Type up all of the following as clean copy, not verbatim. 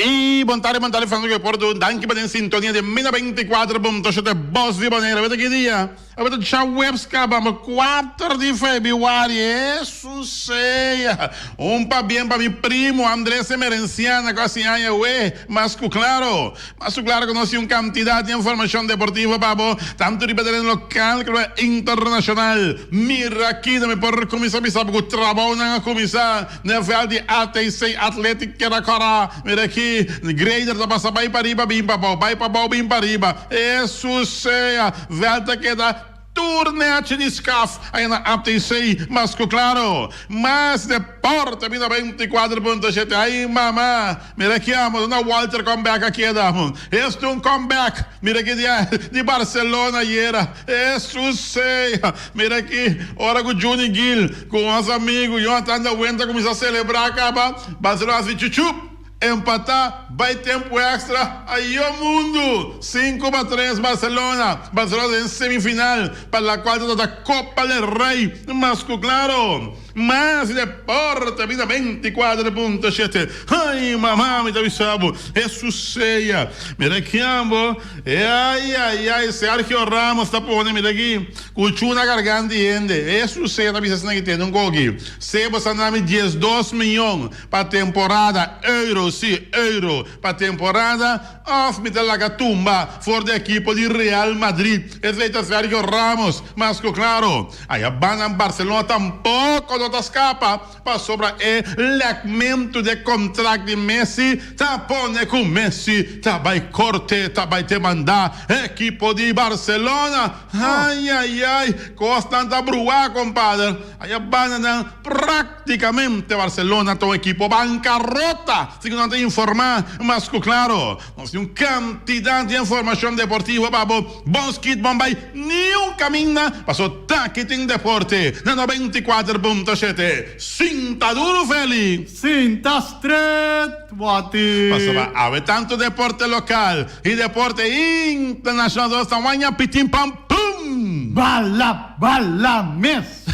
Y bon tarde, bon tarde, Francisco de Porto. Danki pa den sintonia di Mina 24.7 Bos di Bonaire. Aweta ki dia? Aweta djaweps kaba, ma 4 di febrüari. Hesus sea! Un pabien pa mi primo Andres Emerenciana ku a hasi aña awe. Mas ku klaro, mas ku klaro ku nos tin un kantidat di informashon deportivo pa bo, tantu riba tereno lokal komo internashonal. Mira aki, no mi por kuminsá bisa bo ku trabounan a kuminsá. Na veld di ATC Athletic keda kora. Mira aki, grader ta pasa bai pariba bin pabou, bai pabou bin pariba. Hesus sea! Veld ta keda tur nechi di skaf aya na ATC, mas ku klaro. Mas deporte bina 24.7. Ay mama! Mira aki amo, na Walter comeback a keda. Esta un comeback. Mira aki di di Barcelona ayera. Hesus sea! Mira aki, ora ku Juni Gil Ku nos amigu Jonathan da Wenta kuminsá selebrá kaba, Barcelona hasi chuchup, empatá, bai tempu èkstra, ayó mundu! 5-3 Barcelona, Barcelona den semifinal pa la kual ta trata Copa del Rey, mas ku klaro, mas deporte bida 24.7, ay mama mi ta bisa bo, Hesus sea, mira kiambo, ay ay ay Sergio Ramos ta pone mira aki. Ku na garganta di hende. Hesus sea ta bisa esnan ki tende un koki. Sebo sa nami 12 miyon pa temporada, euro, si, euro, pa temporada, of mi ta laga tumba for di ekipo di Real Madrid. Esei ta Sergio Ramos, mas ku klaro. Aya banda Barcelona tampoko no ta skapa. Pasobra e lèkmentu di e kontrakt di Messi ta pone ku Messi ta bai korte, ta bai demandá ekipo di Barcelona. Ai ai ai, kosnan ta bruá kompader. Aya banda nan praktikamente Barcelona ta un ekipo bankarota, segun nan ta informá mas ku klaro. Nos tin un kantidat di informashon deportivo pa bo. Bon skit bon bai niun kaminda paso taki tin deporte na 94.7. Sinta duru Feli! Sinta stret Wati! Pasobra awe tantu deporte lokal i deporte internashonal nos ta waña pitin pam pum! Bala bala mes!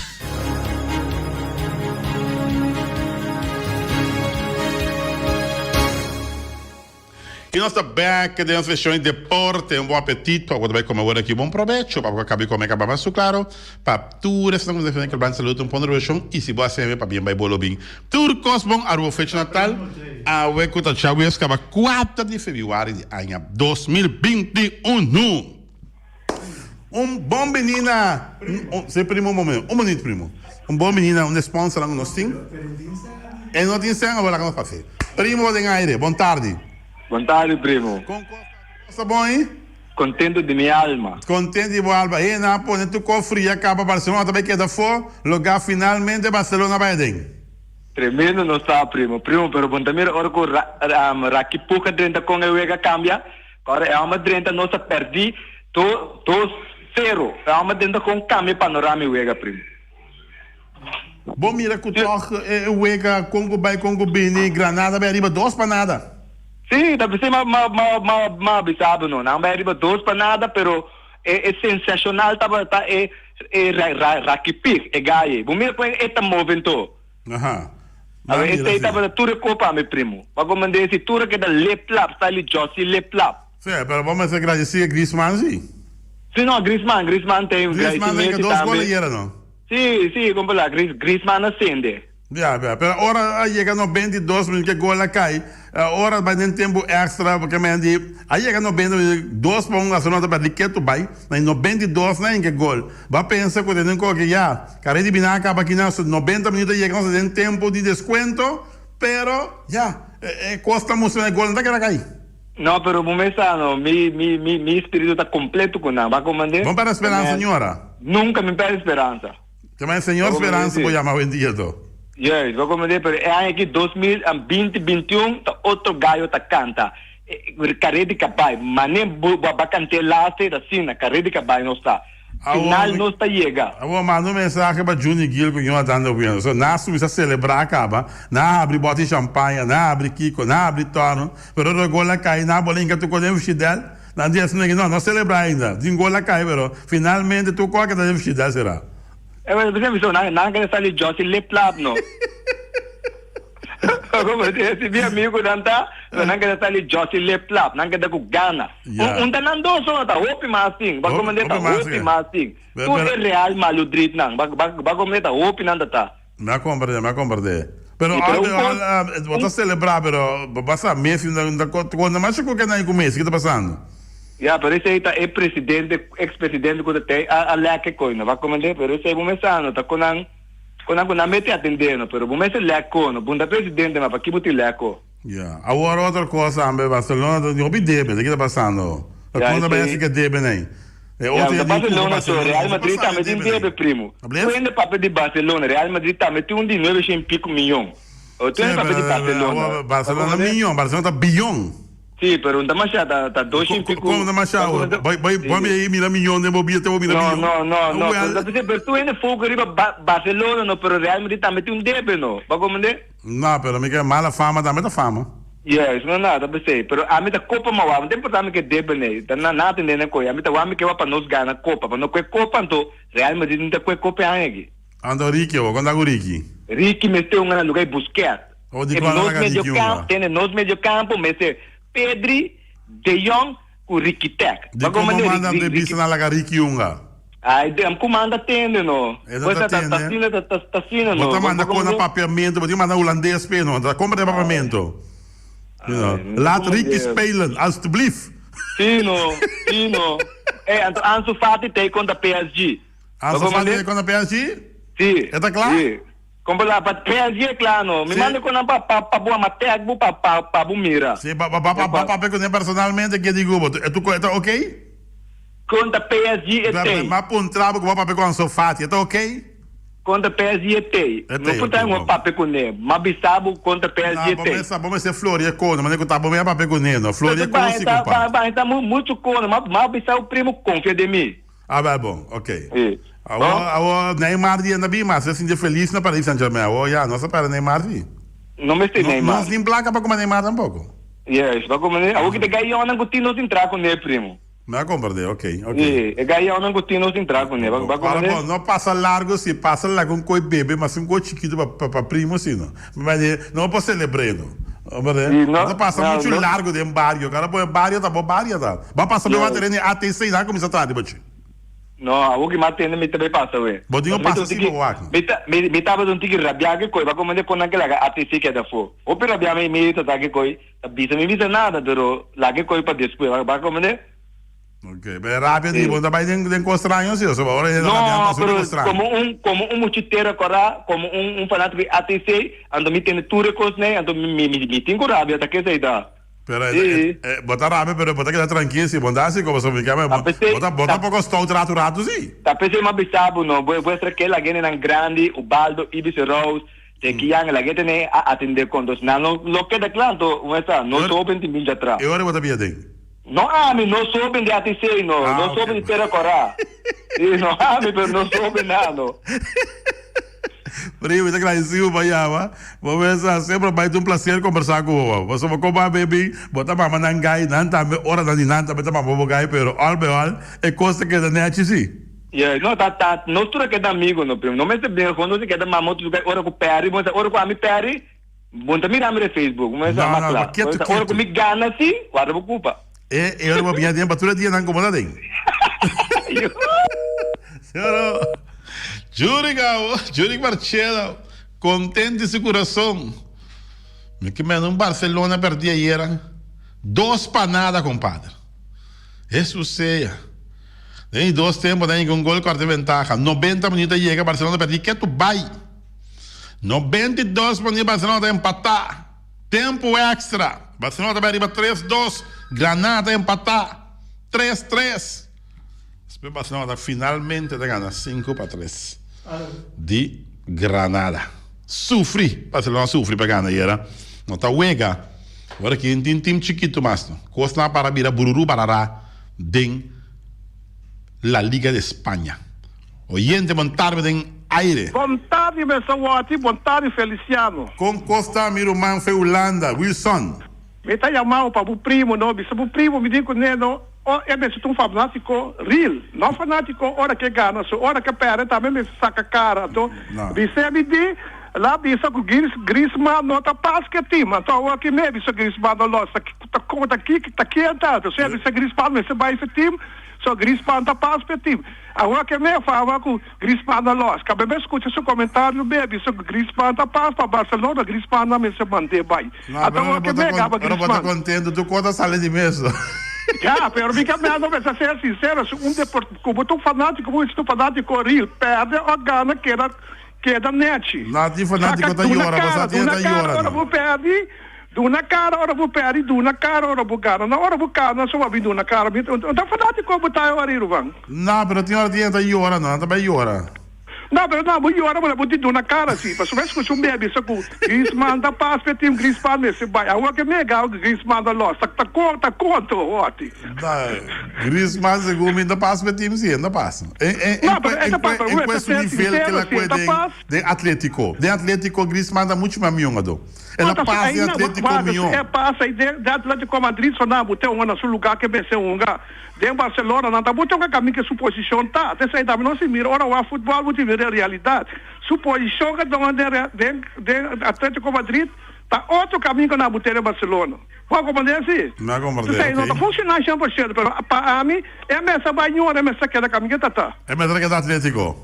I nos ta bek den nos seshon di deporte. Un bon apetito. Awor ta bai kome awor aki. Bon probecho. Pa bo a kabi kome kaba mas su klaro. Pa tur esnan ku ta defende Kelban Salud un pon revolushon i si bo a seme pabien bai bo lo bin. Tur kos bon Aruba fecha natal awe ku ta djawees kaba kuater di febrüari di aña 2021. Un bon bini na Si primo un momento un minut primo un bon bini na un sponsornan ku nos tin e no tin sèn awor laga nos pase primo den aire bon tardi. Bon tardi primo. Kon kos ta kos ta bon ei? Kontento di mi alma. Kontento di bo alma e nan a pone tur kos fria kaba Barcelona ta bai keda afó loga finalmente Barcelona bai aden. Tremendo nos ta primo. Primo pero bon ta mira ora ku Raki Puga drenta kon e wega kambia. Ora e homber drenta nos a perdi do dos sero. E homber drenta con cambia panorama e wega primo. Bo mira cu toch e wega con cu bay con cu bini Granada bay ariba dos pa nada. Si, ta bisey ma ma ma ma ma bisa bo no. Nan bay ariba dos pa nada pero e e sensacional tabata e e ra ra Rakipig e guy ey. Bo mira con e ta move anto. Aha. A ver, esei tabata tur e kopa, mi primo. Pa komand'é si tur a keda lip-lap, style di Jossie lip-lap. Sí, pero bo mester gradisí e Griezmann sí. Sí, no, Griezmann, Griezmann ten gradisí Messi Griezmann den dos gol tambe. ayera, no? Sí, sí, kon por la, Gris, Griezmann a sende. Ya, ya, pero ora a yega 92 minuut ke gol a kai, ora bai den tempu extra, porque men di, a yega 90 minuut, dos pa un Barcelona ta pèrdí ketu bai, na 92 na hinka gol. Bo a pensa ku den koke ya, kare di bina a kaba aki na su 90 minuut a yega nos den tempu di deskuento, pero ya, e kos ta mustra na e gol no ta keda kai. No, pero bo mes sa no, mi, mi, mi, mi spiritu ta kompleto ku nan. Bo a komand'é? Bo pèrdè speransa, ñora? Nunka mi pèrdè speransa. Te manda Señor Speransa bo yama awendia to. Juist, bo komand'é, pero e aña aki 2020, 21 ta otro gayo ta kanta. Kare di kabai, mane bo a bakant'é laatste ta asina, kare di kabai nos ta. Final nos ta yega. Awor manda un mensahe pa Juni Gil ku Jonathan ta wendo. So nan a suminsa selebrá kaba, nan a habri bòt di shampaña, nan a habri kiko, nan a habri tòrno, pero ora gol a kai nan a bola hinka tur kos den fishidèl. Nan di asina no, no selebrá ainda, tin gol a kai pero finalmente tur kos a keda den fishidèl será. E, pero nan a kere sali Jossie Liplap no. Como si mi amigo nan ta, pero nan keda sali Jossy lip lap, nan keda ku gana. Ja. Un ta nan dos no ta hopi mas tin. Ba Hopi- como ta hopi mas, hopi ja. mas tin. Pero- Tur pero- e Real Maludrid nan, ba ba ba como ta hopi nan ta ta. Mi a comprende, mi a comprende. Pero Sí, pero al un al, cos- ah, bo ta celebra, pero bo basa Messi, na, na, cuando mas cu que nan cu Messi, ki ta pasando? Ja, pero esei ta e presidente, ex presidente cu ta tei a a lek e coi no, ba comprende? Pero esei bo mes sa no, ta con nan con nan cu nan mete atende no, pero bo mes e lek co no, bunda presidente ma paki bo tin lek co? Ja, awor otro cos tambe, Barcelona ta hopi debe, ta ki ta pasando? Ta Ja, con ta bay esei haci ke debe nan? E Ja, otro da ya di cu Barcelona so, Barcelona, Real no Madrid pasa tambe tin debe nan. debe primo. Ables? Tu hende papia di Barcelona, Real Madrid tambe tin un di nuebe shen pico miyon. O tu Sí, hende papia pero di Barcelona, awor ba Barcelona comprende? miyon, Barcelona ta biyon. Sí, pero un ta masha, ta ta dos shen pico. Como ta masha Ba awor? comprende? Bai bai Sí. bai mi ei mira miyon den bo bia te bo mira No, miyon. no, no, no, Wel, pero ta bisa, pero tu hende foco riba Ba Barcelona no, pero Real Madrid tambe tin un debe no. Ba comprende? No, pero mi ke mala fama tambe ta fama. Yes, no na, ta pesey. Pero ami ta copa mawa, no ta importa mi ke debe nee, ta na nada tende na koe. Ami ta wak mi ke wak pa nos gana copa, pa no koe copa anto Real Madrid no ta koe copa e aña aki. Anto Ricky awor, kon ta ku Ricky? Ricky mester un gana luga e Busquets. Oh, di E kon nos laga medio Ricky campo, unga? tende nos medio campo mester Pedri, De Jong ku Ricky Tek. Di kon bo manda de bisa na laga Ricky unga? Ay, dem ku manda tende no. E no Pues ta ta ta tende. asina ta ta ta asina Bo no. ta Bo manda bo kon na komende? papiamento, bo tin manda hulandes p'e no. Ta komprende papiamento. You know. Ay, no ta Laat Ricky komprende. spelen, alstublieft. Si no, si no. Ey, anto Ansu Fati ta kontra PSG. Bo Ansu Fati komprende? ta kontra PSG? Si. E ta kla? Si. Kompa la pa PSG e kla no. Mi Si. manda kon nan pa pa pa bo amatek bo pa pa pa bo mira. Si, pa pa pa pa papia ku ne personalmente ke di ku bo. E tu e ta ok? Konta PSG e tei. Ma puntra bo ku bo papia ku Ansu Fati, e ta ok? Konta PSG e tei. E No tei, por ok, ta bo bon. papia ku ne. Ma bisa bo konta PSG No, e bo tei. mester bo mester floria kono, manera ku ta bo mester papia ku ne no. Floria Pero kono si ba ku pa. ba ta muchu kono, ma ma bisa bo primo konfia den mi. Ah, bel bon, ok. Si. Awor, awor Neymar di enda bin mas, e sinti felis na Paris Saint Germain. Awor ya, nos a perde Neymar si. No mester No, Neymar. nos tin placa pa cumpra Neymar tampoco. Yes, pa cumpra Neymar. Awor ki ta gayonnan cu tin nos tin tra cu ne, primo. Mi a comprende, ok, ok. Si, e gayonnan cu tin nos tin tra cu ne. Ba, ba Ora comprende? bon, no pasa largo si, pasa laga un coi bebe, mas un coi chikito pa, pa, pa primo si no. Ma di, no por celebre no. Comprende? Si, no, No ta pasa no, mucho no. largo den bario. Cada pone bario ta bo bario ta. Ba pasa be Yes. wak tereno di ATC, nan a cuminsa traha di bochi. No, awor ki mas tende mi ta bay pasa we. Bo tin un Mi ta pasa un si tiki bo wak. mi ta mi mi tabata un tiki rabia ke koi, ba komende kon nan ke laga ATC keda afo. Hopi rabia mi mi ta sa ke koi ta bisa mi bisa nada pero laga e koi pa despues, ba ba komende? Ok, pero rabia di Sí. bo ta bay den den kos straño si, so ora hende rabia No, ta super pero kos straño. komo un komo un muchitero kora, komo un un fanátiko di ATC, anto mi tende tur e kos nei, anto mi mi mi tin ku rabia ta kesei ta. Pero e Sí. e bo ta rabia pero bo ta keda trankil si, bo no ta hasi komo so mi keme Ta bo pesei bo ta bo ta ta poko stout ratu ratu si. ta pesei mi a bisa bo no, bo bo estra ke la gentenan grandi, Ubaldo, Ibis Rose, te kian la gente a atende kon, dus nan no lo keda kla, anto un esta no E ora soben tin bin djatrá. e ora bo ta bia den. No ami, no soben di ATC no, Ah, no ok. soben di Tera Corá. Sí, no ami, pero no soben nada no. Primo, mi ta agradecido pa yama. Bo mesa, semper bai ta un placer conversa cu bo. Pasobra bo como a baby, bo ta mama nan gai, nan tambe ora nan di nan tambe ta mama bo gai, pero al by al e cos ta keda nechi si. Yeah, no, ta, ta, nos tur a keda amigo no, primo. No mester bin gewoon nos a keda mama otro gai ora cu Perry, bo sa ora cu ami Perry, Bo ta mira mi den Facebook, bo mester No, mas no, kla. ma ketu, Bo ora ketu. ku mi gana si, warda bo kupa. E, e ora bo biña den pa tur e dianan komo ta den. Señor Jurik awo, Jurik Marchena, kontent di su kurason. Mi ke menda un Barcelona perdí ayera. Dos pa nada, kompadre. Hesus sea. Den di dos tempo nan yega un gol kòrta e ventaha. Nobenta minuut a yega, Barcelona perdí ketu bai. 92 minuut Barcelona ta empatá. Tempu extra. Barcelona ta bai riba tres dos. Granada ta empatá tres tres. Despues Barcelona ta finalmente ta gana 5-3 di Granada. Sufri, Barcelona sufri pa gana ayera. No ta wega. Ora ki tin team chikitu mas no. Kosnan a para bira bururu barara den La Liga de España. Oyente bon tarde den aire. Bon tardi Mester Watty, bon tardi Feliciano. Kon kos ta mi ruman fe Hulanda, Wilson? Mi ta yamao pa bo primo no, bisa bo primo mi di ku ne no, o e mester ta un fanatico real, no fanatico ora ke gana, so ora ke perde tambe mester saka kara, anto No. bis'e mi di. El a bisa ku Griezmann no ta pas ku e tim. Anto awor aki mi a bisa Griezmann no los. Ta ta ki ta ken ta? Entonces a bisa Griezmann mester bai su tim, so Griezmann ta pas pa e tim. Awor aki mi a fama ku Griezmann no los. Kabe mi a skucha su komentario mi a bisa ku Griezmann ta pas pa Barcelona, Griezmann a mester mand'é bai. No, Anto pero awor ora ki bo mi a ta gaba ora bo ta Griezmann. contento tur cos ta sali di mes. Ya, pero mi ka mester mester ser sincero, si un deport ku bo ta un fanatico, bo ta un fanatico real, perde o gana keda Keda nechi. Na tin fanatico Saka ta duna yora, cara, basa tin duna ta cara yora ora no. bo perdi, duna cara ora bo perdi, duna cara ora bo gana. Na ora bo gana so bo a bin duna cara. Mi ta fanatico bo ta ora Ruben. Na, pero tin ora tin ta yora no, nan ta bay yora. Na, pero na bo yora bo bo tin duna cara si. Pasobra escucha un bia bisa cu Griezmann ta pas pe team, Griezmann mester bay. Awor ke mega Griezmann ta los, ta ta ta contra hopi. Na, Griezmann segun mi ta pas pe team si, e no ta pas. En en No, pero e ta pas, pero en bo kue ta su ser nivel ke sincero la si, kue e ta den pas. den Atletico. Den Atletico Griezmann ta mucho mas mihó ado. E No la ta pas ahí den na Atletico guarda mihó. e pas ahí den den Atletico Madrid so nan bute hunga na su lugar ke mester hunga. Den Barcelona nan ta bute hunga kamin ke su posicion ta. T'esei tambe no si mira ora wak futbol bo tin mira e realidad. Su posicion ke ta hunga den den den Atletico Madrid ta otro kamin ke nan bute den Barcelona. Bo a comprende si? Mi a comprende, Esei no ta ok. funciona 100%, pero pa ami e mester bai ñora, e mester keda kaminda ta ta. E mester keda Atletico?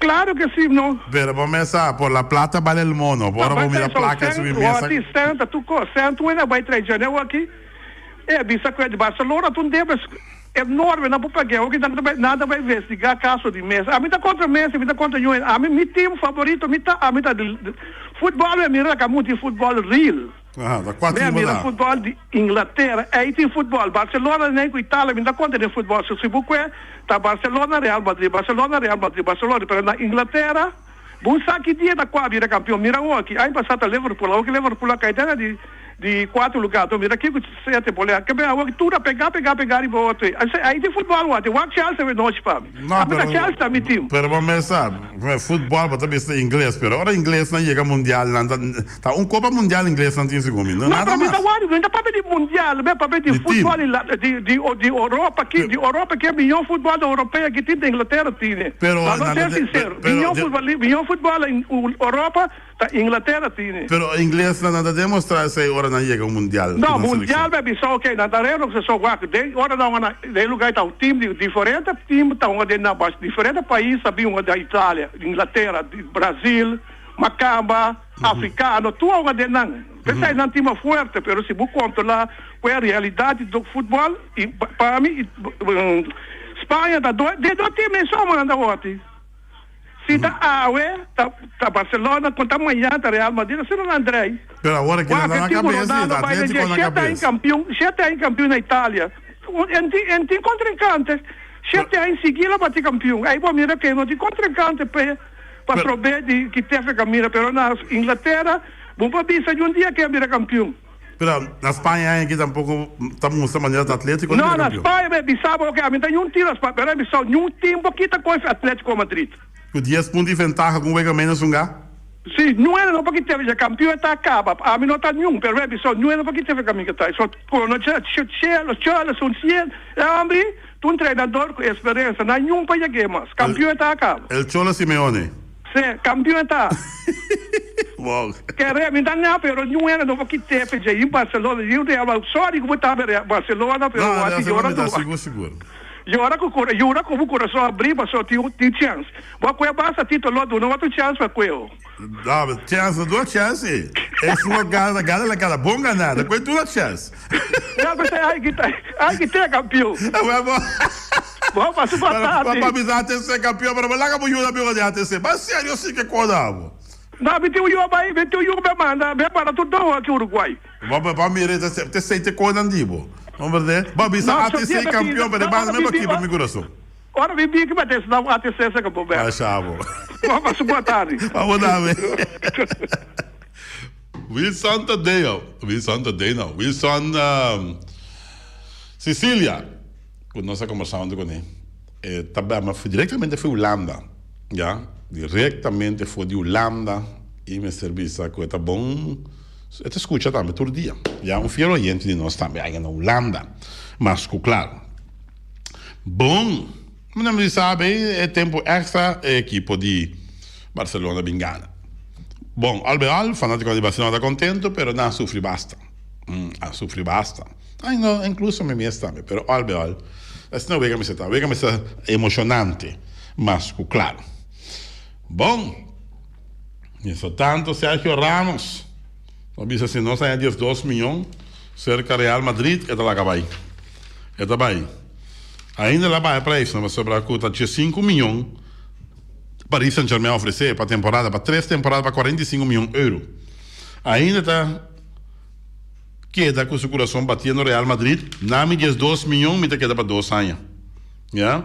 Claro que si, no. Pero bo mester sa, por la plata bale el mono. Por ora bo mira placa subi mesa. Wati, cent ta tur cos. Cent tur hende a bai trae djane awaki. E a bisa cu e di Barcelona ta un debe enorme nan por pag'e. Awaki nan ta bai, nan ta bai investiga caso di Messi. Ami ta contra Messi, mi ta contra Juventus. Ami, mi team favorito mi ta, ami ta di futbol mi a mira laga mucha futbol real. Aha, ta kua Mi a team bo mira ta? futbol di Inglatera, ei tin futbol. Barcelona nen ku Italia mi ta konta den futbol. So si bo kue ta Barcelona, Real Madrid, Barcelona, Real Madrid, Barcelona. Pero na Inglatera bo sa ki dia ta kua bira kampion. Mira awoki, aña pasá ta Liverpool, awoki Liverpool a kai den di di kuater lugar. Anto mira kiko sete bolea. Ke ben awoki tur a pega pega pega riba otro. Ei tin futbol wak. Wak Chelsea awe nochi pa mi. No, Ami ta pero Chelsea ta mi team. pero bo mes sa, futbol bo ta bisa ingles, pero ora inglesnan yega mundial nan ta Ta un copa mundial ingles nan tin segun mi, no No, nada pero mi mas. ta wari, mi ta papia di mundial, mi a papia di Di team. futbol di la, di, di, di Europa aki, di Europa aki e miyon futbol di Europea ki tin ta Inglatera tine. Pero Laat nos nan ser ta de, sincero, pero miyon de, futbol, miyon futbol in Europa ta Inglatera tine. pero inglesnan nan ta demostra esei ora nan yega un mundial ku No, nan mundial seleccion. mi a bisa ok, nan ta reno ku se so wak, den ora nan hunga na, den lugar ta un team di diferente team ta hunga den nan bas, diferente pais ta bin hunga den Italia, Inglatera, di Brazil, Macamba, Africano, tur a hunga den nan. P'esei nan tin mas fuerte, pero si bo controla cu e realidad di futbol, y pa mi Spaña ta do, den do team e somo nan ta hoti. Si ta awe ta ta Barcelona, con ta mañana ta Real Madrid, asina nan drei. Pero awor aki nan Wak ta e na tin cu cabeza, y Ronaldo ta bai den Atletico dje na shete aña cabeza. campeon, shete aña campeon na Italia. En tin en tin contrincante, shete aña sigui lo bati campeon. Ahí bo mira ke no tin contrincante p'e. Pa trobé di ki tefe ka mira, pero na Inglatera bo por bisa di un dia ke a bira kampion. Pero na Spaña aña aki tampoco ta mustra manera ta Atletico ta No, bira na kampion. Spaña mi a bisa bo, oke, ami ta ñun tira Spaña, pero a bisa ñun team bo kita koe Atletico Madrid. Ku dies punto di ventaha ku un wega menos hunga? Si, ñun hende no por kita ya kampion ta kaba, ami no ta ñun, pero mi a bisa ñun hende no por kita efe kaminda ta. So, kono chelo, chelo, sun cien, e hombre. Ta un trenador cu experiencia, na niun pa yeg'é mas. Campeon e ta acaba. El Cholo Simeone. Sí, campeon e ta. Wow. Kere, mi ta nga, pero niun hende no por kit'é pe dje in Barcelona, niun Real Madrid. Sorry cu bo ta Real Barcelona, pero No, bo a Real tin yora Barcelona mi ta tu. sigur sigur. Yora cu cura, yura cu bo curason abri pasobra tin tin chance. Bo a cue basta titulo duna otro chance pa cue. No, chance, duna chance. Esun a gana, gana la gana, bon gana, despues duna chance. Ya pensé, ay, ki ta, ay, ki te campeón. Bo pa su patati. Pa bisa ATC campeón, pero laga bo yuda amigo di ATC. Ba serio si ke koda bo. No, mi tin un yu bai, mi tin un yu be manda, be manda tur doho aki Uruguay. Ba ba mira te te sei te kodan di bo. No berde? Ba bisa ATC campeón, pero ba me ba kibra mi corazón. Ora mi bin ki bate esnan ATC sa ka bo bek. Masha bo. Bo pa su boa tardi. Pa bo tambe. Wilson Tadeo, Wilson Tadeo no, Wilson Cecilia, ku nos a kombersá huntu kuné, e ta bèma direktamente for Hulanda, ya, direktamente for di Hulanda i mester bisa ku e ta bon, e ta skucha tambe tur dia, ya, un fiel oyente di nos tambe aya na Hulanda, mas ku klaro. Bon, mi no mester sabi e tempu extra e ekipo di Barcelona bin gana. Bon, al bij al, fanaticonan di Barcelona ta contento, pero nan a sufri basta. A sufri basta. Ay no, incluso mi mes tambe, pero al bij al, asina wega mester ta. Wega mester ta emocionante, mas cu claro. Bon, mientras tanto Sergio Ramos ta bisa si nos haña 12 miyon cerca Real Madrid, e ta laga bay. E ta bay. Ainda el a baha e prijsnan pasobra cu ta 15 miyon. Paris Saint-Germain a ofresé pa temporada pa tres temporada pa 45 mion euro. Ainda ta keda ku su kurason batiendo Real Madrid, Na mi 12 mion mi ta keda pa dos aña. Ya.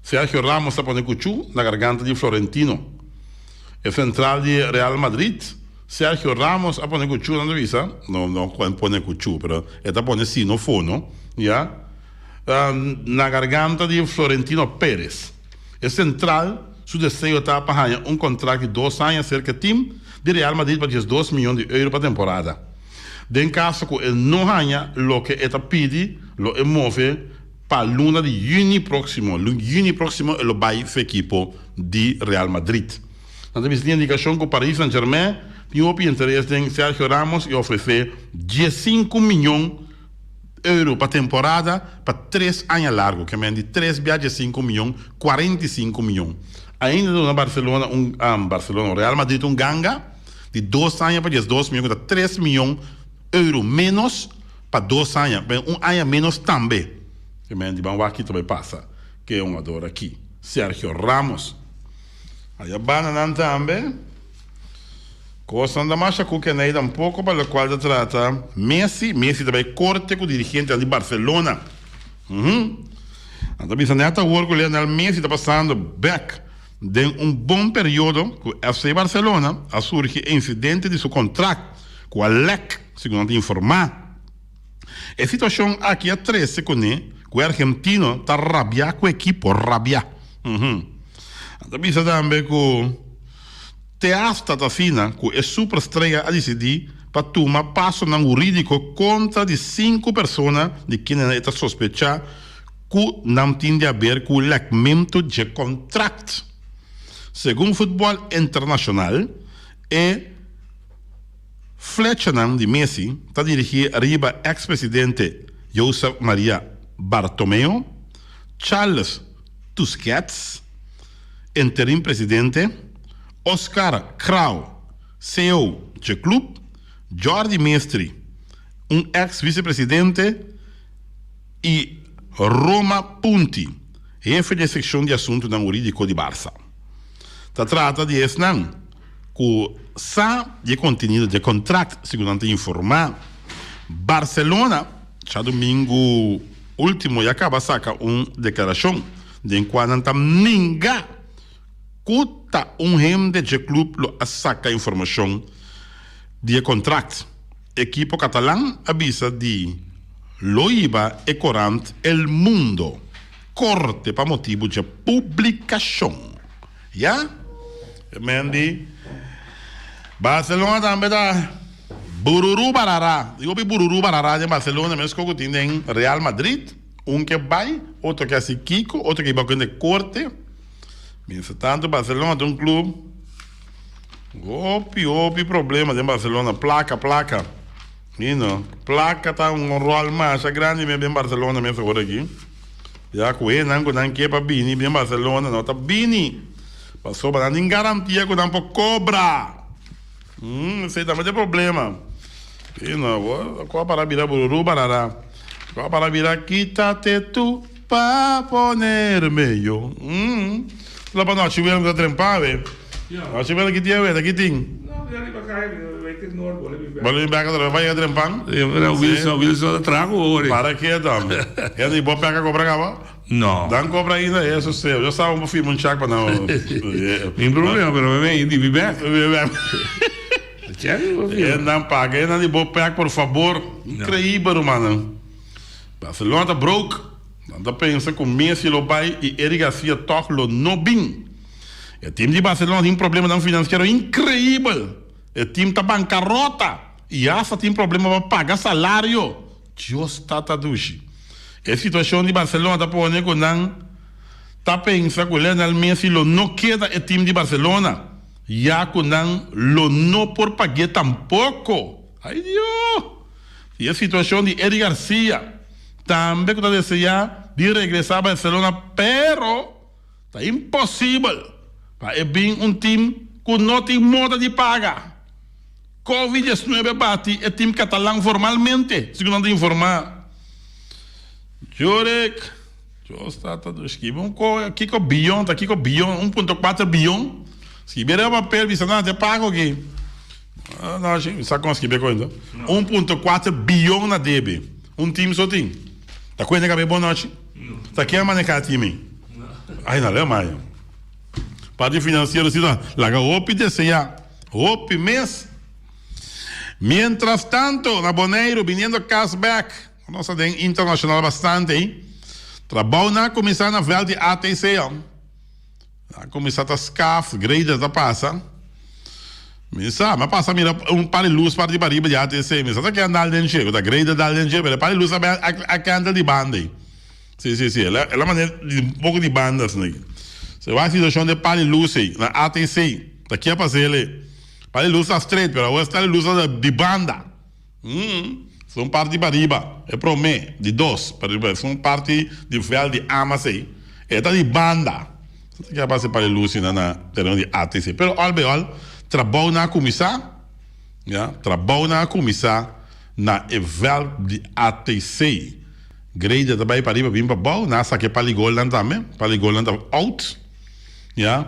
Sergio Ramos ta pone kuchú na garganta di Florentino. E sentral di Real Madrid, Sergio Ramos a pone kuchú, nan ta bisa, no no pone kuchú, pero e ta pone sinofono, ya, na garganta di Florentino Perez. E sentral su deseo ta pa haña un kontrakt di dos aña serka e tim di Real Madrid pa 12 miyon di euro pa temporada. Den kaso ku e no haña loke e ta pidi lo e move pa luna di yüni próksimo. Yüni próksimo e lo bai su ekipo di Real Madrid. Nan ta bisa tin indikashon ku Paris Saint Germain tin hopi interes den Sergio Ramos i ofresé 15 miyon euro pa temporada pa tres aña largo, ke men di tres bia 15 miyon, 45 miyon. Ainda duna Barcelona un Barcelona, Real Madrid un ganga di dos aña pa 12 miyon, ku ta 3 miyon euro menos pa dos aña, ben un aña menos tambe. Ke men di ban wak ki ta bai pasa ku e hungador aki, Sergio Ramos. Aya banda nan tambe. Kosnan ta masha ku Keney tampoko pa lokual ta trata Messi. Messi ta bai korte ku dirigentenan di Barcelona. Uhum. Nan ta bisa nèt awor ku Lionel Messi ta pasando bèk den un bon periodo ku FC Barcelona a surgi e insidente di su kontrakt ku a lèk, segun nan ta informá. E situashon aki a trese kuné ku e argentino ta rabiá ku ekipo, rabiá. Uhum. Nan ta bisa tambe ku. Te asta ta asina ku e superstrea a disidí pa tuma pasonan hurídiko kontra di sinku persona di kendenan e ta sospechá ku nan tin di haber ku lèkmentu dje kontrakt. Segun Futbòl Internashonal, e flechanan di Messi ta dirigí riba eks presidente Josep Maria Bartomeu, Charles Tusquets, interim presidente, Oscar Krauw, ceo dje club, Jordi Mestri, un ex vicepresidente y Roma Punti, hefe dje seccion di asuntunan huridico di Barça. Ta trata di esnan cu sa di e contenido dje contract, segun nan ta informa. Barcelona djadumingu ultimo ya caba saca un declaracion den cua nan ta ninga cu ta un hende dje club lo a saca informacion di e contract. Ekipo catalan a bisa di lo hiba e corant El Mundo corte pa motibu dje publicacion. Ya, e men di Barcelona tambe ta bururu barara. Di hopi bururu barara den Barcelona mesco cu tin den Real Madrid. Un ke bai, otro ke hasi kiko, otro ke hiba ku hende korte. Mientras tanto Barcelona ta un club hopi hopi problema den Barcelona. Plaka, plaka. You know, plaka ta un rol masha grandi mes den Barcelona mes awor aki. Ya ku hendenan ku nan ke pa bini den Barcelona no ta bini. Pasobra nan tin garantia ku nan por kobra. Esei tambe ta e problema. You know, ku a para bira bururu barara. Ku a para bira quítate tú pa ponerme yo. La pa nochi wel ku ta trempa we. Nochi wel ki dia we ta ki tin? No, mi riba kai, mi bai te noord, bole mi bek. Bole mi bek atrobe pa yega trempan? Wilson, Wilson ta traha ku ori. Para keto. Hende di bo peka kobra kaba? No. Dan kobra ainda eso seo. Yo sa bo firma un check pa nan. Min problema, pero mi di mi bek. Mi bek. Check bo firma. Hendan paga hendan di bo pek por fabor. Increíbel rumannan. Barcelona ta broke. Nan ta pensa ku Messi lo bai i Eric Garcia tog lo no bin. E team di Barcelona tin problemanan financiero increíbel. E team ta bancarota i hasta tin problema pa paga salario. Dios tata dushi. E situacion di Barcelona ta pone cu nan ta pensa cu Lionel Messi lo no keda e team di Barcelona. ya ku nan lo no por pag'é tampoko. Ay Dio! I e situashon di Eric Garcia, tambe ku ta deseá di regresá Barcelona pero ta imposibel pa e bin un tim ku no tin moda di paga. Covid 19 bati e tim katalan formalmente, segun nan ta informá. Jurek, Dios tata Dios, skibi un ko, kiko biyon ta kiko biyon, 1.4 biyon, skibi riba papel bisa nan te pago aki. No, shi, sa kon skibi e ko 1.4 biyon na debe, un tim so tin. Ta kuenta kabe bon nochi? Ta ken a maneha tim ei? Ai na leu mai. Parti finansiero si ta laga hopi desea. Hopi mes. Mientras tanto, na Boneiru, biniendo kas bek, nos ta den internashonal bastante ei, trabounan a kuminsá na vèlt di ATC. A kuminsá ta skaf, grader ta pasa. Mi sa, mi a pasa mira un par di lus parti pariba di ATC. Mi sa ta kende dal den dje, ku ta grader dal den dje, pero e par di lus a a kende di banda ei. Si, si, si, el a manera di un poko di banda asina aki. Se wak situashon di e par di lus ei na ATC. Ta kia pa sele. Par di lus ta straight pero awor esta di lus ta di banda. Umm esun parti pariba e prome di dos pariba esun parti di veld di amas ei e ta di banda. Ta kia pa se par di lus na na tereno di ATC. Pero al bij al trabou nan a kuminsá ya trabou nan a kuminsá na e veld di ATC. Grader ta bai pariba bin pabou nan a saka e paligolnan tambe paligolnan ta out. Ya,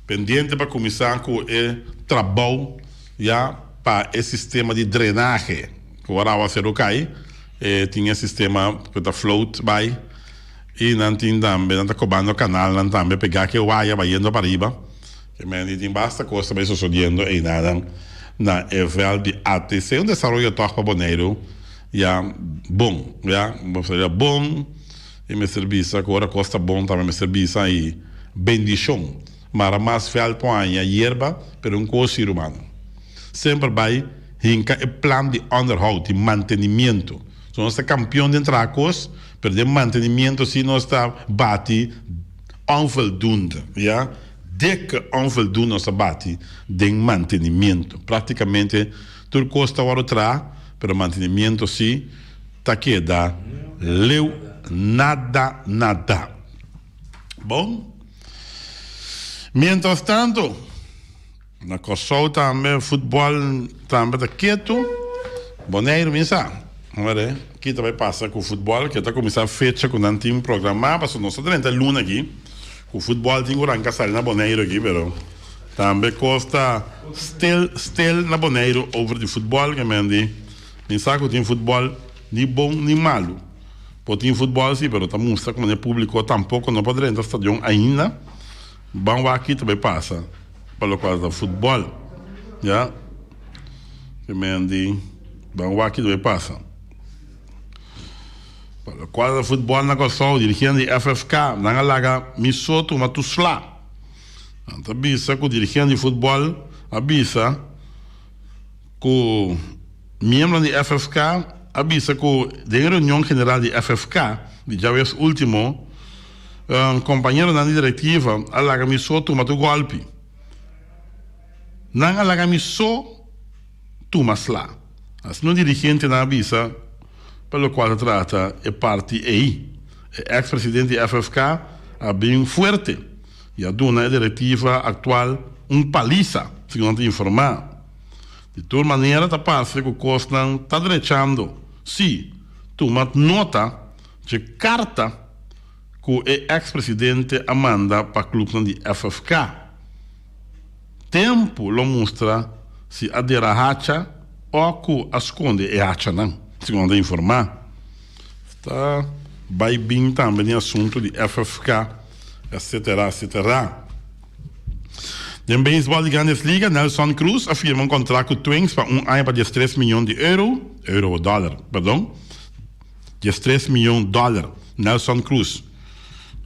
pendiente pa kuminsá ku e trabou ya pa e sistema di drenahe ku ora awaseru kai e tin e sistema ku ta float bai i nan tin tambe nan ta kobando kanalnan tambe pegá ku e waya bayendo pariba ke men di tin basta kos ta bai sosodiendo einanan na e vèlt di ATC un desaroyo tòg pa Boneiru ya bon ya bon. E mester bisa ku ora kos ta bon tambe mester bisa i bendishon. Mara mas vèlt por haña yerba pero un kos si rumannan. Semper bai hinka e plan di onderhoud, di mantenimiento. So nos ta kampion den traha kos pero den mantenimiento si nos ta bati onvoldoende, ya. Dikke onvoldoende nos ta bati den mantenimiento. Praktikamente tur kos ta wòrdu traha pero mantenimiento si. Ta keda leu nada nada. Bon. Mientras tanto, na Kòrsou tambe futbòl tambe ta ketu. Boneiru mi sa. Were, ki ta bai pasa ku futbòl ke ta kuminsá fecha ku nan tin programá pasobra nos ta drenta luna aki ku futbòl tin ku ranka sali na Boneiru aki pero tambe kos ta stil stil na Boneiru over di futbòl ke men di. Mi sa ku tin futbòl ni bon ni malu. Por tin futbòl si, pero ta mustra ku manera públiko tampoko no por drenta stadion ainda. Ban wak ki ta bai pasa pa lokual ta futbòl. Ya. Ke men di ban wak ki ta bai pasa. Pa lokual ta futbòl na Kòrsou, dirigente di FFK nan a laga mi so tuma tur sla. Nan ta bisa ku dirigente di futbòl a bisa. Ku miembronan di FFK a bisa ku den e reunion general di FFK di djaweps ultimo, kompañeronan di direktiva a laga mi so tuma tur gòlpi. Nan a laga mi so tuma sla. Asina un dirigentenan a bisa pa lokual ta trata e parti ei. E eks presidente di FFK a bin fuerte i a duna e direktiva aktual un palisa, segun nan ta informá. Di tur manera ta parse ku kosnan ta drechando si tuma nota dje karta ku e eks presidente a manda pa klupnan di FFK. Tempu lo mustra si a dera hacha o ku a skonde e hachanan, segun nan ta informá. Ta bai bin tambe den asuntu di FFK, etcetera, etcetera. Den beisbòl di Grandes Liga, Nelson Cruz a firma un kontrakt ku Twins pa un aña pa diestres miyon di euro, euro o dòler, perdon, diestres miyon dòler. Nelson Cruz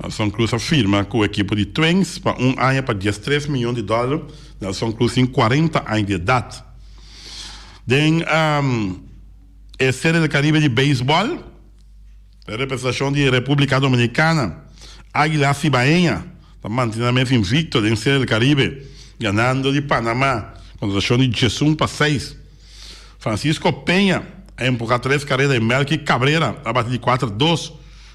Nelson Cruz a firma ku ekipo di Twins pa un aña pa diestres miyon di dòler. Nelson Cruz tin kuarenta aña di edat. Den e Serie del Caribe di beisbòl, E representashon di Republica Dominicana, Aguilas Cibaeña, ta mantene nan mes invicto den Serie del Caribe. ganando di Panama ku anotashon di 11-6. Francisco Peña a empuha tres kareda i Melky Cabrera a bati di 4-2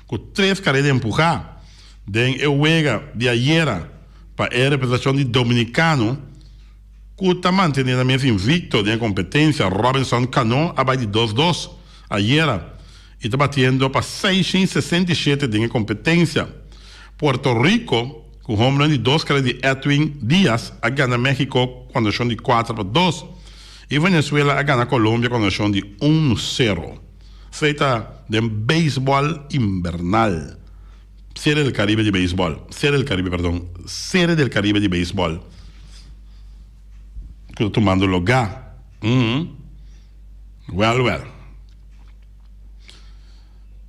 ku tres kareda empuha den e wega di ayera pa e representashon di Dominikano ku ta mantene nan mes invicto den e kompetensia. Robinson Cano a bai di 2-2 ayera i ta batiendo pa 667 den e kompetensia. Puerto Rico ku homerun di dos kareda di Edwin Diaz a gana Mexico ku anotashon di 4-2 i Venezuela a gana Colombia ku anotashon di 1-0. Esei ta den beisbòl invernal. Serie del Caribe di beisbòl, Serie del Caribe, perdon, Serie del Caribe di beisbòl ku ta tumando lugá. Wèl, wèl.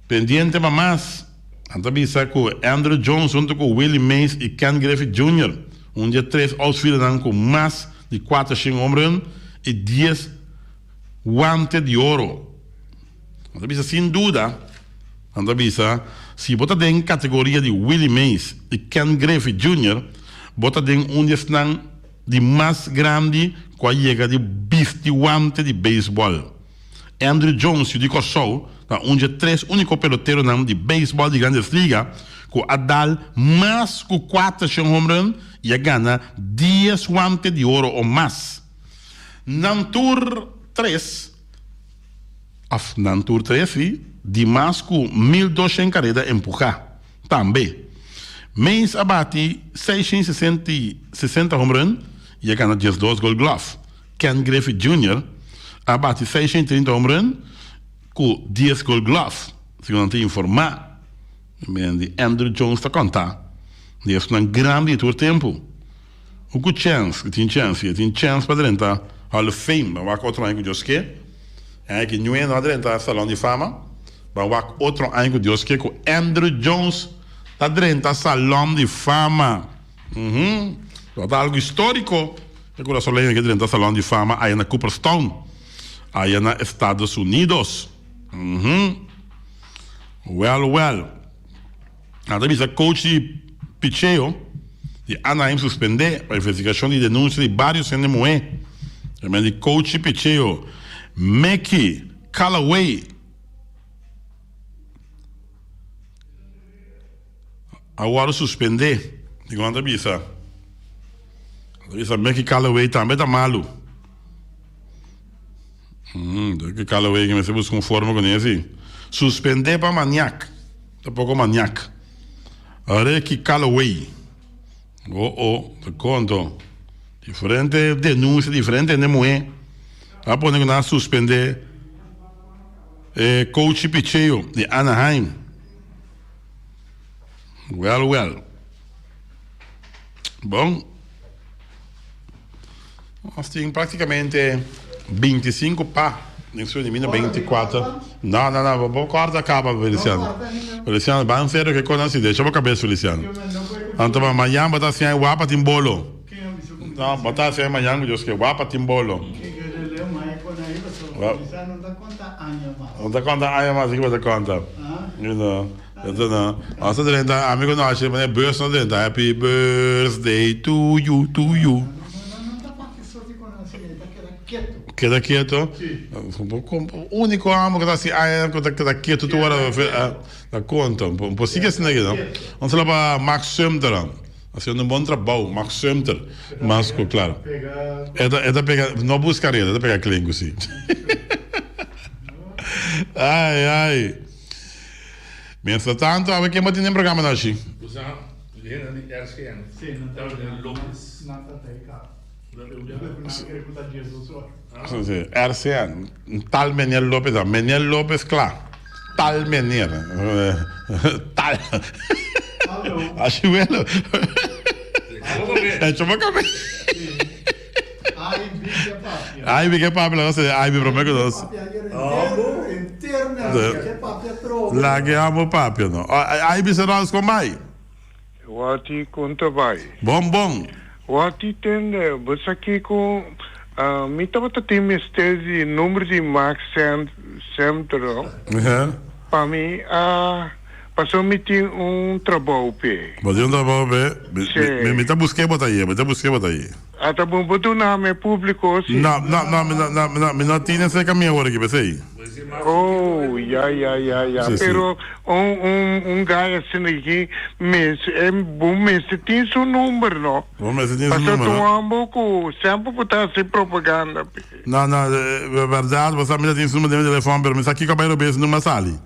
Pendiente pa mas, nan ta bisa ku Andruw Jones huntu ku Willie Mays i Ken Griffey Junior, un di e tres outfieldernan ku mas di 400 home run i dies wante di oro. Nan ta bisa sin duda, nan ta bisa si bo ta den kategoria di Willie Mays i Ken Griffey Junior, bo ta den un di esnan di mas grandi ku a yega di bisti wante di beisbòl. Andruw Jones yu di Kòrsou ta un dje tres úniko peloteronan di beisbòl di Grandes Liga ku a dal mas ku 400 home run i a gana dies wante di oro o mas. Nan tur tres, òf nan tur tres si, di mas ku 1200 kareda empuhá. Tambe, Mays a bati 660 home run i a gana 12 Gold Glove. Ken Griffey Junior a bati 630 home run ku 10 Gold Glove, segun nan ta informá. Men di Andruw Jones ta konta di esnan grandi di tur tempu. Un ku chèns, ku tin chèns, si e tin chèns pa drenta Hall of Fame, ban wak otro aña ku Dios ke. E aña ki Ñue no a drenta Salon di Fama, ban wak otro aña ku Dios ke ku Andruw Jones ta drenta Salon di Fama. Uhum. Lo ta algu histórico e kurasoleño ke drenta Salon di Fama aya na Cooperstown, aya na Estados Unidos. Uhum. Well, well. Nan ta bisa coach di picheo di Anaheim suspendé pa investigashon di denunsia di barios hende muhé. Tambe di coach di picheo Mickey Callaway a wòrdu suspendé. Dikon nan ta bisa? Nan ta bisa Mickey Callaway tambe ta malu. Mickey Callaway ke mester buska un forma kuné si. Suspendé pa maniak. Ta poko maniak. Ricky Calloway. Oh oh, ta konto. Diferente denunsia, diferente hende muhé. A pone ku nan a suspendé e coach di picheo di Anaheim. Well, well. Bon. Nos tin práktikamente 25 pa den su elimina 24. No, no, no, bo kòrta kaba, Feliciano. Feliciano, ban serio ke kos nan si, decha bo kabes, Feliciano. Anto pa mañan bo ta hasié wapa tin bolo. No, bo ta hasié mañan ku Dios ke wapa tin bolo. No ta konta aña mas, kiko bo ta konta? You know. Enton no, nos ta drenta, ami ku nochi pone bus nos drenta, happy birthday to you, to you. Keda keto? Uniko amo ku ta hasi aña ku ta keda keto tur ora ta konta. Un por sigui asina aki no. Nos ta pa Max Sumter, hasiendo un bon trabou, Max Sumter, mas ku klaro. E ta e ta pega, no buska reda, e ta pega klenku si. Ai ai. Mientras tanto, awe ken bo tin den programa nochi? Usa lehena di RCN. Tal Lopez. Sí, RCN. Tal meneer Lopez. Meneer Lopez kla. Tal meneer. Tal. Así bueno. Hecho boca me. Ai mi ke papia laga sede ai mi prome ku nos. Laga amo papia no. Ai bisa nos kon bai. Wati kon ta bai. Bon bon. Wati tende bo sa kiko mi tabata tin mester di number di Max Centro pa mi a paso mi tin un trabou p'e. Bo tin un trabou p'e? Mi ta busk'e bo ta ye mi ta busk'e bo ta ye. Ata bo por duna mi público si. No, no, no, mi no, no, no, mi no tin esei camia awor aki, p'esei. Oh, ya, ya, ya, ya. Sí, sí. Pero un, un, un guy asina aki mes, e bo mester tin su number, no? Bo mester tin su Pasobra number, ta un no? homber cu semper por ta haci propaganda. No, no, berdad, bo sa mi ta tin su number den mi telefon, pero mi sa kico a bay robes number a sali.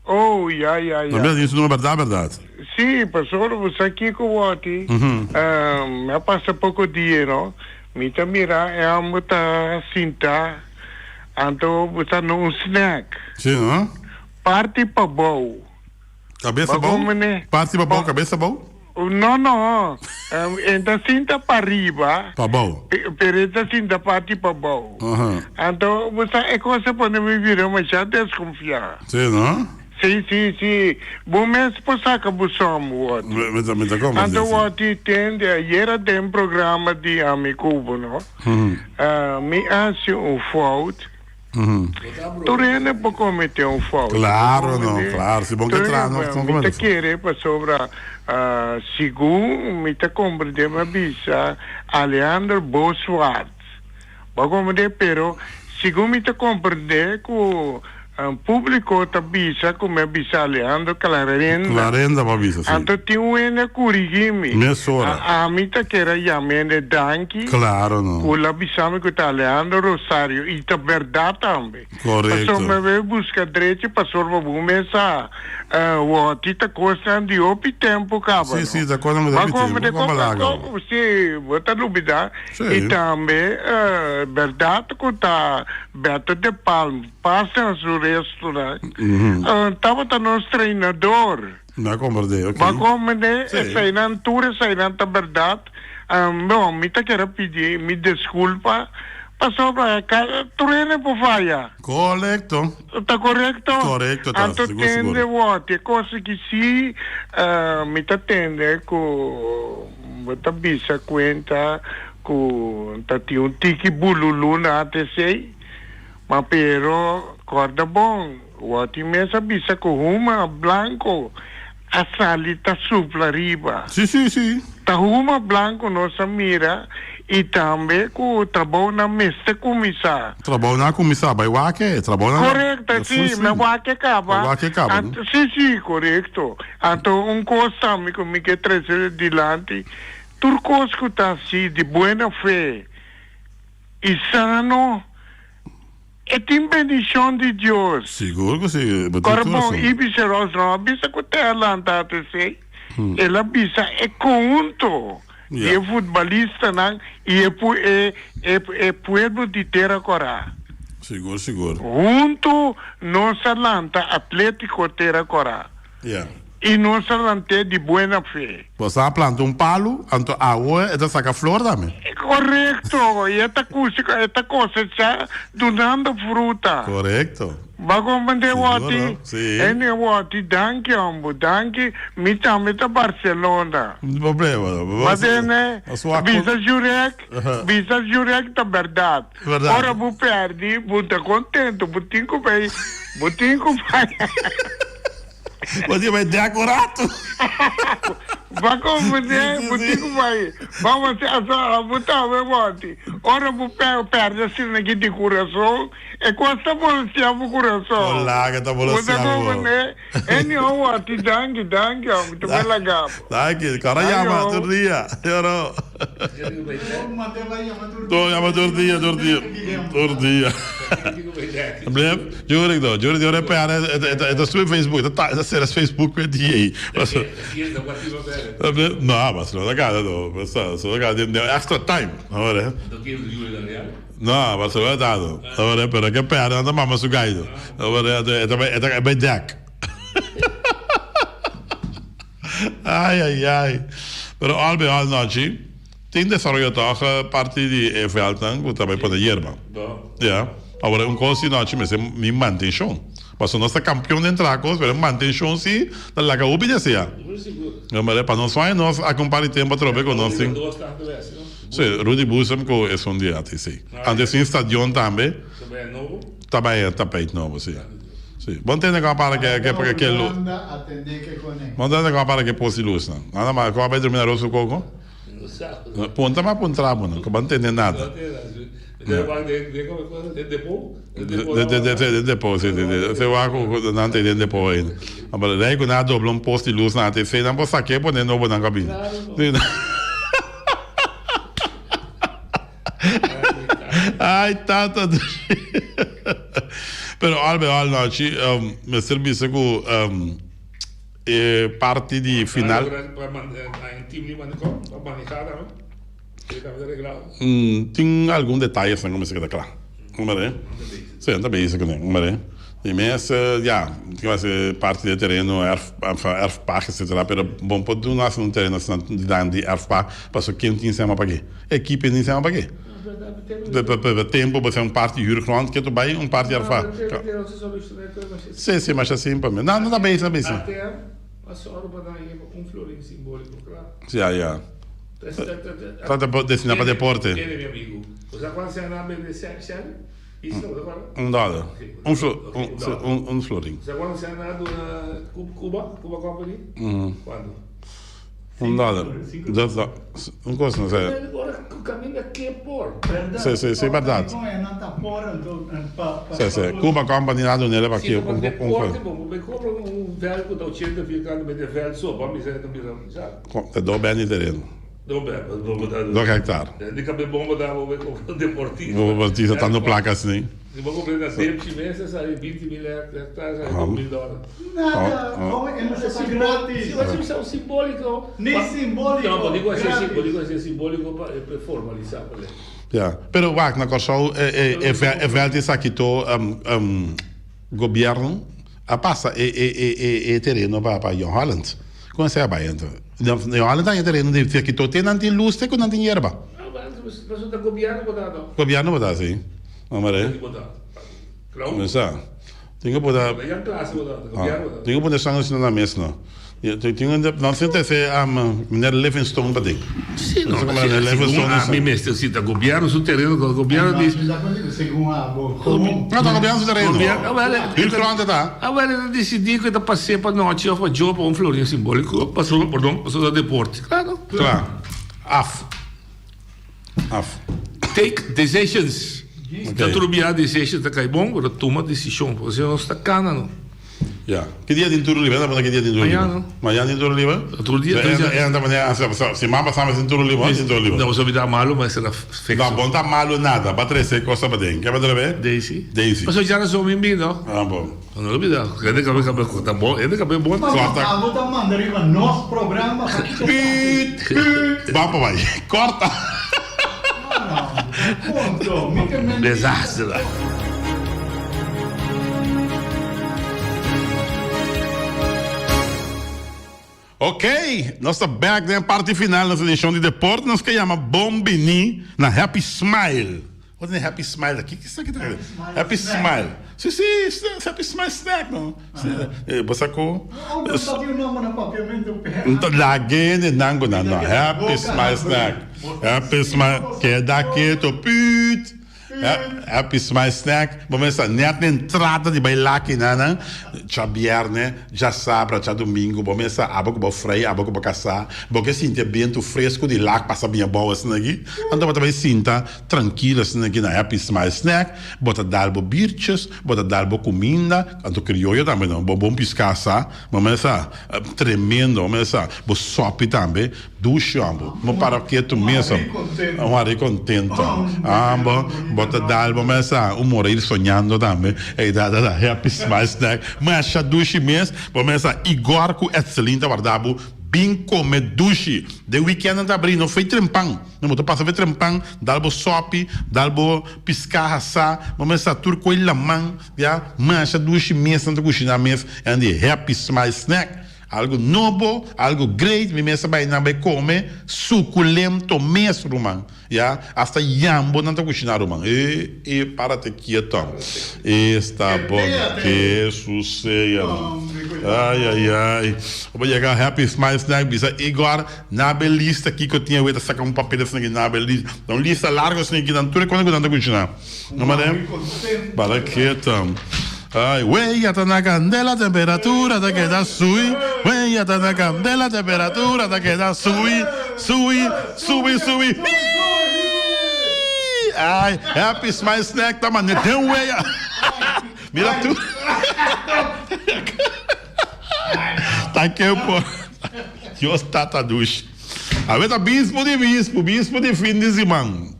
Oh, ya, ya, No, mi ya. ta tin su number berdad, berdad. Sí, pasobra bo sa kico wòrdi, mi a pasa poco dia, no? Mi ta mira e homber ta sinta, anto bo sa na un snack. Sí, no? Parti pabou. Cabeza Bo bou? komene? Parti pabou, cabeza bou? No, no. E ta sinta pariba. Pabou. Pero e ta sinta parti pabou. Anto, bo sa, e cos a pone mi bira masha desconfia. Sí, no? Sí, sí, sí. Bo mes por saca bo som, Woti. Mi ta, mi ta comprende, Anto, sí. Woti, tende, ayera den programa di Ami Cubo, no? Mi haci un fout. Tur hende por comete un fout. Claro no, claro. Si bon ke traha no Mi ta kere pasobra segun mi ta comprende mi a bisa Alejandro Boswart. Bo a comprende? Pero segun mi ta comprende cu publico ta bisa cu mi a bisa Alejandro Clarenda. Clarenda bo a bisa, si. Anto tin un hende a corigi mi. Mesora. Ami ta kere a yama hende danki. Claro no. Cu la bisa mi cu ta Alejandro Rosario y ta berdad tambe. Correcto. Pasobra mi a bay busca drechi pasobra bo mes sa woti ta cosnan di hopi tempo caba Si, si, ta cosnan di hopi tempo. Bo a laga. Si, bo ta lubida. Si. Y tambe berdad cu ta Beto de Palm. Pasa na su restaurant. Tabata nos treinador. Mi a comprende, ok. Bo a comprende? Sí. Eseinan, tur eseinan ta berdad. Bon, mi ta kere pidi mi desculpa pasobra tur hende por faya. Corecto. Ta corecto? Corecto ta, Anto sigur, sigur. tende wòrdi e cosa ki si mi ta tende ku bo ta bisa cuenta ku ta tin un tiki bululu na ATC. Ma pero, corda bon, wòrdi mes a bisa cu huma blanco a sali ta supla riba. Sí, sí, sí. Ta huma blanco nos a mira y tambe cu trabounan mester cuminsa. Trabounan a cuminsa, bay wak e, trabounan. Correcto, sí, me wak e caba. Me wak e caba. Anto, sí, sí, correcto. Anto un cos tambe cu mi ke trece dilanti, tur cos cu ta haci di buena fe, I sano, e tin bendicion di Dios. Sigur cu si, bo tin Ora tur bon, rason. Ibis Ross no a bisa cu te a lanta ATC, el a bisa e conhunto di e futbalistanan y e e e e pueblo di Tera Cora. Sigur, sigur. Hunto nos a lanta Atletico Tera Cora. Yeah. Y nos a lant'é di buena fe. Bo sa planta un palu, anto awe e ta saca flor tambe. Correcto, y e ta cushi, e ta cosecha dunando fruta. Correcto. Bo a comprende woti? Seguro, si. Ene woti, danki hombo, danki, mi tambe ta Barcelona. No problema, no. Ma tene, bisa Jurek, bisa Jurek ta berdad. Berdad. Ora bo perdi, bo ta contento, bo tin cu bay, bo tin cu bay. Bo tin bai dek un rato. Ba comprende, bo tin cu bai. Vamos a hacer, bo tambe wòrdi. Ora bo perde asina ki di curason, e cos ta bolsea bo curason. Hola, ta bolsea bo. Bo ta comprende? Anyhow, wòrdi, danki, danki, hombre. Ta bai laga bo. Danki. Kora yama tur dia. Yoro. Tur yama tur dia, tur dia. Tur dia. Blef, Jurik do, Jurik di ora e perde, e ta subi Facebook, e ta sera Facebook pe dia ei. No, Barcelona ta gana no, Barcelona ta gana den extra time. No, Barcelona ta no, pero ke perde nan ta mama su gai no. E ta bai dek. Ai ai ai. Pero al bij al nochi tin desaroyo toch parti di e veldnan cu ta bay pone yerba. Ya. Awor un cos di nochi mester mi mantencion. Pasobra nos ta campeon den traha cos pero e mantencion si ta laga hopi desea. Pa nos faya nos a un par di tempo atrobe cu nos tin. Si, Rudy Boezem cu esun di ATC. Antes tin stadion tambe. Ta bay e tapijt nobo, si. Si. Bon tende con a para ke ke ke luz. Bon tende con a para ke post di luznan. Nada mas, con a bay drumi na Roos su Coco? Punta mi a puntra bo no, ku bo a ntende nada. Den depo, si, si, si. Se wak ku nan ta den depo ainda. Pero rei ku nan a dobla un post di lus nan a te nan por sak'é pone nobo nan kabina. Ay tata Pero al bij al nochi mester bisa ku e parti di final. Tin algun detayesnan ku mester keda kla. Si, nan ta bezig kuné. Di mes, ya, tin ku hasi parti di e tereno, erf, erfpacht, etcetera, pero bon por duna hasi un tereno asina di nan di erfpacht, pasobra ken tin sema pa ke? Ekipe tin sema pa ke? Pa tempu bo un parti huurgrond ke tu bai, un parti erfpacht. Si, si, masha simpel mes. Nan ta bezig, nan ta bezig. Ya, ya. Ta destina pa deporte. Un dòler. Un flo, un, un florin. Un dòler. Dos dò, un kos no sé. Si, si, si, bèrdat. Si, si. Cuba Company a dun'el pa ki un, un kos. Ta do bèn di tereno. Do hectare. Deportista tanto placa asina. Ya, pero wak na Kòrsou e vèlt esaki to Gobierno a pasa e e e e tereno pa pa Jong Holland. Con esey a bay anto? Jong Holland ta e tereno di di aki tot nan tin luz te cu nan tin yerba. No, pasobra ta gobierno bo ta no. Gobierno bo ta si. Hombre. Bo ta. Claro. No sa. Tin cu pone. Jan clase bo ta, gobierno bo ta. Tin cu pone san asina na mes no. Tin un nan sin trece meneer Livingstone pa den. Si no, segun ami mester si ta gobierno su tereno, gobierno di. Segun abo, komo? No ta gobierno su tereno. Huur grond ta. Awel e ta decidi cu e ta pas'e pa nochi of pa djo pa un florin simbolico, pasobra, perdon, pasobra ta deporte. Claro. Claro. Af. Af. Take decisions. Ta tur bia decisions ta kai bon, pero tuma decision, pasobra si no nos ta cana no. Ya. Ki dia tin turu liber? Anda ki dia tin turu liber? Mañana tin turu liber? Tur dia. E anda mañana siman pasá mes tin turu liber? Tin turu liber. No, pasobra mi ta malu, ma esei ta fixo. No, bo no ta malu nada. Bo a trese cosa pa den. Ke bo trebe? Daisy. Daisy. Pasobra djarason mi bin no. Ah, bon. No lo bida. Hende kabe kabe ta bon. Hende kabe bon. Korta. Abo ta manda riba nos programa pa kiko Piet, piet. Ban pa bai. Korta. Punto. Mi ke men. Desastre. Ok, nos ta back den e parti final nos edicion di deporte. Nos ke yama bon bini na Happy Smile. Wat is Happy Smile? Ki ki esaki ta? Happy Smile. Si, si, Happy Smile snack no. Bo sa ku. Unda ta di un nomber na papiamentu pe? Nta lag'e den nan ku nan no. Happy Smile snack. Happy Smile. Keda keto. Püt. Happy Smile Snack, bo mester sa net na entrada di bai laki nan nan, djabierne, djasabra, djadumingu, bo mester sa abo ku bo frei, abo ku bo kasá, bo ke sinti e bientu fresku di lak pasa bin abou asina aki, anto bo ta bai sinta trankilo asina aki na Happy Smile Snack, bo ta dal bo birtjes, bo ta dal bo kuminda, anto krioyo tambe no, bo bon piská asá, bo mester sa tremendo, bo mester sa bo sòpi tambe. Dushi ambo. Mo para ketu mes am. Un hari contento. Ambo bo ta dal bo mes a un mora ir soñando tambe. Ey da da da happy smile snack. Masha dushi mes. Bo mes a Igor cu Etselin ta warda bo bin come dushi. Den weekend nan ta abri no fey trempan. No bo ta pasa fey trempan dal bo sopi dal bo pisca hasa. Bo mes a tur coy laman ya. Masha dushi mes nan ta cushina mes. En di happy smile snack. Algo nobo, algo great, mi mes a bai nan bai come suculento mes ruman, ya, hasta yambo nan ta cushina ruman, e e parate quieto, esta bon, ke sucede ay ay ay, bo yega Happy Smile Snack bisa Igor nabe lista kico tin awe ta saca un papel asina aki nabe lista, un lista largo asina aki nan tur e cosa cu nan ta cushina, no mane? Para quieto. Ay, wea ta na candela, temperatura ta keda subi. Wea ta na candela, temperatura ta keda subi, subi, subi, subi. Ay, Happy Smile Snack ta mane den wea. Mira tu. Ta ke por. Dios tata dushi. Awe ta bispo di bispo, bispo di fin di siman.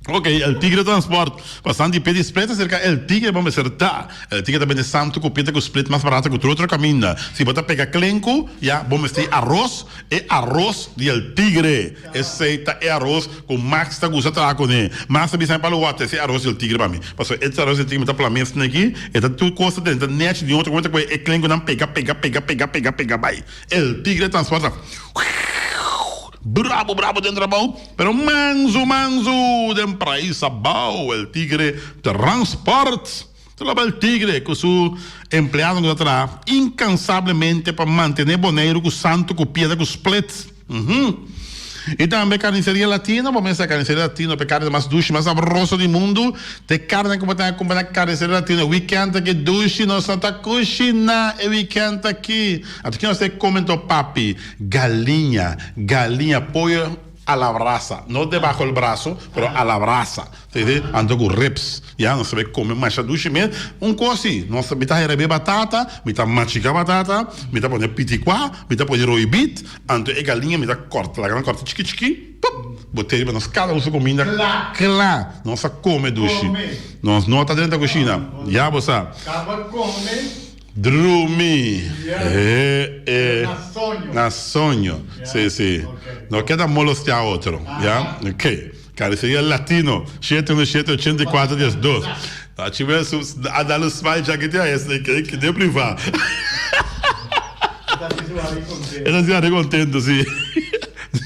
Ok, El Tigre Transport. Pasando di pie di split acerca El Tigre bo mester ta. El Tigre ta bende santo cu pita cu split mas barato cu tur otro caminda. Si bo ta pega klenku, ya, bo mester aros, e aros di El Tigre. Esey ta e aros cu Max ta gusta traha cune. Max ta bisa mi palo wak ese aros di El Tigre pa mi. Pasobra e aros di El Tigre mi ta pla mes neki, e ta tur cos ta drenta nechi di otro momento cu e klenkunan pega pega pega pega pega pega bay. El Tigre Transport ta. Brabo brabo den trabou pero mansu mansu den prijs abou el tigre transport ta loba el tigre cu su empleadonan cu ta traha incansablemente pa mantene Boneiru cu santo cu piedra cu split uhum y tambe carniceria latino bo mester carniceria latino pa e carne mas dushi mas sabroso di mundu te carne cu bo ta cumpra na carniceria latino weekend aki dushi nos no ta cushina e weekend aki Anto ki nos ta come anto papi? Galiña, galiña, pollo a la brasa, no debajo el brazo, pero a la brasa, si, anto cu ribs, ya, nos ta bay come masha dushi mes, un cos si, nos ta, mi ta herebe batata, mi ta machica batata, mi ta pone piticua, mi ta pone roibit, anto e galiña mi ta corta, laga nan corta chiki chiki, pup, bote riba nos cada un su cuminda, cla, nos a come dushi, nos no ta drenta cushina, ya bo sa. Caba come. Drumi. Eh, eh. Na soño. Na soño. Sí, sí. No keda molestia otro. Ya? Ok. Carniceria Latino, shete uno shete ochenta i kuater dies dos. Tachi me su a dal un smile chakiti a esne ke ke de priva. E ta si su hari contento. E ta si hari contento, sí.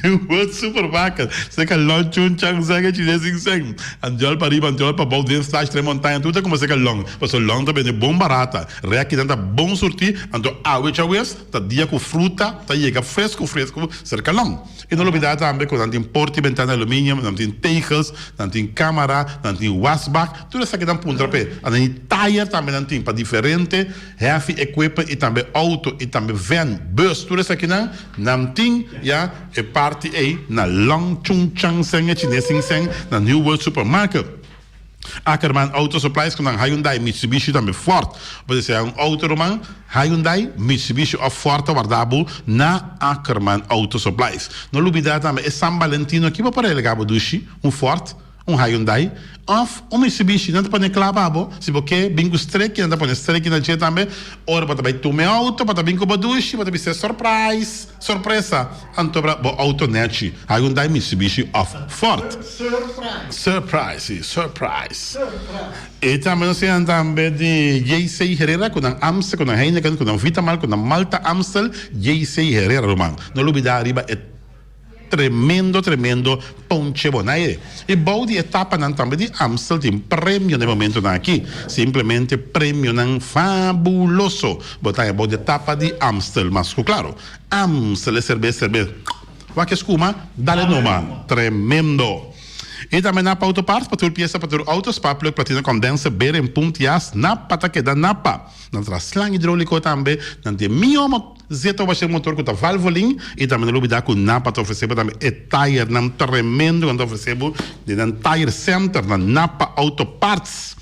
New World Supermarket, seka Long Chun Chang Seng e Chines Sing Seng. Andiol pa riba, andiol pa bou, den slash tres montaña, tur ta kuma seka Long. Pasobra Long ta bende bon barata. Rekinan ta bon surtí, anto awe djawees ta dia ku fruta ta yega fresku fresku serka Long. I no lubidá tambe ku nan tin porta i bentana aluminium, nan tin tegels, nan tin kamara, nan tin wasbak, tur esaki nan puntra p'e. Nan tin tayer tambe nan tin pa diferente heavy equipment i tambe auto i tambe van, bus, tur esakinan nan tin ya e parti ei na Long Chung Chang Seng e Chines Sing Seng na New World Supermarket. Ackerman Auto Supplies ku nan Hyundai, Mitsubishi tambe Ford. Bo desea un auto ruman, Hyundai, Mitsubishi of Ford ta warda bo na Ackerman Auto Supplies. No lubida tambe e San Valentino aki bo por relega bo dushi un Ford, un Hyundai of un Mitsubishi. Nan ta pone kla pa bo. Si bo ke bin ku streki nan ta pone streki na dje tambe. Ora bo ta bai tuma e auto bo ta bin ku bo dushi bo ta bisa surprise, sorpresa. Anto bra bo auto nechi, Hyundai, Mitsubishi of Ford. Surprise. Surprise, si, surprise. E tambe nos tin tambe di JC Herrera cu nan Amstel, cu nan Heineken, cu nan Vitamal, cu nan Malta Amstel, JC Herrera ruman. No lubida riba e tremendo tremendo Ponche Bonaire. E bou di e tapanan tambe di Amstel tin premio na e momentonan aki. Simplemente premionan fabuloso. Bo ta haña bou di e tapa di Amstel, mas cu claro. Amstel e serbes serbes. Wak e skuma, dale numa. Tremendo! I tambe Napa Auto Parts pa tur piesa pa tur auto, spark plug, platina, condenser, beren, punt, jas, Napa ta keda Napa. Nan tra slang hidroliko tambe, nan tin e mihó zeta washer motor ku ta Valvoline i tambe no lubida ku Napa ta ofrese bo tambe e tayernan tremendo ku nan ta ofrese bo den nan tire center na Napa Auto Parts.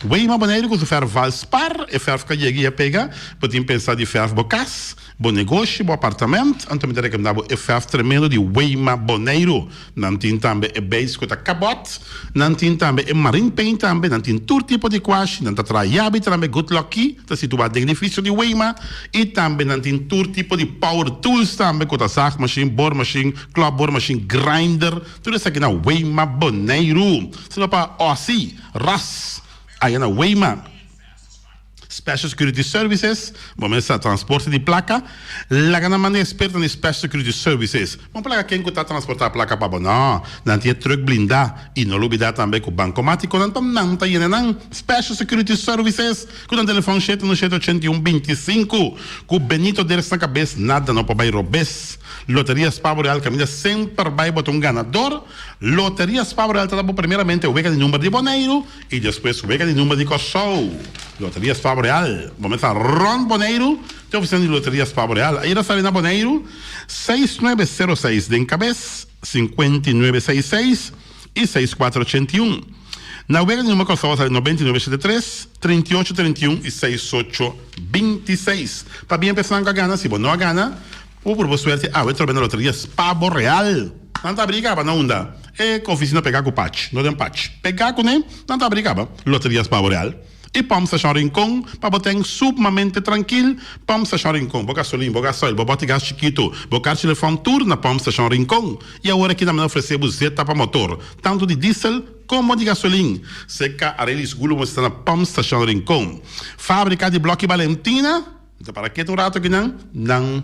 Weima Boneiru ku su fèrf Valspar, e fèrf ka yega i a pega, bo tin pensa di fèrf bo kas, bo negoshi, bo apartament, anto mi ta rekomendá bo e fèrf tremendo di Weima Boneiru. Nan tin tambe e beis ku ta kabòt, nan tin tambe e marine paint tambe, nan tin tur tipo di kuashi, nan ta traha yabi tambe Good Lucky ta situá den edifisio di Weima i tambe nan tin tur tipo di power tools tambe ku ta zaagmashin, boormashin, klopboormashin, grinder, tur esaki na Weima Boneiru. Sino pa Aussie. Ras, aya na Weima. Special Security Services, bo mester sa transporte di plaka, laga nan manda e expertonan di Special Security Services. Bo no por laga ken ku ta transporta plaka pa bo, no. Nan tin e truck blindá i no lubidá tambe ku bankomatikonan ta nan ta yena nan. Special Security Services, ku nan telefòn shete no shete ochenta i un binti i sinku. Ku Benito Dirks na kabes nada no por bai robes. Loteria Spa Boreal kaminda semper bai bo ta un ganador. Loteria Spa Boreal ta da bo primeramente wega di number di Boneiru i despues wega di number di Kòrsou. Loteria Spa Boreal. Real. Bo mester rònt Boneiru te ofisina di Loteria Spavo Real. Ayera sali na Boneiru 6906 den kabes, 5966 i 6481. Na wega di number Kòrsou a sali 9973, 3831 i 6826. Pabia personan ku a gana, si bo no a gana, Bo por bo suerte awe trobe na loteria Spavo Real. Nan ta abri kaba na unda? E oficina pega ku Pach, no den Pach. Pega kuné, nan ta abri kaba Loteria Spavo Real. I Pump Station Rincon pa bo ten sumamente trankil. Pump Station Rincon, bo gasolin, bo gasoil, bo bòti gas chikitu, bo karchi telefòn tur na Pump Station Rincon. I awor aki tambe nan ofresé bo zeta pa motor, tantu di diesel komo di gasolin. Seka Arelis Gulo bo mester ta na Pump Station Rincon. Fábrika di Blòki Balentina. Mi ta para ketu un rato aki nan, nan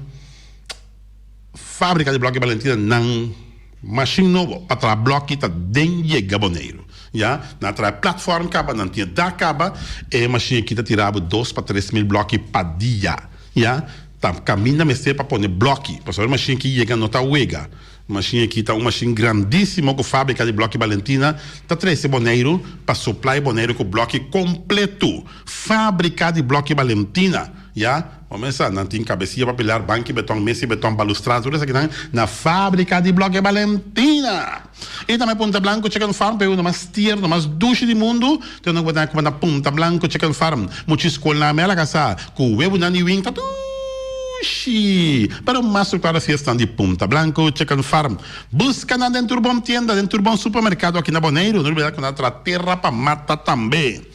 fabrika di bloki Balentina, nan mashin nobo pa traha bloki ta den yega Boneiru. Ya, nan a traha e platform kaba, nan tin e dak kaba, e mashin aki ta tira bo dos pa 3000 bloki pa dia. Ya, ta kaminda mester pa pone bloki, pasobra e mashin aki yega no ta wega. Mashin aki ta un mashin grandisimo ku fabrika di bloki Balentina ta trese Boneiru pa suplai Boneiru ku bloki kompletu. Fabrika di bloki Balentina, ya, bo mester sa, nan tin kabesia pa pilar, banki beton, mesa di beton, balustrada, tur esakinan na fabrika di bloki Balentina. I tambe Punta Blanco Chicken Farm pa e uno mas tierno, mas dushi di mundu, te uno ku bo ta kuma na Punta Blanco Chicken Farm. Mucha skolnan mi a laga sa ku webunan di wing ta dushi! Pero mas ku klaro fiestan di Punta Blanco Chicken Farm. Buska nan den tur bon tienda, den tur bon supermerkado aki na Boneiru. No olbida ku nan ta traha tera pa mata tambe.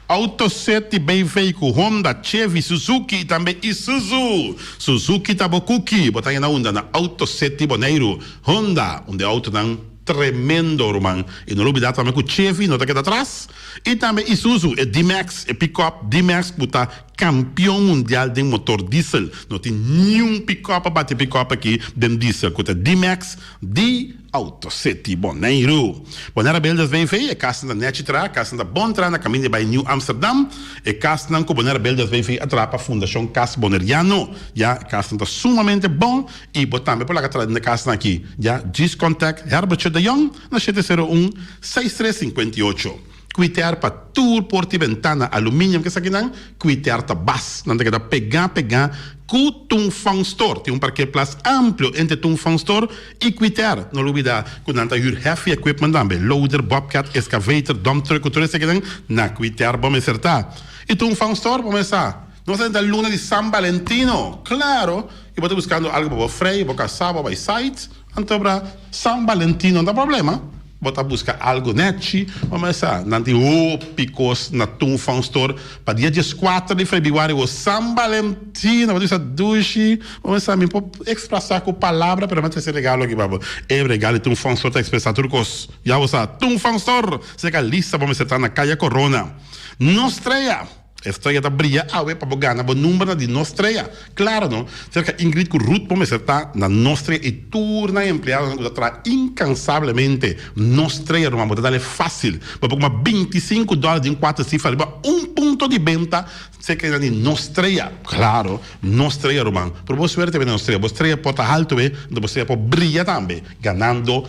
Auto City BV ku Honda, Chevy, Suzuki i tambe Isuzu. Suzuki ta bo kuki. Bo ta haña na unda? Na Auto City Boneiru. Honda, un di e autonan tremendo ruman. I no lubida tambe ku Chevy no ta keda atras. I tambe Isuzu, e D-Max, e pick-up D-Max ku ta Kampion mundial den motor diesel. No tin niun pikòp a bati pikòp aki den diesel ku ta D-Max di Auto City Boneiru. Bonaire Builders BV, e kasnan ta nèchi traha, kasnan ta bon traha na kaminda di bai Nieuw Amsterdam. E kasnan ku Bonaire Builders BV a traha pa Fundashon Kas Boneriano. Ya, e kasnan ta sumamente bon i bo tambe por laga traha den e kasnan aki. Ya, djis kòntèkt Herbertje de Jong na 701 63 58. Kwitear pa tur porta i bentana aluminium ke esakinan, kwitear ta bas. Nan ta keda pegá pegá ku Tung Fong Store. Tin un parkeerplaats amplio entre Tung Fong Store i Kwitear. No lubida ku nan ta hür heavy equipment tambe, loader, bobcat, excavator, dump truck ku tur esakinan na Kwitear bo mester ta. I Tung Fong Store bo mester sa. Nos ta den luna di San Valentino, klaro, i bo ta buskando algu pa bo frei, bo kasá, bo bai site, anto bra San Valentino no ta problema. Bo ta buska algo nechi? Bo mester sa, nan tin hopi kos na Tung Fong Store pa dia 14 di febrüari o San Valentino. Bo ta bisa dushi. Bo mester sa, mi por ekspresá ku palabra, pero mi a trese regalo aki pa bo. E regalo di Tung Fong Store ta ekspresá tur kos. Ya bo sa, Tung Fong Store! Serka Lisa bo mester ta na Kaya Korona. No strea! E strea ta bria awe pa bo gana bo numbernan di nos strea. Claro no, cerca Ingrid cu Ruth bo mester ta na nos strea y tur nan empleadonan cu ta traha incansablemente nos strea ruman bo ta dale facil. Bo por cuma 25 dollar di un cuater cifra riba un punto di benta cerca di nos strea. Claro, nos strea ruman. Pero bo suerte bini nos strea. Bo strea por ta halto e, enton bo strea por bria tambe ganando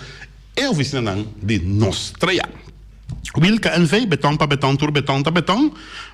e oficinanan di nos strea. Wilka NV, beton pa beton, tur beton ta beton.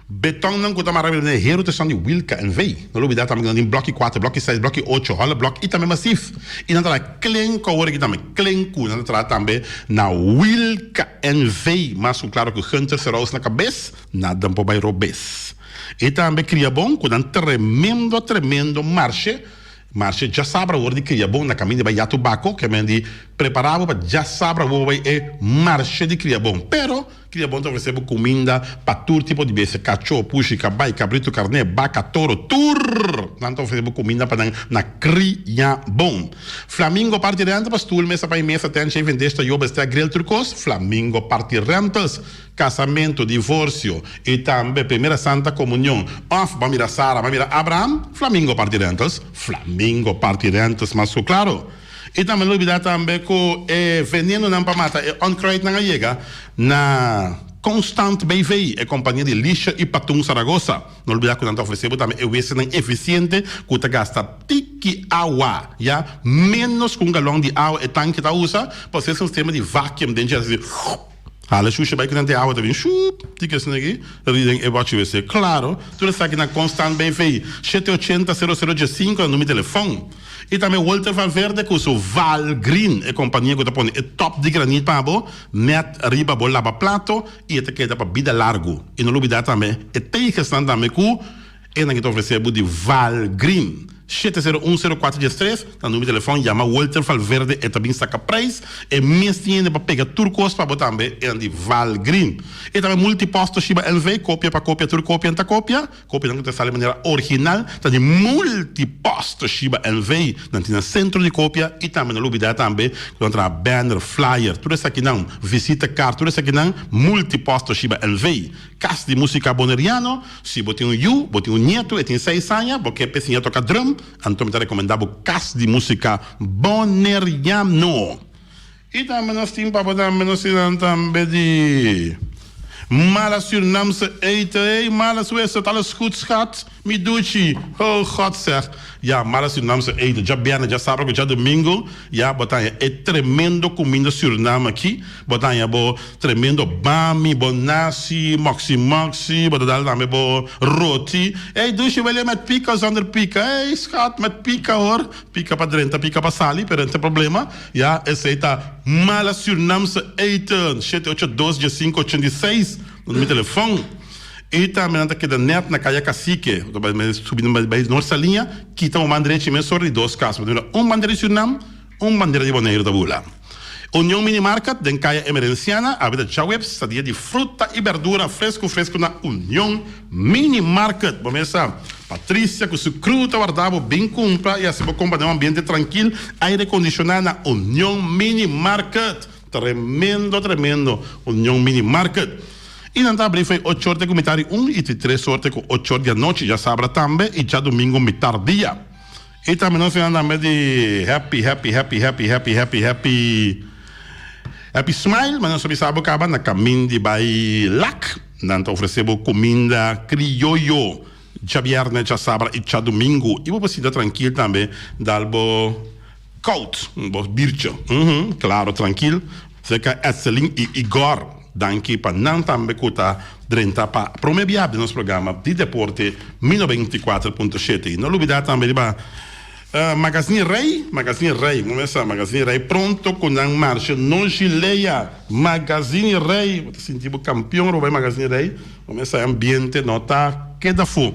Betonnan ku ta mara bira den e heru ta esnan di Wilka NV. No lubida tambe ku nan tin bloki kuater, bloki seis, bloki ocho, holle blok i tambe masif. I nan ta traha klenku awor aki tambe, klenku nan ta traha tambe na Wilka NV. Mas ku klaro ku Gunther Serous na kabes, nada por bai robes. I tambe Kriabon ku nan tremendo tremendo marshe. Marshe djasabra awor di Kriabon na kaminda bai Yatubako, ke men di prepara bo pa djasabra awor bo bai e marshe di Kriabon. Pero Kriabon ta ofrese bo kuminda pa tur tipo di bestia, kachó, pushi, kabai, kabritu, karné, baka, toro, tur nan ta ofrese bo kuminda pa nan na Kriabon. Flamingo Party Rental pa stul, mesa pa e mesa, tent, shaving dish, tayo, bestek, grill, tur kos, Flamingo Party Rentals. Kasamentu, divorsio i tambe Primera Santa Komunion òf bo a mira Sara, bo a mira Abraham, Flamingo Party Rentals, Flamingo Party Rentals mas ku klaro. I tambe no lubidá tambe ku e venenonan pa mata e onkruidnan a yega na Constant BV, e kompania di Lisha i Patun Saragossa. No lubidá ku nan ta ofresé bo tambe e wesenan efisiente ku ta gasta tiki awa, ya, ménos ku un galòn di awa e tanki ta usa pa hasi un sistema di vacuum den dje, hasi. Hala shusha bai ku nan te awa ta bin shuup tiki asina aki ri den e bochi wc. Klaro, tur esaki na Constant BV, 780 00 15 na number telefon. I tambe Walter Valverde ku su Val Green, e kompania ku ta pone e top di granit pa bo net riba bo laba plato i e ta keda pa bida largu. I no lubida tambe e tegelsnan tambe ku E nan ki ta ofresé bo di Val Green. 70104 13 ta number di telefòn, yama Walter Valverde e ta bin saka prijs, e mes tin hende pa pega tur kos pa bo tambe, e nan di Val Green. E tambe Multipost Toshiba NV, kopia pa kopia tur kopia ta kopia, kopianan ku ta sali manera original ta di Multipost Toshiba NV, nan tin nan sentro di kopia i tambe no lubida tambe ku nan traha banner, flyer, tur esakinan, visita kaart, tur esakinan Multipost Toshiba NV. Kas di Musika Boneriano. Si bo tin un yu, bo tin un nietu, e tin seis aña, bo ke p'e siña toka drum, anto mi ta rekomendá bo Kas di Músika Boneriano. I tambe nos tin pa bo tambe nos tin nan tambe di Mala Surinaamse eten. Hey Mala, hoe is het? Alles goed schat? Mi duchi. Oh God zeg. Ya, Mala Surinaamse eten. Djabièrnè, djasabra ku djadumingu. Ya, bo ta haña e tremendo kuminda Surinam aki. Bo ta haña bo tremendo bami, bo nasi, moksi moksi, bo ta dal tambe bo roti. Ey, dushi, wil je met pika of zonder pika? Ey, schat, met pika hoor. Pika pa drenta, pika pa sali, pero no tin problema. Ya, esey ta Mala Surinaamse Eten. 782 15 86, na mi telefon. I tambe nan ta keda nèt na Kaya Kasike. Bo ta bai subi bai Noord Saliña, kita un man drechi mesora di dos kas. Bo ta mira un bandera di Surinam, un bandera di Boneiru ta bula. Union Mini Market den Kaya Emerenciana awe ta djaweps ta dia di fruta i berdura fresku fresku na Union Mini Market. Bo mesa Patricia ku su crew ta warda bo bin kumpra i hasi bo kompra den un ambiente trankil, aire kondishoná na Union Mini Market. Tremendo tremendo Union Mini Market. I nan ta abri fo'i ocho or te ku mitar di un i ti tres or te ku ocho or di anochi djasabra tambe i djadumingu mitar dia. I tambe nos tin tambe di happy happy happy happy happy happy happy happy smile ma nos a bisa bo kaba na kamin di bai lak nan ta ofrese bo kuminda krioyo djabièrnè djasabra i djadumingu i bo por sinta trankil tambe dal bo kout bo birtje klaro trankil serka Etselin i Igor danki pa nan tambe ku ta drenta pa prome bia den nos programa di deporte Mi 94.7 i no lubida tambe riba Magazine Rey Magazine Rey bo mester sa Magazine Rey pronto ku nan marsha no gilea Magazine Rey bo ta sinti bo kampion ora bo bai Magazine Rey bo mester sa e ambiente no ta keda fu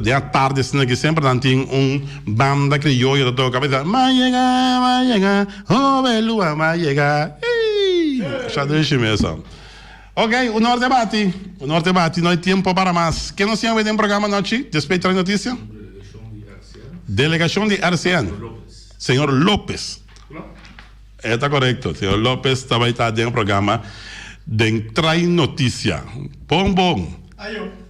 den atardi asina aki semper nan tin un banda krioyo ta toka bo ta ma yega ma yega hobelua ma yega ey sha dushi mester. Ok, un or te bati. Un or te bati, no hay tiempo para mas. Ken nos tin awe den programa anochi, despues trae noticia? Delegacion di RCN. Señor Lopez. E ta corecto. Señor Lopez ta bay ta den programa den Trae Noticia. Bon bon. Ayo.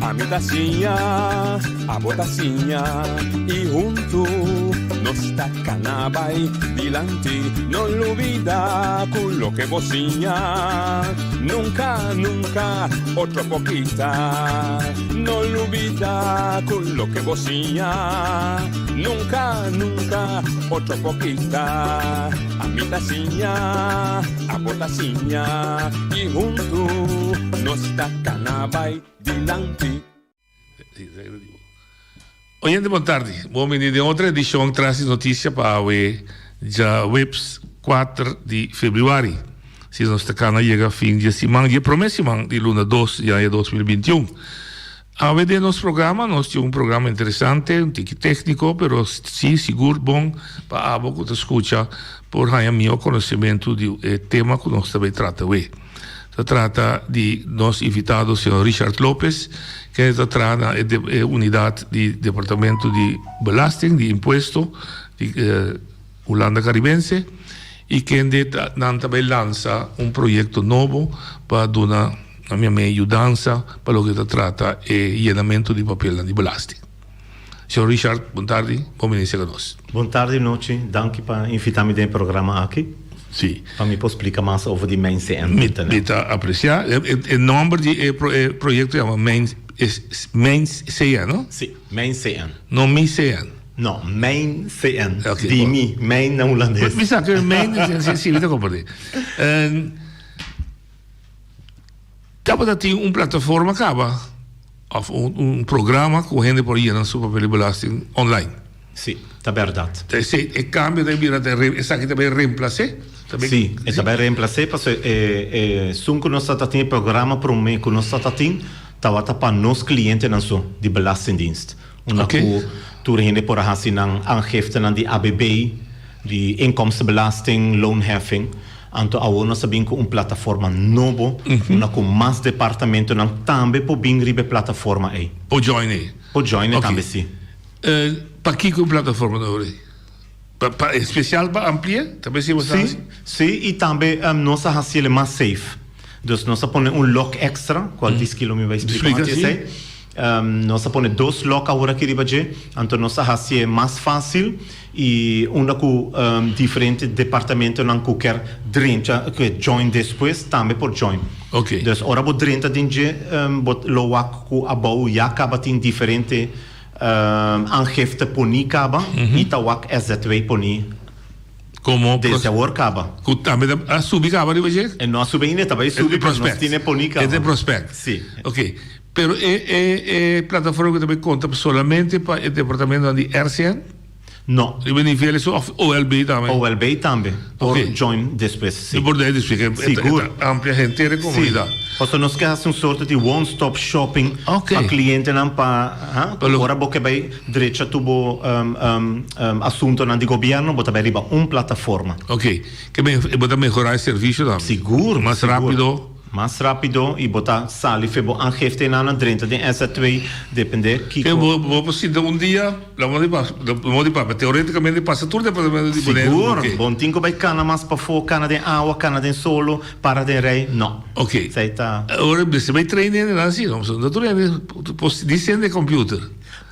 Ami ta siña, abo ta siña y hunto nos ta cana bay dilanti. No lubida cu loke bo siña nunca, nunca otro por kita. No lubida cu loke bo siña nunca, nunca otro por kita. Ami ta siña, abo ta siña y hunto nos ta cana bay dilanti. Oyente bon tardi, bon bini den otro edicion Tras di Noticia pa awe djaweps 4 di februari. Si nos ta cana yega fin di e siman, di e prome siman di luna dos di aña 2021. Awe den nos programa nos tin un programa interesante, un tiki tecnico, pero si sigur bon pa abo cu ta scucha por haña miho conocimento di e tema cu nos ta bay trata awe. Ta trata di nos invitado señor Richard Lopez, kende ta traha na e unidad di Departamento di Belasting, di Impuesto di Hulanda Caribense y kende ta nan ta bay lansa un proyecto nobo pa duna na mi ame yudansa pa loke ta trata e yenamento di papelnan di belasting. Señor Richard, bon tardi, bon bini serka nos. Bon tardi Nochi, danki pa invita mi den e programa aki. Si. Pa mi por splika mas over di Mijn CN Mi mi ta aprecia. E nomber di e proyecto yama Mijn Mijn CN, no? Si, Mijn CN. No Mi CN. No, Mijn CN. Ok, Di mi, mijn na Hulandes. Mi sa ku mijn, si, si, mi ta komprendé. Tabata tin un plataforma kaba of un un programa ku hende por yena su papel di belasting online. Si, ta bèrdat. Ta esei e kambio ta bira ta esaki ta bai remplas'é? Ta bai Si, e ta bai remplas'é pasobra e e esun ku nos tabata tin e programa promé ku nos tabata tin tabata pa nos klientenan so di Belastingdienst. Unda ku tur hende por a hasi nan aangiftenan di ABB, di inkomstenbelasting, loonheffing. Anto awor nos a bin ku un plataforma nobo, unda ku mas departamentonan tambe por bin riba e plataforma ei. Por join ei. Por join ei tambe, si. Pakiko un plataforma nobo ei? Pa, pa, especial pa amplia? Ta besi bo sa hasi? Si, si, i tambe nos a hasi el mas safe. Dus nos a pone un lock extra, cual diski lo mi bai splika Splika, antes si. esei. Nos a pone dos lock awor aki riba dje, anto nos a hasié mas fácil i unda ku diferente departamentonan ku kier drenta, ku join despues, tambe por join. Oké. Dus ora bo drenta den dje, bo lo wak ku abou ya kaba tin diferente aangifte poní kaba i ta wak SZW poní Como desde awor kaba. Ku tambe ta a subi kaba riba dje? E no a subi ainda, e ta bai subi, pero nos tin e poní kaba. E ta e prospect. Si. Oké. Pero e e e plataforma ku ta bai konta solamente pa e departamentonan di RCN? No. Riba e nivel eso òf OLB tambe? OLB tambe por Oké. join despues, si. Por dei despues, ke e Sigur. ta amplia henter e komunidat. Si. Pasobra nos ke hasi un sorto di one stop shopping Oké. pa klientenan pa ha Pa lo- ora bo ke bai drecha tur bo asuntonan di gobièrnu bo ta bai riba un plataforma. Oké. Ke men bo ta mehorá e servisio tambe. Sigur, Mas sigur. rápido. Mas rapido y bo ta sali fe bo aangifte nan drenta den SZ2 depende Ke kiko. bo bo por sinta un dia la modo di pas la modo di papia teoreticamente pasa tur departamento di Boneiru Sigur, oke. bo no tin ku bai kana mas pafó, kana den awa, kana den solo, para den rei, no. Oke. Esei ta. Ora mester bai train hende nan si no pasobra no tur hende por dicen den computer.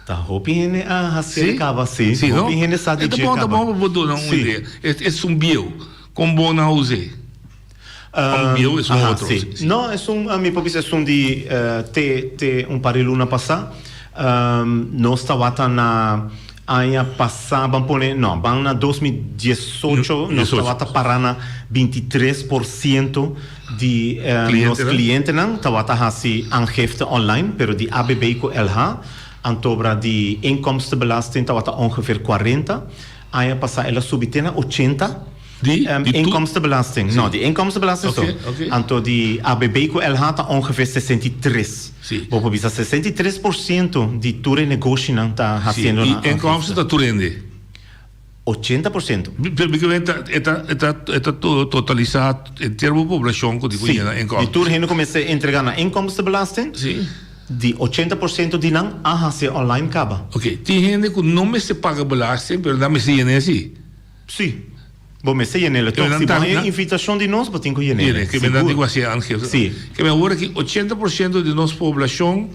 Ta hopi hende a hasi Si? kaba si, Si no? hopi hende sa di E ta dje bon ta kaba. bon pa bo duna un Si. idea. Es un bieu kon bo nan us'é. Un bieu es un Aha, otro. si. Si. No, esun, mi por bisa esun di te te un par di luna pasá. Nos tabata na aña pasá, ban pone, no, ban na 2018, nos tabata pará na 23% di nos Clientenan. clientenan tabata hasi aangifte online, pero di ABB ku LH, antobra di inkomstenbelasting tabata ongeveer 40. Aña pasá el a subi te na 80. Di? Di tu? Inkomstenbelasting. No, di inkomstenbelasting so. Oké, oké. Anto di ABB ku LH ta ongeveer 63. Si. Bo por bisa 63% di tur e negoshinan ta Si, hasiendo i nan inkomsten aangifte. ta tur hende? 80%. Bíblikamente e ta e ta e ta totalisá henter bo poblashon ku tin ku Si, yena di inkomsten. tur hende ku mester entregá nan inkomstenbelasting, Si. di 80% di nan a hasi online kaba. Oké, tin hende ku no mester paga belasting pero nan mester yena esei. Si. Bo mester yen'el tok. Si bo haña invitashon di nos, bo tin ku yen'el. Yene, ke men nan tin ku hasi aangifte. Si. Ke men awor aki 80% di nos poblashon.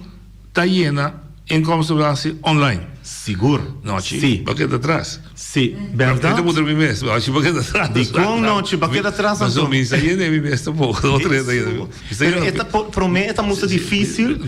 Ta yena inkomstenbelasting online. Sigur. Nochi Si. bo keda atras. Si, berdad. Mi ta puntra mi mes, nochi bo keda atras. Dikon nochi bo keda atras anto? Pasobra mi sa yena mi mes tampoko. Otro hende ta yena mi. Mi sa Pero yena e ta por prome e ta mucho dificil,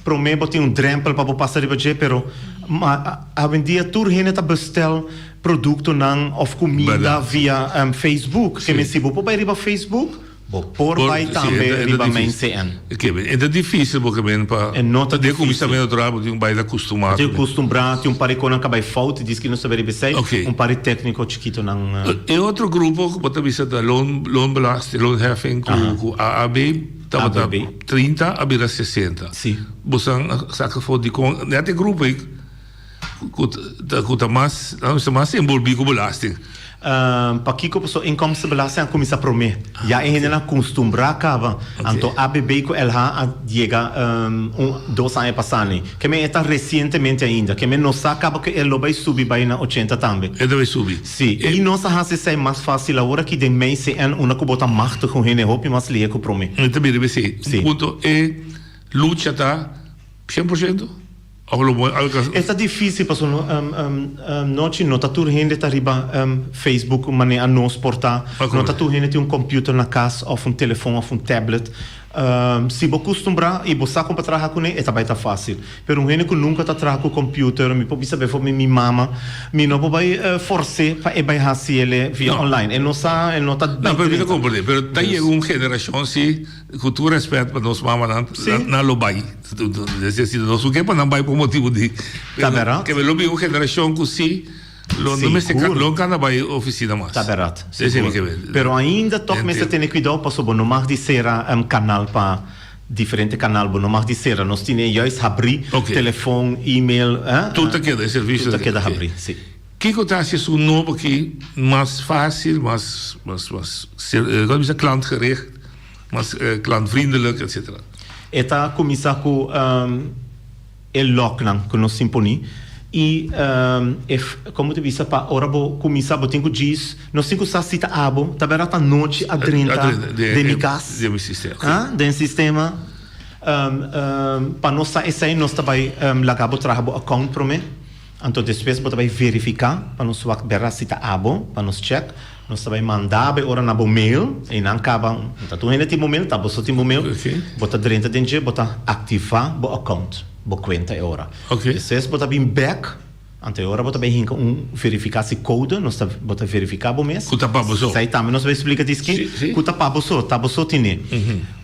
prome bo tin un drempel pa bo pasa riba dje, pero ma awendia tur hende ta bestel productonan of cuminda Berdad. via Facebook. Si. Ke men si bo por bay riba Facebook, Bo por bai tambe riba Mijn CN. E ta difícil bo ke men pa E no ta den difícil. kuminsamentu traha bo tin un bai ta kustumá. Tin kustumbrá, tin un par di konan ka bai fout, diski nos ta bai riba esei, un par di tékniko chikitonan. E otro grupo ku bo ta bisa ta loon loonbelasting, loonheffing ku ku AAB tabata 30 a bira 60. Si. Bo san a saka for dikon nèt e grupo ei ku ta ku ta mas laat mi bisa mas enbolbí ku belasting. Pakiko pasobra inkomstenbelasting a kuminsá promé. Ya e hendenan a kustumbrá kaba. Anto ABB ku LH a yega un dos aña pasá ni. Ke men e ta resientemente ainda. Ke men no sa kaba ku e lo bai subi bai na ochenta tambe. E ta bai subi. Sí. I nos a hasi esei mas fásil awor aki den Mijn CN unda ku bo ta machtig un hende hopi mas lihe ku promé. Mi ta mira esei. Sí. Un punto e lucha ta 100%? Of lo mooi alcansa. E ta dificil pasobra nochi no ta tur hende ta riba Facebook manera nos por ta. No ta tur hende tin un computer na cas of un telefon of un tablet. Si bo custumbra y bo sa con pa traha cune e ta bay ta facil. Pero un hende cu nunca ta traha cu computer, mi por bisa bijvoorbeeld mi mama, mi no por bay forse pa e bay haci ele via online. E no sa, e no ta. No, pero mi ta comprende. Pero ta yega un generacion si. Ku tur rèspèt pa nos mamanan, nan lo bai. Es desir, nos no ke pa nan bai pa motibu di. Ta bèrdat. Ke lo bin un generashon ku si lo no mester Sigur. lo no bai ofisina mas. Ta bèrdat, Esei mi sigur. ke ber. Pero ainda tòg mester tene kuidou pasobra bo no mag di sera kanal pa diferente kanal. Bo no mag di sera. Nos tene juist habrí, Oké. telefon, email, eh. Tur ta keda, e servisio Tur ta ta keda, keda oké. habrí, si. Kiko ta hasi esun nobo aki mas fásil, mas, mas, mas, kon bisa klantgericht, mas klantvriendelijk, etcetera? E ta kuminsá ku e lòknan ku nos tin poní i e, komo ta bisa, pa ora bo kuminsá bo tin ku djis, nos tin ku sa si ta abo, ta bèrdat anochi a drenta den mi kas, Den mi sistema. Den sistema. Pa nos sa esei nos ta bai laga bo traha bo account promé. Anto despues bo ta bai verifica pa nos wak bera si ta abo, pa nos check. Nos ta bai manda bo e ora na bo mail, einan caba, no ta tur hende tin bo mail, ta bo so tin bo mail. Bo ta drenta den dje, bo ta activa bo account, bo cuenta e ora. Despues bo ta bin bek, anto e ora bo ta bai hinca un verificatie code, nos ta, bo ta verifica bo mes. Cu ta pa bo so. Esai tambe nos ta bai splica diski, cu ta pa bo so, ta bo so tine.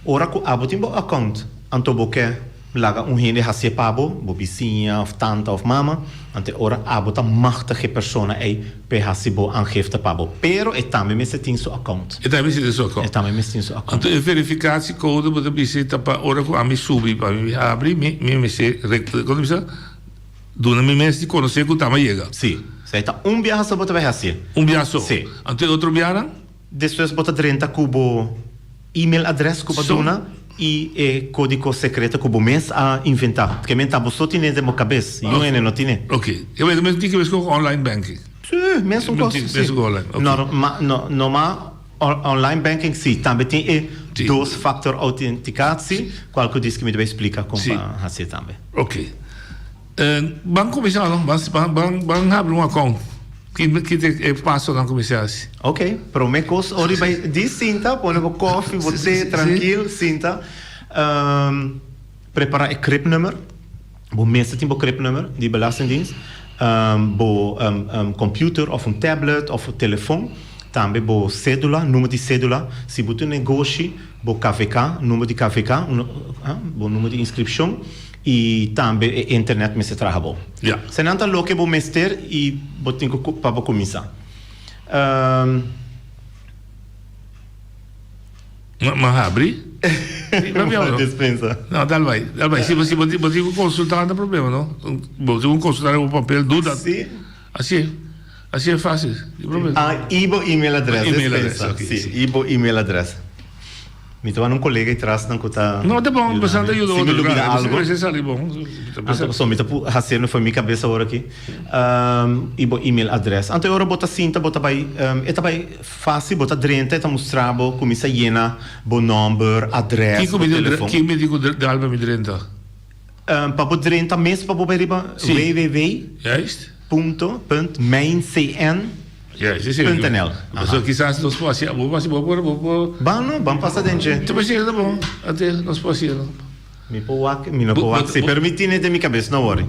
Ora cu abo tin bo account, anto bo ke. Laga un hende hacié pa bo, bo bisiña of tanta of mama, anto e ora abo ta machtig e persona ey p'e haci bo aangifte pa bo. Pero e tambe mester tin su account. E tambe mester tin su account. E tambe mester tin su account. Anto e verificatiecode bo ta bisa ta pa ora cu ami subi pa mi habri, mi mi mester rec, con ta bisa? Duna mi mes di conoce cu ta mi a yega. Si. Esey ta un biaha so bo ta bay hacié. Un biaha so. Si. Anto e otro biahanan? Despues bo ta drenta cu bo email adres cu bo a duna y e codico secreto cu bo mes a inventa. Ke men ta bo so tine den bo cabes, yu hende no tine. Ok. E wet mes tin ke mes cu online banking. Si, mesun cos. Si. Mesun cu online, ok. No, ma, no, no ma online banking si. Tambe tin e dos factor autenticatie, cual cu dies cu mi ta bay splica con pa haci tambe. Ok. Ban kuminsá no, ban ban ban habri un account. Ki ki ta e pasonan ku mester hasi? Ok, promé kos ora di bai di sinta, pone bo kòfi, bo te trankil, sinta. Prepará e cribnummer. Bo mester tin bo cribnummer di Belastingdienst. Bo computer òf un tablet òf telefon. Tambe bo sédula, number di sédula. Si bo tin negoshi, bo KVK, number di KVK, bo number di inskripshon. I tambe e internet mester traha bo. Ja. Senan ta loke bo mester i bo tin ku pa bo kuminsá. Ma ma habri? Dispensa. No, dal bai, dal bai. Si bo si bo tin bo tin ku konsultá no ta problema no. Bo tin ku konsultá riba bo papel, duda. Si. Asi e, asi e fásil. Di problema. Ah, i bo email adres, Email adres, dispensa. ok, Si, si. i bo email adres. Mi ta wak un kolega ei tras nan ku ta No, ta bon, yuda ta mi. yuda Si mi otro, lubida claro. algo. Mester sali bon. Anto pasobra mi ta pu hasiendo for mi kabes awor aki. I bo email adres. Anto e ora bo ta sinta bo ta bai, e ta bai fásil, bo ta drenta e ta mustra bo kuminsá yena bo nòmber, adres, Kiko bo mi telefon. Kiko mi di ku dal pa mi drenta? Pa bo drenta mes pa bo bai riba www. Juist. Punto punt mijncn Juist, esei. Punt nl. Pasobra kisas nos por hasi, bo por hasi, bo por, bo por. Ban no, ban pasa den dje. Te por hasi ta bon, ante nos por hasi. Mi por wak, mi no por wak si, pero mi tine den mi kabes, no worry.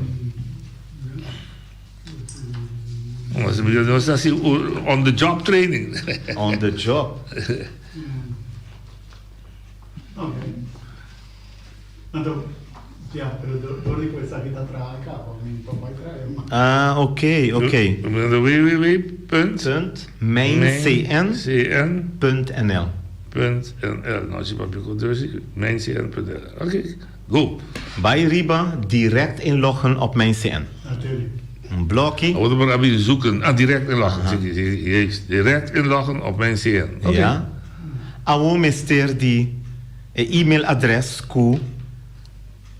Nos ta hasi on the job training. On the job. Ah, ok, ok. Www punt. Punt mijncn punt nl. Punt nl. No si papia ku dus mijncn punt nl. Ok, go. Bai riba direct inloggen op mijncn. Un blokkie. Awor ta por abi zoeken. Ah, direct inloggen. Juist, direct inloggen op mijncn. Ok. Ja. Awor mester di. E email adres ku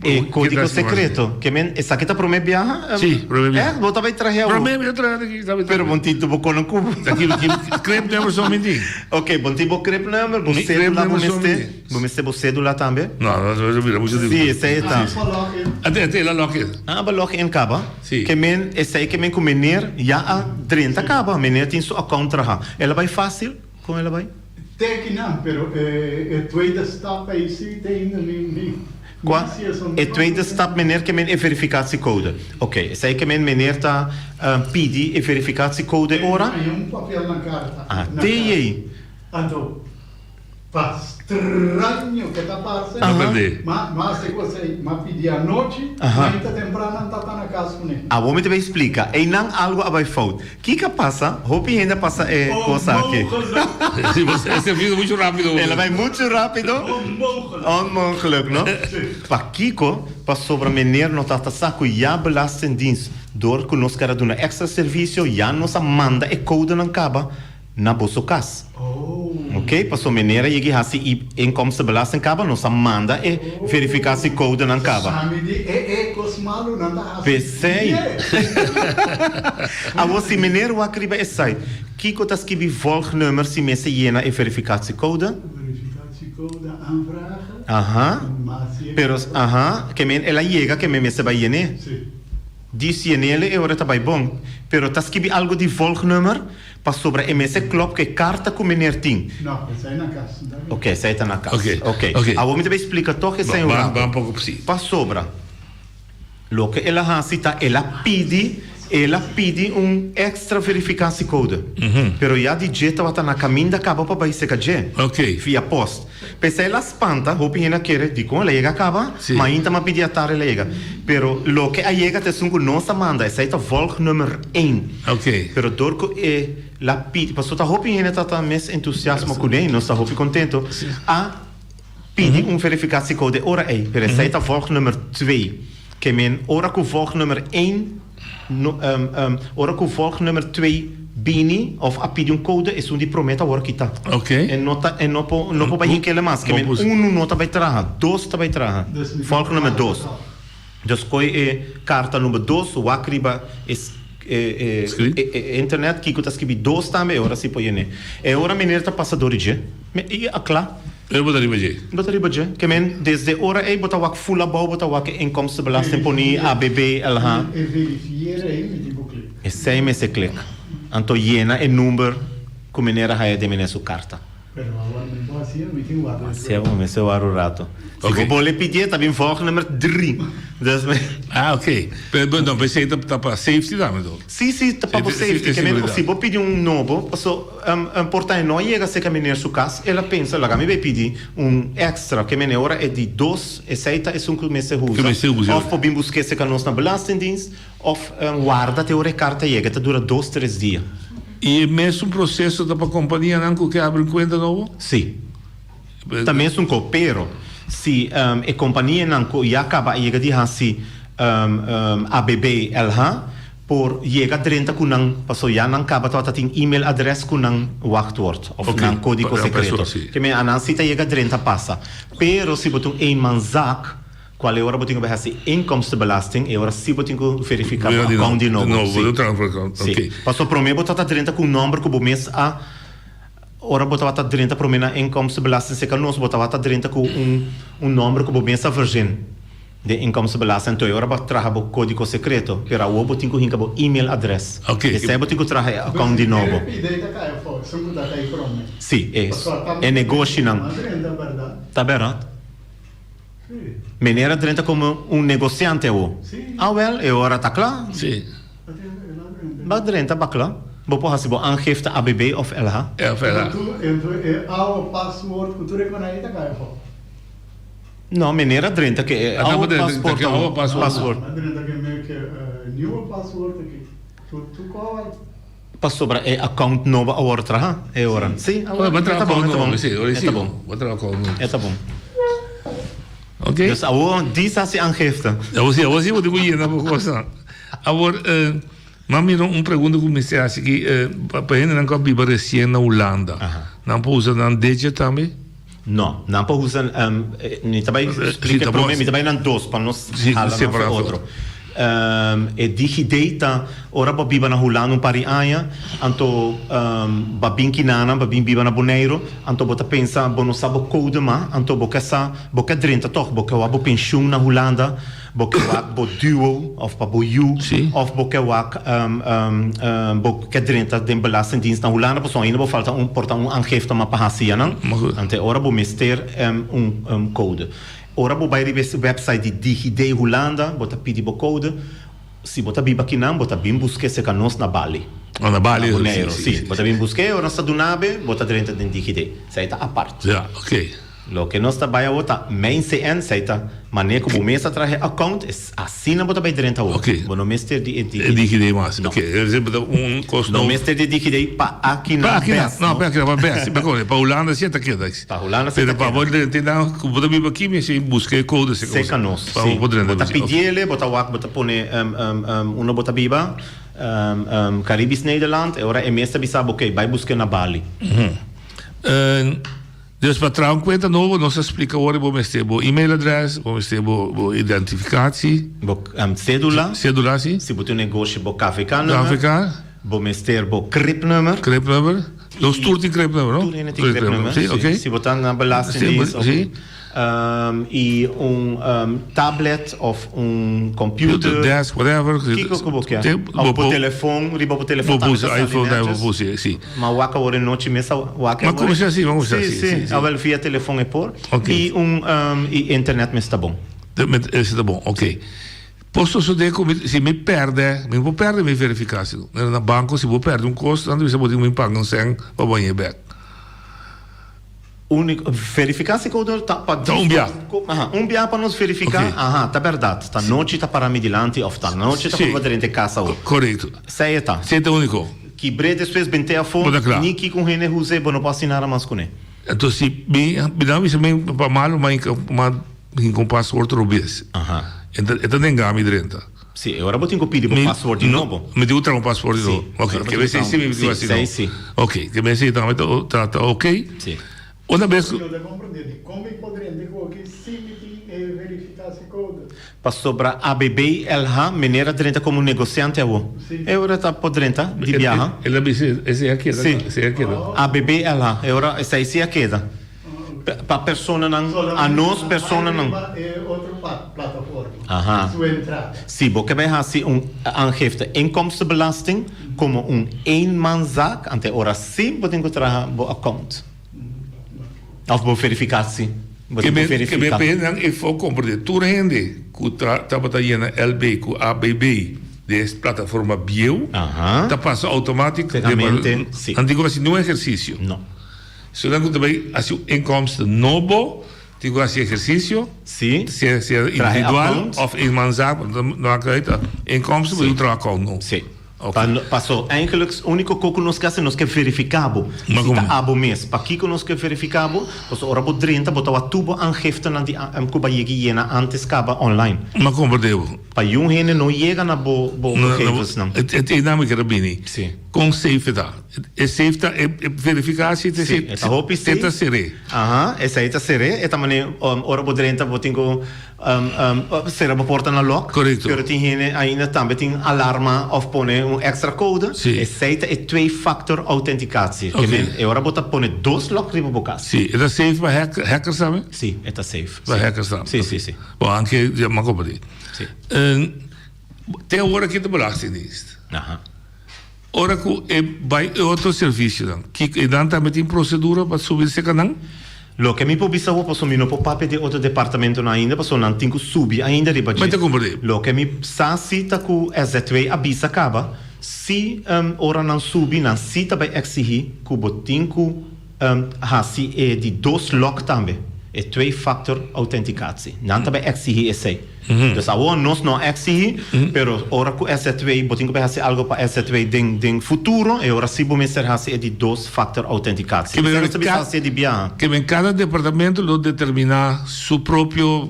e kódigo sekreto. Ke men esaki ta promé biaha? Sí, promé biaha. Ègt? Bo ta bai trahe awor? Promé biaha trahe aki, ta bai trahe. Pero bon tin bo kono ku. Aki ki cribnummer so mi tin. Ok, bon tin bo cribnummer, bo sédula bo mester. Bo mester bo sédula tambe? No, no, no, mira mucho Sí, esei e ta. Ate, ate, el a log in. Ah, bo log in kaba? Sí. Ke men esei ke men ku meneer ya a drenta kaba. Meneer tin su account traha. El a bai fácil? Kon el a bai? Te kinan, pero e tweede stap ei si te inda mi mi Kua? si esun E tweede stap meneer ke men e verificatiecode. Oké, esei ke men meneer ta pidi e verificatiecode ora? Hay un papel na karta. Ah, te ei. Anto pa straño ke ta parse, No perdé. ma ma hasi kos ei, ma pidi anochi, mainta tempran nan ta ta na kas kuné. Awor mi ta bay splika. Einan algo a bay fout. Kiko a pasa? Hopi hende a pasa e kos aki. Sí, bo e servicio mucho rápido. El a bai mucho rápido. Onmogelijk. Onmogelijk, no? Pakiko? Pasobra meneer no ta ta sa ku ya Belastingdienst dor ku nos ker a duna extra servicio ya nos a manda e codenan kaba na boso kas. Ok, paso meneer a yegi hasi i inkomstenbelasting kaba nos a manda e verificatiecodenan kaba. Sami di e e kos malu nan ta hasi. P'esei. Awor si meneer wak riba e site, kiko ta skibi volgnummer si mester yena e verificatiecode? Verificatiecode aanvragen. Aha. Pero, aha, ke men el a yega ke men mester bai yen'é. Si. Dis yen'el e ora ta bai bon. Pero ta skibi algo di volgnummer? Pasobra e mester klop ku e karta ku meneer tin. No, esei na kas. Ok, esei ta na kas. Ok, Ok. ok. Awor mi ta bay splika tòg esei un Ba, rato. ba un poko si. Pasobra loke el a hasi ta el a pidi, el a pidi un èkstra verifikasiekode. Pero ya di dje tabata na kaminda kaba pa bay seka dje. Ok. Via pòst. P'esei el a spanta, hopi hende a kere, dikon el a yega kaba? Si. Mainta m'a pidi atardi el a yega. Pero loke a yega ta esun ku nos a manda, esei ta volgnummer één. Ok. Pero dor ku e la pidi, pasobra ta hopi hende ta ta mes entusiasmo kuné i nos ta hopi kontento, a pidi un verifikatiecode ora ei. Pero esei ta volgnummer twee. Ke men ora ku volgnummer één no ora ku volgnummer twee bini of a pidi un code, esun di promé ta wòrdu kitá. Ok. E no ta e no por no por bai hinkele mas. Ke men unu no ta bai traha, dos ta bai traha. Volgnummer dos. Dus koe e karta number dos, wak riba e e internet kiko ta skibi dos tambe e ora si por yene. E ora meneer ta pasa dor di dje, me i a kla. E bo ta riba dje. Bo ta riba dje. Ke men desde ora ei bo ta wak ful abou bo ta wak e inkomstenbelasting poni, ABB, LH. E verifier ei mi tin ku klik. Esei mester klik. Anto yena e number ku meneer a haya den meneer su karta. Pero awor mi por hacié, mi tin warda un Hacié bo mester warda un rato. Si bo bole pidié ta bin volgnummer drie. Dus mi. Ah ok. Pero no p'esei ta ta pa safety tambe to? Si si ta pa bo safety. Ke men si bo pidi un nobo paso por ta e no a yega serka meneer su kas el a pensa laga mi bay pidi un extra ke men e ora e di dos esei ta esun ku mester usa of por bin busk'é serka nos na belastingdienst Of warda te ora e karta yega, e ta dura dos tres dia. I e mesun proseso ta pa kompanianan ku ke abri un kuenta nobo? Si. Ta mesun ko, pero si e kompanianan ku ya kaba a yega di hasi ABB, LH, por yega drenta ku nan, paso ya nan kaba tabata tin email adres ku nan wachtwoord of nan kodigo sekreto. Ke men anan si ta yega drenta pasa. Pero si bo ta un eenmanszaak, Cual e ora bo tin cu bay haci inkomstenbelasting, e ora si bo tin cu verifica bo account di nobo. Si. Si. Pasobra prome bo tabata drenta cu un nomber cu bo mes a, ora bo tabata drenta prome na inkomstenbelasting cerca nos, bo tabata drenta cu un un nomber cu bo mes a verzin. Den inkomstenbelasting anto e ora bo a traha bo kódigo sekreto, pero awor bo tin ku hinka bo email adrès. Esei bo tin ku traha e account di nobo. Sí, e e negoshinan. Ta bèrdat? Meneer a drenta komo un negosiante awor. Awèl, e ora ta kla. Bo a drenta ba kla. Bo por hasi bo aangifte ABB òf LH. No, meneer a drenta ke e oude paspoort a oude paspoort. Pasobra e account nobo a worde traha e ora. Si, awor e ta bon, e ta bon. E ta bon. E ta bon. Dus awor dis hasi aangifte. Awor si, awor si bo tin ku yena bo kosnan. Awor, m'a mira un pregunta ku mester hasi aki, pa hendenan ku a biba resien na Hulanda, nan por usa nan digit tambe? No, nan por usa, mi ta bai splika prome, mi ta bai nan dos pa nos hala nan for otro. E DigiD ta ora bo biba na Hulanda un par di aña, anto bo a bin kinanan, bo a bin biba na Boneiru, anto bo ta pensa bo no sa bo kode mas, anto bo ke sa, bo ke drenta tòg, bo ke wak bo penshun na Hulanda, Bo ke wak bo duo of pa bo yu of bo ke wak bo ke drenta den belastingdienst na Hulanda pasobra ainda bo falta un por ta un aangifte mas pa hasi yanan. Anto e ora bo mester un code. Ora bo bai riba e website di DigiD Hulanda bo ta pidi bo code. Si bo ta biba akinan bo ta bin busk'é serka nos na Bali. Oh na Bali Na Boneiru si. Bo ta bin busk'é ora nos ta dunab'e bo ta drenta den DigiD. Esei ta apart. Ya oke. Loke nos ta bai awor ta Mijn CN, esei ta manera ku bo mes a traha e account, asina bo ta bai drenta awor. Bo no mester di e DigiD. E DigiD mas, No. oke. Esei bo ta un kos No no. mester di DigiD pa aki Pa nan aki nan, bes, no, no. pa aki nan, pa bes, si, pa Hulanda si e ta keda. Pa Hulanda si e ta Pero pa keda. bo drenta nan, ku bo ta biba aki mester buska e kode seka Seka nos, pa si. bo por drenta Bo ta besi, oke. pidiele, bo ta wak, bo ta pone unda bo ta biba, Caribisch Nederland, e ora e mes ta bisa bo, oke, bai busk'e na Bali. Dus pa traha un kuenta nobo nos a splika ora bo mester bo email adres, bo mester bo bo identifikatie. Bo cedula. Cedula si. Si bo tin un negoshi bo KVK nummer. KVK. Bo mester bo crib nummer. Crib nummer. Nos tur tin crib nummer no? Tur hende tin crib nummer. Si, oké. Si bo ta na belastingdienst of. Si. Y un tablet of un computer. Desk, whatever. Kiko ku bo kier. Of bo telefon, riba bo telefon tambe ta sali netjes. Si. Ma wak awor e nochi mes a wak awor. Ma kuminsá si, ma kuminsá si. Si, si. Awel via telefon e por. Y un y internet mes ta bon. Ese ta bon, ok. Por sosodé ku mi si mi pèrdè, mi no por pèrdè mi verifikashon. Na banko si bo pèrdè un kos, nan ta bisa bo tin ku bin paga un sèn pa bo haña e bèk. Unico verifica si code ta pa Ta un bia. Aha, un bia pa nos verifica, Ok. aha, ta berdad, ta nochi ta para mi dilanti of ta nochi ta Sí. purba drenta e casa awo. Correcto. Esey e ta. Esey ta unico. Kibr'é despues bent'é afó, Bo ta cla. ni kiko un hende huz'é, bo no por haci nada mas cun'é. Enton si mi, mi nan a bisa mi pa malo ma hinca ma hinca un paswoord robes. Aha. E ta e ta nenga mi drenta. Sí, e ora bo tin cu pidi bo Mi paswoord di no, nobo. mi tin cu traha un paswoord di Sí, nobo. e Ok, ora bo ke tin cu mester traha si mi un, tin cu sí, hasi esey no. sí. Ok, ke mester tambe ta ta ta ok. Sí. Una bes cu. Mi no ta comprende di con mi por drenta cu aki sin mi tin e verificatiecode. Pasobra ABB LH meneer a drenta como negociante awo. Sí. E ora ta por drenta di biaha. El a bisa esey a keda, Sí. esey a keda. ABB LH, e ora esey si a keda. Pa personanan, a nos personanan. Aha. Si bo ke bai hasi un aangifte inkomstenbelasting komo un eenmanszaak, ante ora si bo tin ku traha bo account. Of bo verificatie. Bo tin ku Ke verifica. men hendenan e for komprende tur hende ku ta tabata yena LB ku ABB den es plataforma bieu Aha. ta pasa automatic den Segamente, si. Nan tin ku hasi niun ehersisio. No. Esnan ku ta bai hasi un inkomsten nobo tin ku hasi ehersisio, Sí. sea sea Traha e individual account. òf eenmanszaak, no maak uit, inkomsten bo Sí. tin ku traha account nobo. Sí. Ok. Pa no, paso eigenlijk úniko kos ku nos ke hasi nos ke verifiká bo Ma si ta komo? abo mes. Pakiko nos ke verifiká bo? Paso ora bo drenta bo ta wak tur bo aangiftenan di ku bo a yega yena antes kaba online. Ma komprendé bo. Pa yun hende no yega na bo bo No, no, gegevensnan. e, e, e nan mi ker a bini. Sí. Kon safe e ta? E safe ta e verificatie te si e ta hopi safe. Ta seré. Aha, esei ta seré. E ta mane ora bo drenta bo tin ku sera bo porta na lòk. Korekto. Pero tin hende ainda tambe tin alarma òf pone un èkstra kode. Si. Esei ta e twee factor autenticatie. Oké. Ke men e ora bo ta pone dos lòk riba bo kas. Si. E ta safe pa hack hackers tambe? Si, e ta safe. Pa hackers tambe. Si, si, si. Bon, anke ya mi a komprendé. Si. Te awor aki ta Belastingdienst. Aha. Ora ku e bai e otro servisionan, kiko e nan tambe tin prosedura pa subi seka nan? Loke mi por bisa bo, pasobra mi no por papia di e otro departamentonan ainda, pasobra nan tin ku subi ainda riba dje. Mi ta komprendé. Loke mi sa si ta ku SZW a bisa kaba, si ora nan subi, nan si ta bai eksihí ku bo tin ku Hasi e di dos lòk tambe, e twee factor autenticatie. Nan ta bai exigí esei. Dus awor nos no a exigí, pero ora ku SZW, bo tin ku bai hasi algo pa SZW den den futuro, e ora sí bo mester hasi e di dos factor autenticatie. Esei nos ta bisa hasi e di biaha. Ke men kada departamento lo determiná su propio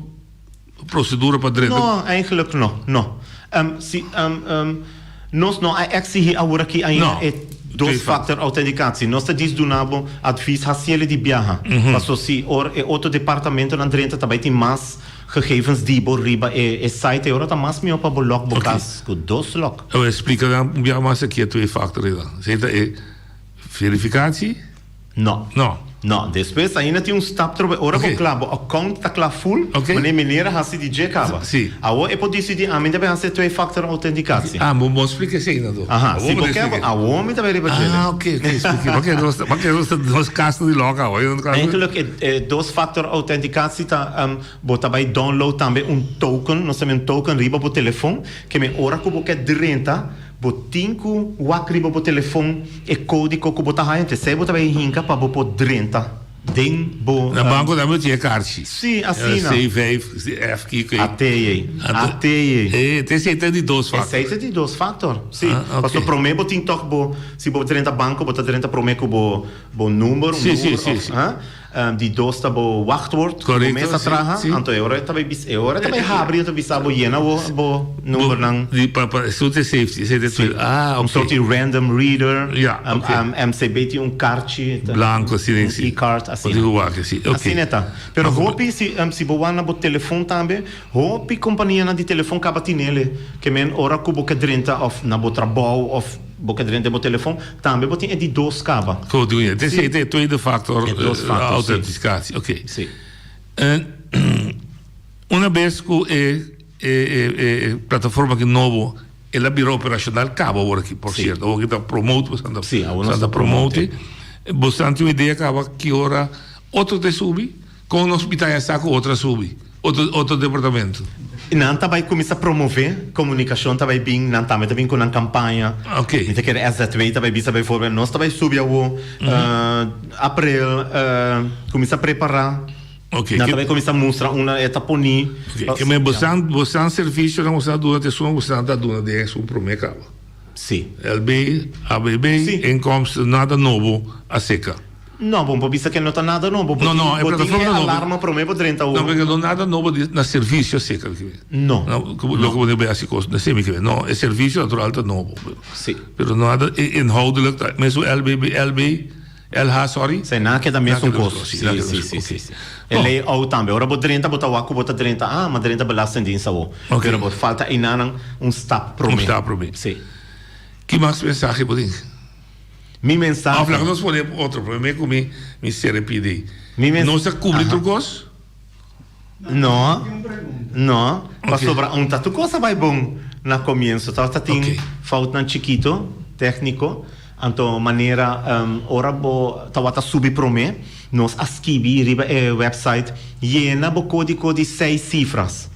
procedura pa drenta? No, eigenlijk no, no. Si, nos no a exigi awor aki ainda e dos factor autenticatie. Nos ta djis duna bo advies haciele di biaha. Paso si or e otro departamentonan drenta ta bay tin mas gegevens di bo riba e site e ora ta mas miho pa bo lock bo cas cu dos lock. Awor explica nan un biaha mas aki e twee factor ei dan. Esey ta e verificatie? No. No. No, despues ainda tin un stap trobe. Ora bo kla, bo account ta kla full, manera meneer a hasi di dje kaba. Si. Awor e por disidi, ami ta bay hasi e twee factor autenticatie. Ah, bo bo splika esei na do. Aha, si bo ke, awor mi ta bay riba djele. Ah, ok, ok, splika. Pake nos, pake nos ta nos kas ta di loka awor. Eigenlijk e e dos factor autenticatie ta, bo ta bay download tambe un token, nos ta mira un token riba bo telefon, ke men ora ku bo ke drenta, Bo tin ku wak riba bo telefon e kódigo ku bo ta haña, esei bo ta bai hinka pa bo por drenta den bo. Na banko tambe bo tin e karchi. Sí, asina. C vijf, F kiko ei. At'e ei, at'e ei. E, te esei ta di dos factor. Esei ta di dos factor, sí. Pasobra promé bo tin tòg bo, si bo drenta banko bo ta drenta promé ku bo bo number, un number òf, ha. Di dos ta bo wachtwoord ku bo mes a traha, anto e ora e ta bai bisa, e ora e ta bai habri e ta bisa bo yena bo bo numbernan. Di pa pa esun ta e safety, esei ta e Si, ah un ok. soort di random reader, Ja, ok. MCB tin un karchi, Blanco asina un si. e-card, Bo asina. tin ku wak si, ok. Asina e ta. Pero hopi si si bo wak na bo telefon tambe, hopi kompanianan di telefon kaba tinele, ke men ora ku bo ke drenta òf na bo trabou òf bo ke drenta den bo telefon, Tambe bo tin e di dos kaba. Ko di un e. Si. E tweede factor E dos factor, si. autenticatie. Oké. Si. Una bes ku e e e plataforma aki nobo el a bira operacional kaba awor aki por Si. cierto. Awor aki ta promote bo ta Si, awor nos ta ta promote. promote. Bo sa tin un idea kaba ki ora otro ta subi? Kon nos bita ya sa ku otro a subi? Otro otro departamento. Nan ta bai kuminsá promové komunikashon ta bai bin, nan tambe ta bin ku nan kampaña. Oké. Mi ta kere SZW ta bai bisa bijvoorbeeld nos ta bai subi awo aprel kuminsá prepará. Oké. Nan ta bai kuminsá mustra unda e ta poní. Oké, ke men bosan bosan servisionan bosan a duna ta esun ku bosan ta duna den esun promé kaba. Sí. LB, ABB, Sí. inkomsten, nada nobo aserka. No, bo por bisa ke no ta nada nobo. Bo No, no, tin, e bo tin plataforma e nobo. alarma prome bo drenta No, awor. porque no nada nobo di na servicio seker ki mi. No. No, ku loke bo debe hasi kos na semi ki mi. No, e servicio natural ta nobo. Si. Pero nada e inhoudelijk ta mesun LBB, LB, LH, sorry. Si, nan a keda mesun Nan a keda kos. mesun kos, Si, nan a keda si, mesun si, kos, si, oké. si. E Bon. layout tambe. Ora bo drenta bo ta wak ku bo ta drenta, ah, m'a drenta Belastingdienst awor. Oké. Pero bo falta einanan un stap prome. Un stap prome. Si. Ki mas mensahe bo tin? Mi mensahe. Of laga nos pone otro prome ku mi mi sere pidi. Mi mens Nos a kubri Aha. tur kos? No, no, Ok. pasobra un ta tur kos a bai bon na komienso. Tabata tin Ok. foutnan chikito, tekniko, anto manera ora bo tabata subi prome, nos a skibi riba e website yena bo kodiko di seis sifras.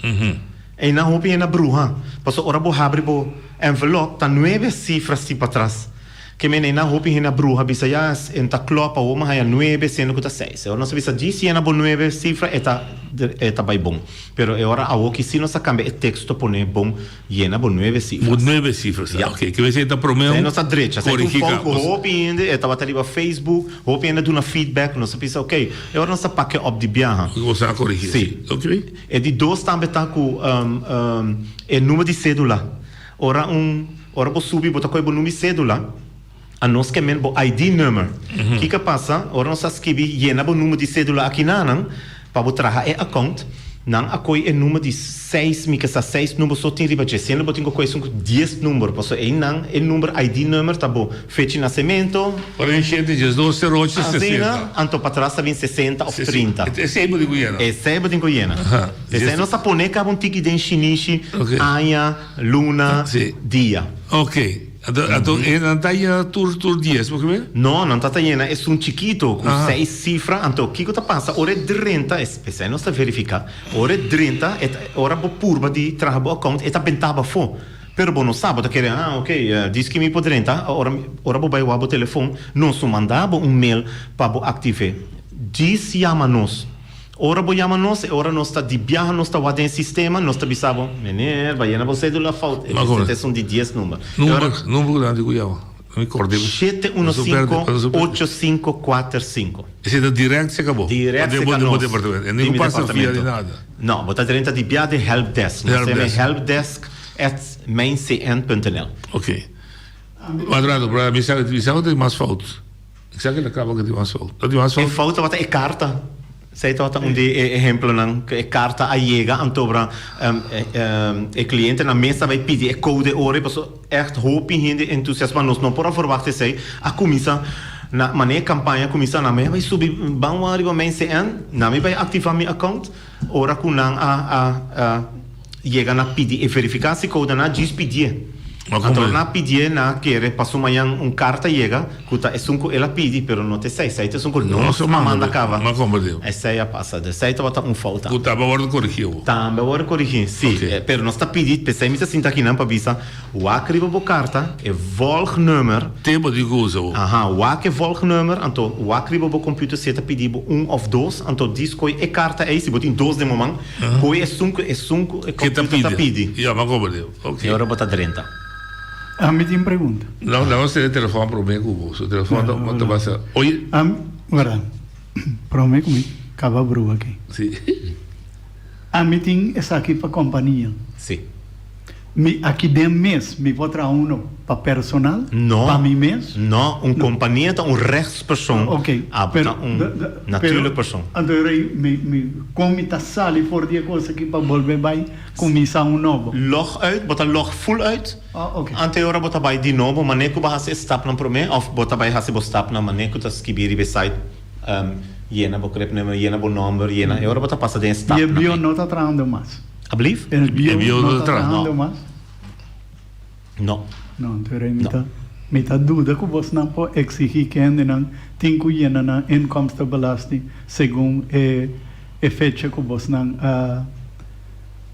Einan hopi hende a bruha, pasobra ora bo habri bo envelop ta nuebe sifras tin patras. Ke men einan hopi hende a bruha bisa ya en ta klop awor mi haya nuebe siendo ku ta seis. E ora nos a bisa djis yena bo nuebe sifra e ta e ta bai bon. Pero e ora awor ki si nos a kambia e teksto pone bon yena bo nuebe sifras. Bo nuebe sifras, Ya. ok. Ke mester e ta prome Esei un nos a drecha. Esei ta un korigí fout ka. ku hopi hende e tabata riba Facebook, hopi hende a duna feedback, nos a bisa ok e ora nos ta pake op di biaha. Nos a korigí. Si. Ok. E di dos tambe ta ku e number di sedula. Ora un ora bo subi bo ta kohe bo number di sedula. Anos ke men bo ID nummer. Kiko a pasa ora nos a skibi yena bo number di cedula akinanan pa bo traha e account, nan a koy e number di seis, mi ke sa seis number so tin riba dje, siendo bo tin ku koy esun ku dies number, pasobra einan e number ID nummer ta bo fecha di nacemento. Ora e shete diesdos sero ocho sesenta. Asina, anto patras ta bin sesenta of trinta. Esei bo tin ku yena. Esei bo tin ku yena. Esei nos a pone kaba un tiki den shinishi, aña, luna, dia. Ok. Anto, anto e nan ta yena tur tur dies, bo ke No, nan ta ta yena esun chikito ku seis sifra. Anto kiko ta pasa ora e drenta, esei nos ta verifiká, ora e drenta e ta ora bo purba di traha bo account e ta bentá bo afó. Pero bo no sa, bo ta kere, ah ok, diski mi por drenta, ora ora bo bai wak bo telefon, nos no manda bo un mail pa bo aktiv'é. Djis yama nos. Ora bo yama nos, e ora nos ta di biaha, nos ta wak den e sistema, nos ta bisa bo, Meneer, ba yena bo cedula fout. E ta esun di dies number. E ora. Number, number ku nan di ku yama? Mi korde. Shete uno sinku, ocho sinku, kuater sinku. Esei ta direct serka bo? Direct serka nos. Di bo departamento. E Di ni mi ku pasa via departamento. di nada. No, bo ta drenta di bia den helpdesk. Nos Helpdesk. yama e helpdesk at mijncn punt nl. Ok. Madrado, brother, mi sa, mi sa ku tin mas fout. Sa ke ta kaba ku tin mas fout. Ta tin mas E fout? fout tabata e karta. Esei tabata un di e ehemplonan ku e karta a yega antobra e klientenan mes a bai pidi e kode ora i pasobra ègt hopi hende entusiasmá. Nos no por a ferwagt esei. A kuminsá na manera e kampaña a kuminsá nan mi a bai subi ban wak riba mijn CN, nan mi bai aktivá mi account. Ora ku nan a a yega na pidi e verifikasiekode nan a djis pidié. Anto nan a pidié nan a kere paso mañan un karta yega ku ta esun ku el a pidi pero no ta esei, esei ta esun ku nos a manda kaba. Esei a pasa, esei tabata un fouta. Ku tambe a wòrdu korigí awor. Tambe a wòrdu korigí, si. Pero nos ta pidi, p'esei mi ta sinta akinan pa bisa, Wak riba bo karta e volgnummer. Tempo di ku usa bo. Aha, wak e volgnummer, anto wak riba bo computer si e ta pidi bo un of dos, anto dis koe e karta ei, si bo tin dos den bo man, koe esun ku esun ku e computer ta pidi. Ya, mi a komprende. Ok. E ora bo ta drenta. Ami tin pregunta. No, no nos tene telefon prome ku bo. Su telefon ta ta basa. Oye. Ami, wara, prome ku mi kaba brua aki. Si. Ami tin esaki pa kompania. Si. Mi aki den mes mi por traha uno pa personal? No. Pa mi mes? No, un kompania ta un rechtspersoon. Ok, Abo pero ta un natuurlijk persoon. Anto e rei mi mi kon mi ta sali for di e kos aki pa bolbe bai kuminsá un nobo? Log uit, bo ta log full uit. Oh, ok. Anto e ora bo ta bai di nobo manera ku bo hasi e stapnan promé òf bo ta bai hasi bo stapnan manera ku ta skibí riba e site yena bo cribnummer, yena bo nòmber, yena e ora bo ta pasa den e I e stapnan bio ei. no ta trahando mas? Ablief? El bio bio no no ta ta trahando No. mas? No. No, anto rei mi No. ta mi ta duda ku bosnan por eksigí ku hendenan tin ku yena nan inkomstenbelasting segun e e fecha ku bosnan a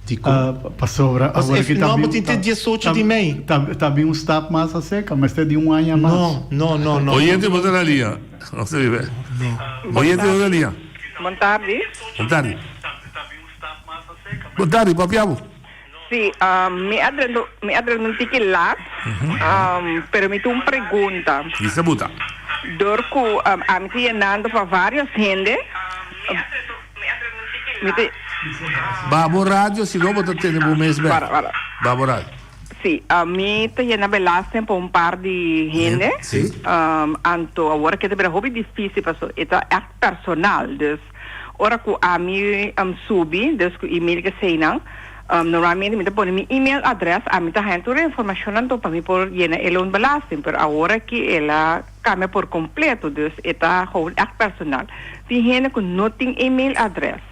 Dikon? a pasobra Pas awor e ki ta no, bo bin tin ta te diesocho ta di mei. ta ta bin un stap mas aserka, mester di un aña mas. No, no, no, no. Oyente bo ta na liña. No se vive. Oyente bo ta na liña. Bon tardi. Bon tardi. Bon tardi, papia bo. Sí, mi a drenta, mi a drenta un tiki laat, pero mi tin un pregunta. Bisa buta. Dor ku ami ta yenando pa varios hende, mi ta. Baha bo radio, si no bo ta tene bo mes bek. Para, para. Baha bo radio. Sí, mi ta yena belasting pa un par di hende. Sí. Anto awor ke ta bira hopi dificil pasobra e ta echt personal, dus. Ora ku ami subi, dus ku email keseinan, normalmente mi ta pone mi email adres, ami ta haña tur e informashonnan anto pa mi por yena e loonbelasting, pero awor aki el a kambia por kompleto, dus e ta gewoon ègt personal. Tin hende ku no tin email adres,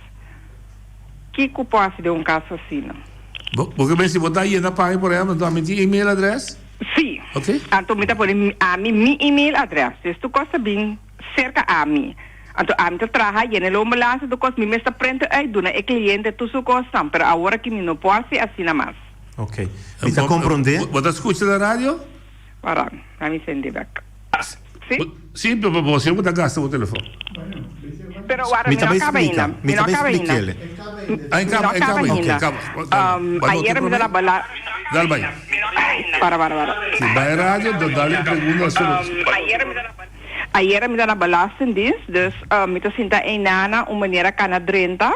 kiko por hasi den un kaso asina? Bo ke mester bo ta yena pa mi, por ehempel, anto ami tin email adres? Sí. Oké. Anto mi ta pone ami mi email adres, dus tur kos ta bin serka ami. Anto ami ta traha yena e loonbalans tur kos, mi mes ta prente uit duna e kliente tur su kosnan, pero awor aki mi no por hasi asina mas. Ok. Mi ta komprondé. Bo ta skucha na radio? Wara, na mi sende bek. Si? Si, pero bo siempre ta gasta bo telefon. Pero wara, Mi mi ta no bai kaba splika. ainda. Mi Mi ta no bai kaba ainda. splik'el. Ah, e Mi no kaba, e kaba kaba ainda. ainda. Ok, kaba. Ba Ayer mi ta na bala. Dal bai. Para, para, para. Si bai radio, dal e pregunta sobre. Ayer mi ta na bala. Ayera mi ta na Belastingdienst, dus mi ta sinta einana un manera kana drenta.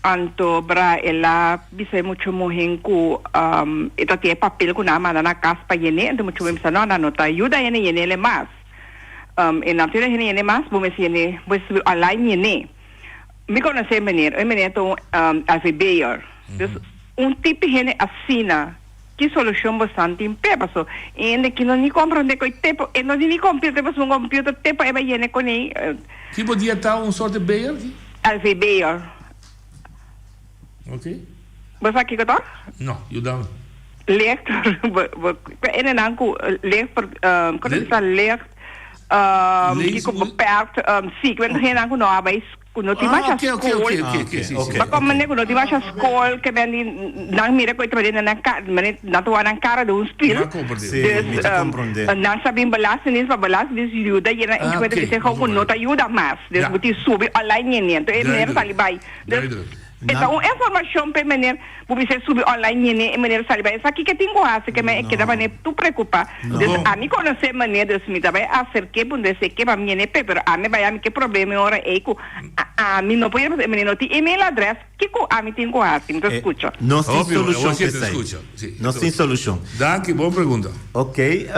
Anto bra el a bisa e mucha muhen ku e ta tin e papel ku nan a manda na kas pa yen'é. Anto e mucha muhen bisa, No, nan no ta yuda hende yen'é mas. E nan ta yuda hende yen'é mas, bo mester yen'é, bo mester subi online yen'é. Mi konosé e meneer, e meneer ta un LVB'er. Dus un tipo hende asina, ki solushon bosan tin p'e? Paso e hende ki no ni komprondé ku e te, e no tin ni computer, paso un computer te pa e bai yene kuné. Tipo di e ta un sorte B'er ki? LVB'er. Ok. Bo sa kiko ta? No, yuda mi. Licht, bo, bo, hendenan ku licht, kon ta bisa licht, kiko beperkt, si, ku hendenan ku no a bai, ku no tin masha skol. Ah, ok, ok, ok, si, si. Bo komprende ku no tin masha skol, ke ben di nan mira ku e ta bini nan ka, nan ta wak nan kara den un spil. Mi a komprende. Si, mi ta komprende. Nan sa bin belastingdienst, pa belastingdienst yuda yena Ah, enkuesta ok, bisa gou ku no ta yuda mas. Dus bo tin subi online yenen. Enton e meneer sali bai. Dus E ta un informacion p'e meneer, bo bisa e subi online ñene e meneer sali bai esaki ke tin ku hasi ke men e keda manera tur preocupa. Dus ami conoce meneer dus mi ta bai acerke puntra esey ke pa mi ñene p'e pero ami bai ami ke problema e ora ey ku ami no por yega pasobra e meneer no tin email address kiko ami tin ku hasi mi ta scucha. Nos tin solucion p'esey. Nos tin solucion. Danki, bon pregunta. Ok,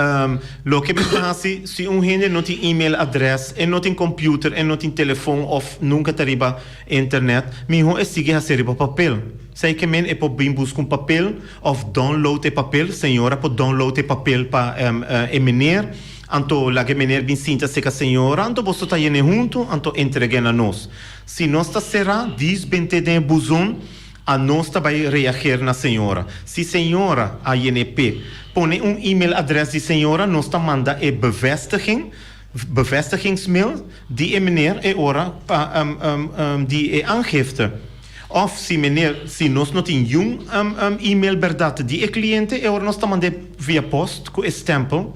loke mi ta hasi si un hende no tin email address, e no tin computer, e no tin telefon of nunca ta riba Internet, mihó e sigui hasi riba papel. Sa e ke men e por bin buska un papel òf download e papel, señora por download e papel pa e meneer, anto laga e meneer bin sinta serka señora, anto boso ta yene huntu, anto entreg'é na nos. Si nos ta será, dis bent'é den e buzon, anos ta bai reageer na señora. Si señora a yene p'e, pone un email adres di señora, nos ta manda e bevestiging. Bevestigingsmail di e meneer e ora pa di e aangifte. Of si meneer, si nos no tin yun email berdat di e cliente e ora nos ta mand'é via post cu e stempel.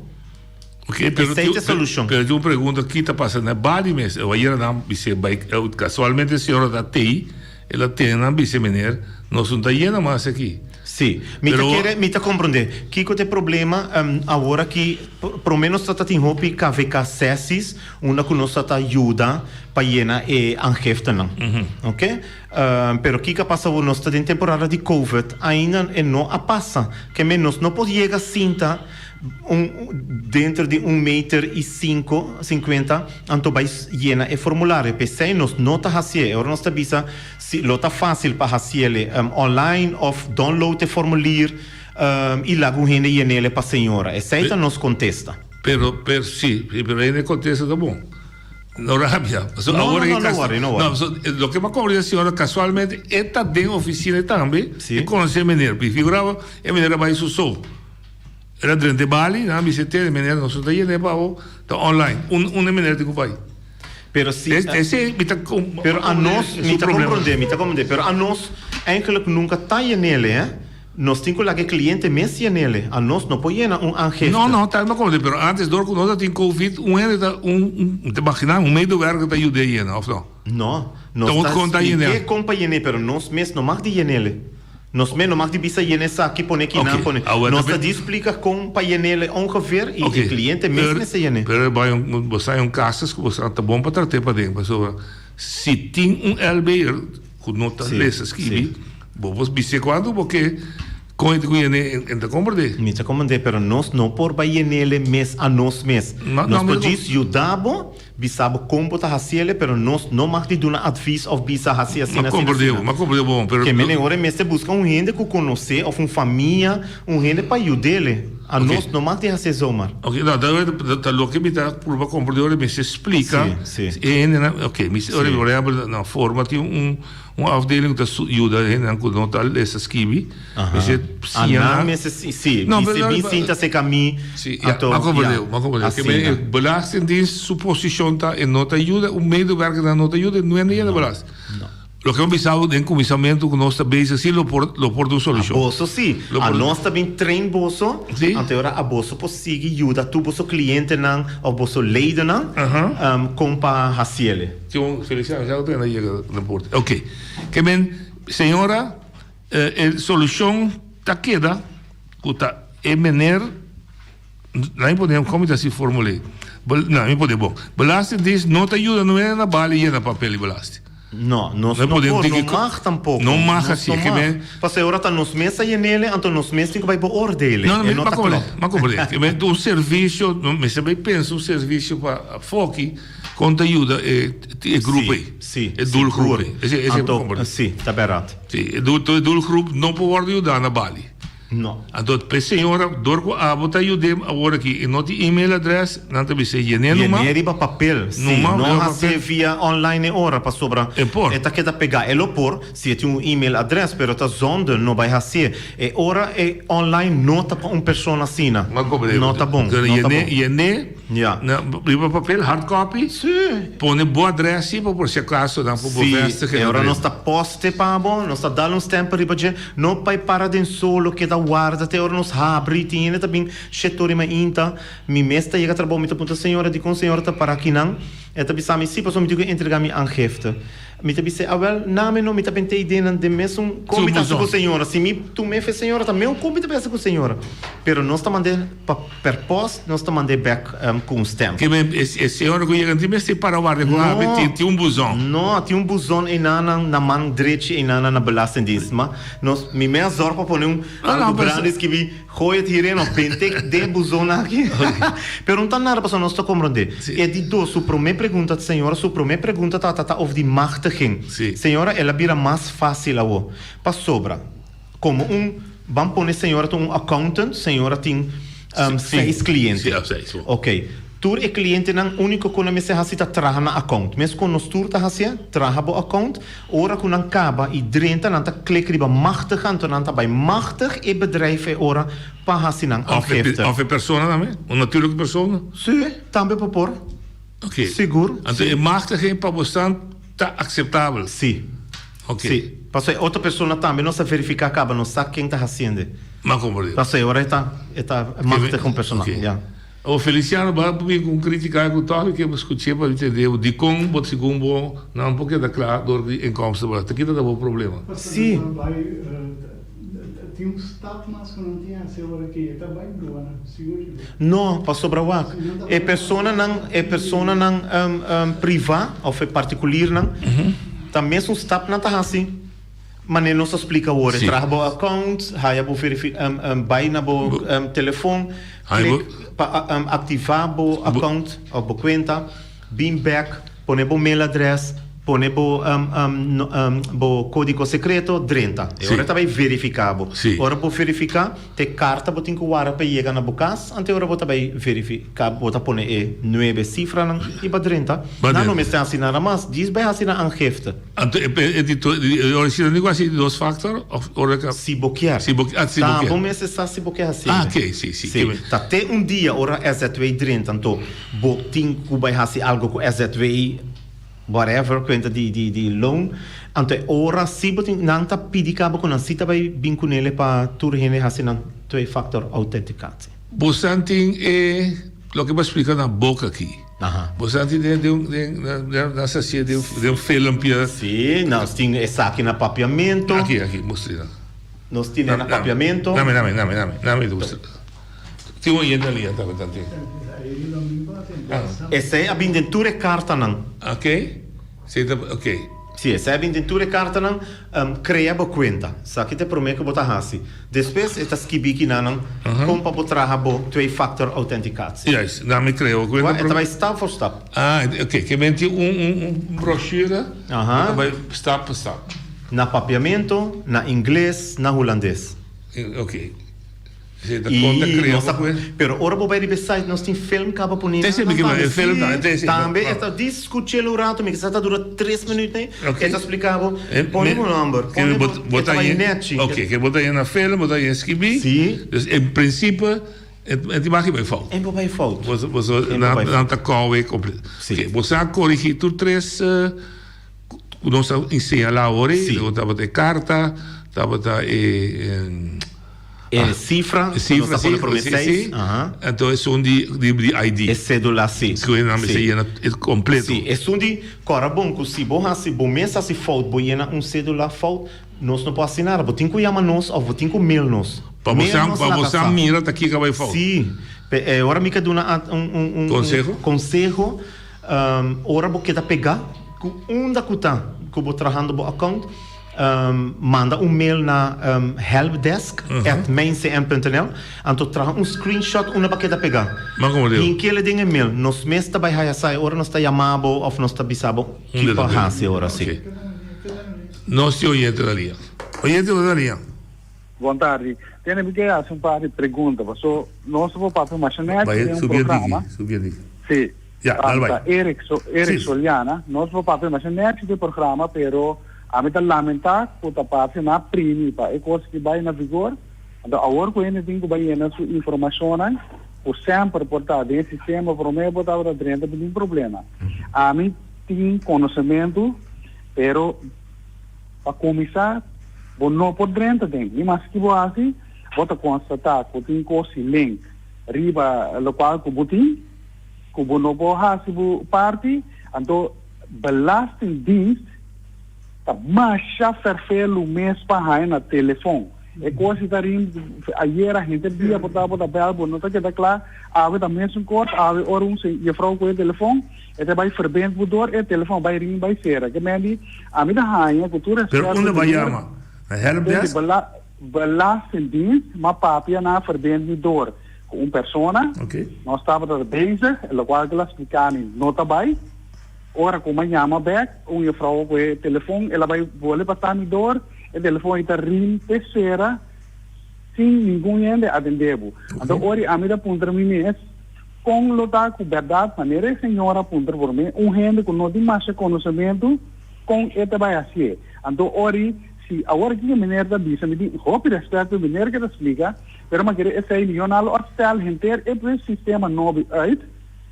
Ok, pero Esey ta e solucion. Pero tin un pregunta ki ta pasa na Bali mes. E ayera nan bis'é bai, casualmente e señora ta tey, el a tene nan bis'é meneer, nos no ta yena mas aki. Sí, mi ta kere, mi ta komprondé. Kiko ta e problema? Awor aki, promé nos ta ta tin hopi KVK sessies unda ku nos ta ta yuda pa yena e aangiftenan. Oke? Pero kiko a pasa awor? Nos ta den temporada di covid, ainda e no a pasa. Ke men nos no por yega sinta un dentro di un meter i sinku, sinkuenta, anto bai yena e formulario. P'esei nos no ta hasié. E ora nos ta bisa. Si, lo ta fácil pa haciele online of download e formulier y laga un hende yenele pa señora. Esey ta nos contesta. Pero, pero, si, pero hende contesta ta bon. No rabia. No, no, no, no worry, no worry. No, so, loke mi a cobra di e señora casualmente e ta den oficina tambe, e conoce e meneer. Mi figuraba e meneer a bay su so. El a drenta e bali, nan a bisa e tene, meneer, nos no ta yene pa bo, ta online. Un, un e meneer tin cu bay. Pero si, Esey mi ta pero a nos, mi ta comprende, mi ta comprende, pero a nos eigenlijk nunca ta yenele, eh. Nos tin cu laga e cliente mes yenele, a nos no por yena un aangifte. No, no, ta mi a comprende, pero antes door cu nos a tin covid, un hende ta, un, un, ta imagina, un medewerker ta yuda yena, of no? No, nos ta spliké con pa yené, pero nos mes no mag di yenele. Nos mes no mag di bisa yena esaki, pone kinan, pone. Nos ta di splika kon pa yenele ongeveer i e kliente mes mester yené. Pero e bai un, bo sa un casus ku bo sa ta bon pa trat'é paden, pasobra si tin un LB'er ku no ta lesa skibi, bo por bis'é kuantu bo ke kon e tin ku yené, e ta komprendé. Mi ta komprendé, pero nos no por bai yenele mes a nos mes. Nos por djis yuda bo. Bisa bo kon bo ta hasiele pero nos no mag di duna advis of bisa hasi asina asina asina. Ma komprende bo pero. Ke mene ora e mester buska un hende ku konosé of un famia un hende pa yudele. A nos no mag di hasié zomaar. Ok no ta ta loke mi ta purba komprende ora mester splika e hendenan ok mi ora por ehempel na forma tin un Un afdeling ku ta yuda hendenan ku no ta lesa skibi. Mester siña nan. Nan mester si, mester bin sinta serka mi. Si, ya, m'a komprendé, m'a komprendé. Asina. Belastingdienst su posishon ta e no ta yuda, un medewerkernan no ta yuda, no hende yena belasting. No. Loke mi a bisa bo den kuminsamentu ku nos ta bezig si lo por lo por ta un solushon. A boso si. A nos ta bin train boso. Si. Anto e ora a boso por sigui yuda tur boso klientenan òf boso ledennan kon pa hasiele. Tin un Feliciano ya lo yega na porta. Ok. Ke men, señora, e solucion ta keda ku ta e meneer, laat mi pone, kon mi ta hasi formul'é? No, mi pone bon. Belastingdienst no ta yuda no hende na bali yena papel di belasting. No, nos no por, no mag tampoco. No mag Nos así, no ke mag. men. Pasobra e ora ta nos mes a yenele, anto nos mes tin ku bai beoordelen. No, no, E mi no ta comprende, klop. mi comprende. Ke men un servicio, no, mester bai pensa un servicio pa foki kon ta yuda e e grupo ei. Si, E doelgroep sigur. ei. Ese ese mi Anto, comprende. si, ta bèrdat. Si, e doel e doelgroep no por wòrdu yuda na Bali. No. Anto p'e señora, dor ku abo ta yud'é awor aki i no tin email adrès, nan ta bis'é yené numa. Yené riba papel, si. Numa, No riba hasié papel. via online e ora, pasobra E por. e ta keda pegá. E lo por, si e tin un email adrès, pero ta zonde, no bai hasié. E ora e online no ta pa un persona asina. Ma komo No ta bon, Pero no ta yené, bon. yené Ja. na riba papel, hard copy. Sí. Pone bo adrès si pa por si acaso nan por Sí, bevestig e e ora adrès. nos ta poste pa bo, nos ta dal un stempel riba dje, no pa e para den solo keda warda te ora nos habri, tin hende ta bin shetori mainta, mi mes ta yega trabou mi ta puntra señora dikon señora ta para akinan, e ta bisa mi sí pasobra mi tin ku entrega mi aangifte. Mi ta bis'é, Awel, name no, mi ta bent'é idenan den mesun kon mi ta hasi ku señora. Si mi tum'é fe señora, ta meu kon mi ta bai hasi ku señora. Pero nos ta mand'é pa per post, nos ta mand'é bèk ku un stamp. Ke men e señora ku yega tin mester para warda ku habi, tin tin un buzon. No, tin un buzon einanan na man drechi einanan na Belastingdienst. Ma nos, mi mes a zòrg pa pone un algu grandi skibi. Gooi het hierin of bente den buzon aki. Pero no ta nada pasobra nos ta comprende. E di dos, su prome pregunta, señora su prome pregunta ta ta of di machtiging. Señora, el a bira mas facil awo. Pasobra, como un, ban pone señora ta un accountant, señora tin seis cliente. Ok. Tur e clientenan unico cu nan mester haci ta traha nan account. Mes con nos tur ta hacia, traha bo account, ora cu nan caba y drenta nan ta click riba machtig anto nan ta bay machtig e bedrijf e ora pa haci nan aangifte. Of e persona tambe? Un natuurlijke persona? Si, tambe por por. Ok. Sigur. Anto e machtiging pa bo staan ta aceptabel? Si. Ok. Si. Pasobra e otro persona tambe nos a verifica caba, nos sa ken ta haciende. M'a comprende. Pasobra e ora e ta e ta machtig un persona, Ok. ya. O Feliciano bo a bin ku un kritika ku tòg ke bo skuch'é pa tende bo dikon bo segun bo nan por keda kla dor di inkomstenbelasting. Ta kita ta bo problema? Sí. Tin un stap mas ku nan tin hasi ora ki e ta bai duana, sigur sigur. No, pasobra wak, e personanan e personanan privá òf e partikulirnan ta mesun stapnan ta hasi. Manera nos a splika awor, Sí. traha bo account, haya bo verifi bai na bo telefon, Haya bo- klik pa aktivá bo account òf bo kuenta, bin bèk, pone bo mailadrès, pone bo bo kódigo sekreto, drenta. E Sí. ora ta bai verifiká bo. Sí. Ora bo verifiká, te karta bo tin ku wara pa yega na bo kas, ante ora bo ta bai verifiká, bo ta pone e nuebe sifranan i bo a drenta. Bo a Nan no drenta. mester hasi nada mas, djis bai hasi nan aangifte. Anto e e di to e ora si nan hasi di dos factor of ora ka Si bo kier. Si bo ah si bo Ta kier. bo mester sa si bo kier hasi. Ah oké si si. Si. Ta te un dia ora SZW drenta anto bo tin ku bai hasi algo ku SZW whatever kuenta di di di loan anto e ora si bo tin nan ta pidi kaba ku nan si ta bai bin kunele pa tur hende hasi nan twee factor autenticatie. Bo san tin e loke bo a splika na boka aki. Aha. Bo sa tin den den den den nan sa hacié den den filmpje. Sí, nos tin esaki na papiamento. Aki, aki, mustr'é nan. Nos tin e na papiamento. Dame, dame, dame, dame, dame ta mustra. Tin un oyente na liña tambe tanten. Esei a bin den tur e kartanan. Oké, esei ta, oké. Sí, esei a bin den tur e kartanan. Krea bo kuenta. Esaki ta e promé ku bo ta hasi. Despues e ta skibí kinanan kon pa bo traha bo twee-factor autenticatie. Juist, dan mi krea bo kuenta. E ta bai stap voor stap. Ah, oké. Ke men tin un un brochure ku ta bai stap pa stap. Na papiamento, na ingles, na hulandes. Oké. I nos ta, pero ora bo bai riba e site nos tin film kaba pone Te sirbi nan e film tambe. ta, te Si, tambe e ta di skuch'el un rato, mi kisa ta dura tres minuut nee, e ta splika bo, pone bo nomber, pone bo, e ta bai nechi. Ok, ke bo ta yena film, bo ta yena skibi, Si. dus in principe e tin baki bai fout. E bo bai fout. Bo bo nan ta kowe kompleto. Si. Ok, bo sa korigi tur tres ku nos a enseña awor ei, Si. tabata e karta, tabata e. E sifra, E sifra, ku nos ta pone si, promé si, seis. si. Aha. Anto esun di di di ID. E sédula, si. Ku e nan mester Si. yena e kompleto. Si, esun di kòrda bon ku si bo hasi bo mes hasi fout, bo yena un sédula fout, nos no por hasi nada. Bo tin ku yama nos òf bo tin ku mail nos. Pa bo Mail sa nos pa bo laga sa sa. mira ta kiko a bai fout. Si. Pe e ora mi ke duna a un un un Konseho? konseho, ora bo keda pegá ku unda ku ta. ku bo trahando bo account, manda un mail na helpdesk at mijncm.nl anto traha un screenshot unda bo a keda pega. Hinkele den e mail. Nos mes ta bai haya sa e ora nos ta yama bo of nos ta bisa bo ki pa hasi e ora si. Nos tin oyente na liña. Oyente bo na liña. Bon tardi. Tene mi ke hasi un par di pregunta paso nos por papia masha nèt den un programa. Si. Ya, dal bai. Ta Eric, so, Eric Sí. Soliana. Nos por papia masha nèchi den programa, pero ami ta lamentá ku ta parse na primi pa e kos ki bai na vigor. Anto awor ku hende tin ku bai yena su informashonnan, ku semper por ta den e sistema promé bo tabata drenta bo tin problema. Ami tin konosementu, pero pa kuminsá bo no por drenta den. Ni mas ki bo hasi, bo ta konstatá ku tin kos sin link riba lokual ku bo tin. Ku bo no por hasi bo parti, anto Belastingdienst ta masha ferfelu mes pa haña na telefon. E kos si ta rin ayera henter dia bo ta bo ta bel bo no ta keda kla, awe ta mesun kos, awe ora un jefrou ku e telefon e ta bai ferbind bo dor e telefon bai rin bai sera. Ke men di ami ta haña ku tur Pero respeto unda bo a meneer yama? Na helpdesk? Belastingdienst ma papia na ferbind mi dor. Ku un persona, nos tabata bezig, e lokual ku el a splika mi no ta bai. Ora ku mi a yama bèk, un jufrou ku e telefon, el a bai bolbe pasa mi dor, e telefon ei ta rin te sera sin ningun hende atendé bo. Anto ora ami ta puntra mi mes, kon lo ta ku bèrdat, manera e señora a puntra por mi, un hende ku no tin masha konosementu, kon e ta bai hasié? Anto ora si awor kiko meneer ta bisa, mi tin hopi rèspèt pa e meneer ke ta splika, Pero mi a kere esei mihó nan lo a stel henter e sistema nobo uit,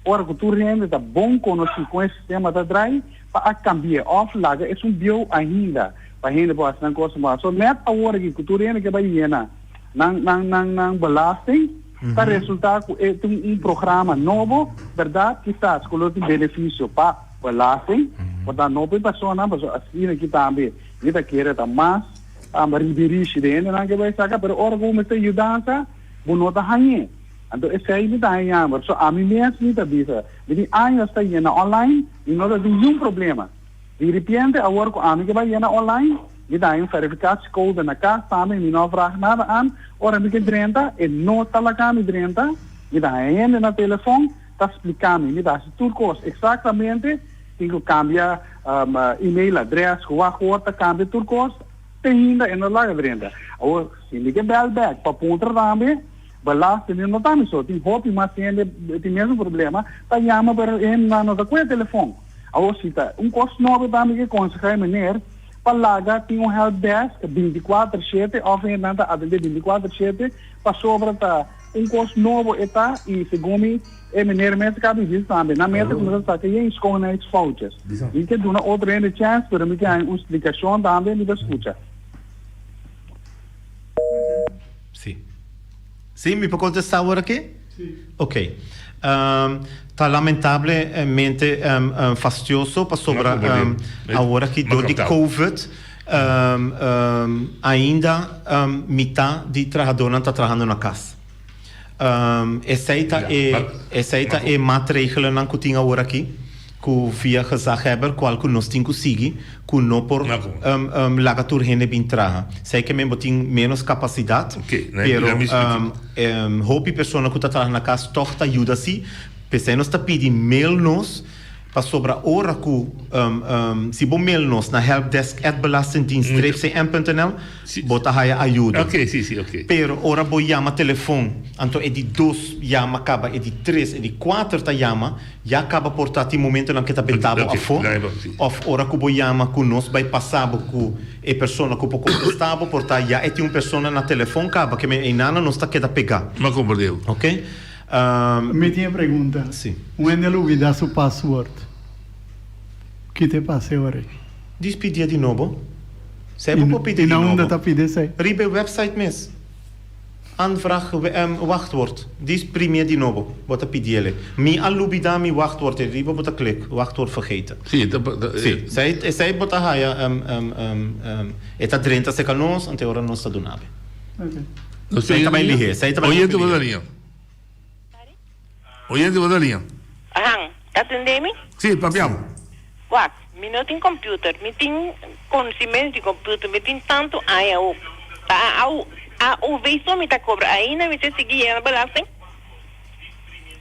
ora ku tur hende ta bon konosí kon e sistema ta drai, pa a kambi'é òf laga esun bieu ainda pa hende por hasi nan kos mas. So nèt awor aki ku tur hende ke bai yena nan nan nan nan belasting, ta resultá ku e tin un programa nobo, bèrdat kisas ku lo tin benefisio pa belasting, por ta no pa e personanan, pasobra asina aki tambe mi ta kere ta mas. Amba ribirishi den hendenan ke bai saka, pero ora ku bo mester yudansa, bo no ta hañ'é. Anto esei mi ta haña yamber. So ami mes mi ta bisa, mi tin años ta yena online, mi no ta tin niun problema. Di ripiente awor ku ami ke bai yena online, mi ta haña un verificatiecode na kas tambe, mi no a vraag nada an. Ora mi ke drenta, e no ta laga mi drenta, mi ta haña hende na telefon ta splika mi, mi ta hasi tur kos eksaktamente. Tin ku kambia email adres, ku wachtwoord ta kambia tur kos, te hinda e no laga drenta. Awor, si mi ke bel bek pa puntra tambe, belasting no ta mi so, tin hopi mas hende tin mesun problema, ta yama pero e hendenan no ta kohe telefon. Awor, si ta un kos nobo tambe ke konsehá e meneer pa laga tin un helpdesk bintikuater shete òf e hendenan ta atendé bintikuater shete pasobra ta un kos nobo e ta i segun mi E meneer mes a caba di bisa tambe, nan mester cuminsa saca yen schoonheidsfoutjes. Mi ke duna otro hende chance, pero mi ke haña un splicacion tambe, mi ta scucha. Sí. Sí, mi por contesta awor aki? Sí. Ok. Ta lamentablemente fastioso pasobra awor aki door di covid ainda mitad di trahadornan ta trahando na cas. Esei ta e esei ta e maatregelennan ku tin awor aki ku via gezaghebber kual ku nos tin ku sigui ku no por laga tur hende bin traha. Esei ke men bo tin menos kapasidat pero hopi persona ku ta traha na kas tòg ta yuda si. P'esei nos ta pidi mail nos. Pasobra ora ku si bo mail nos na helpdesk at belastingdienst-cm.nl bo ta haya ayudo. Pero ora bo yama telefon anto e di dos yama kaba e di tres e di kuater ta yama ya kaba por ta tin momentonan ke ta benta bo afó òf ora ku bo yama ku nos bai pasa bo ku e persona ku por kontesta bo por ta ya e tin un persona na telefon kaba ke men einana nos ta keda pega. Oke. Mi tin e pregunta. Sí. Un hende a lubida su password. Ki ta e pasa e ora ei? Dis pidié di nobo. Esei bo por pidi I di na unda nobo. ta pidi esei? Riba e website mes. Aanvraag wachtwoord. Dis primié di nobo. Bo ta pidiele. Mi a lubida mi wachtwoord. E riba bo ta klik. Wachtwoord vergeten. Sí, ta, ta, Sí. Esei, esei bo ta haya, e ta drenta serka nos, anto e ora nos ta duna bo. Ok. Esei ta bai lihé. Esei ta bai Oyente hopi bo ta lihé. liña. Oyente bo ta liña. Ahan, ta tende mi? Sí, papia bo. Wak, Mi no tin computer, mi tin conocimento di computer, mi tin tanto aña awo. Ta AOV so mi ta cobra, ainda mi ta sigui yena belasting?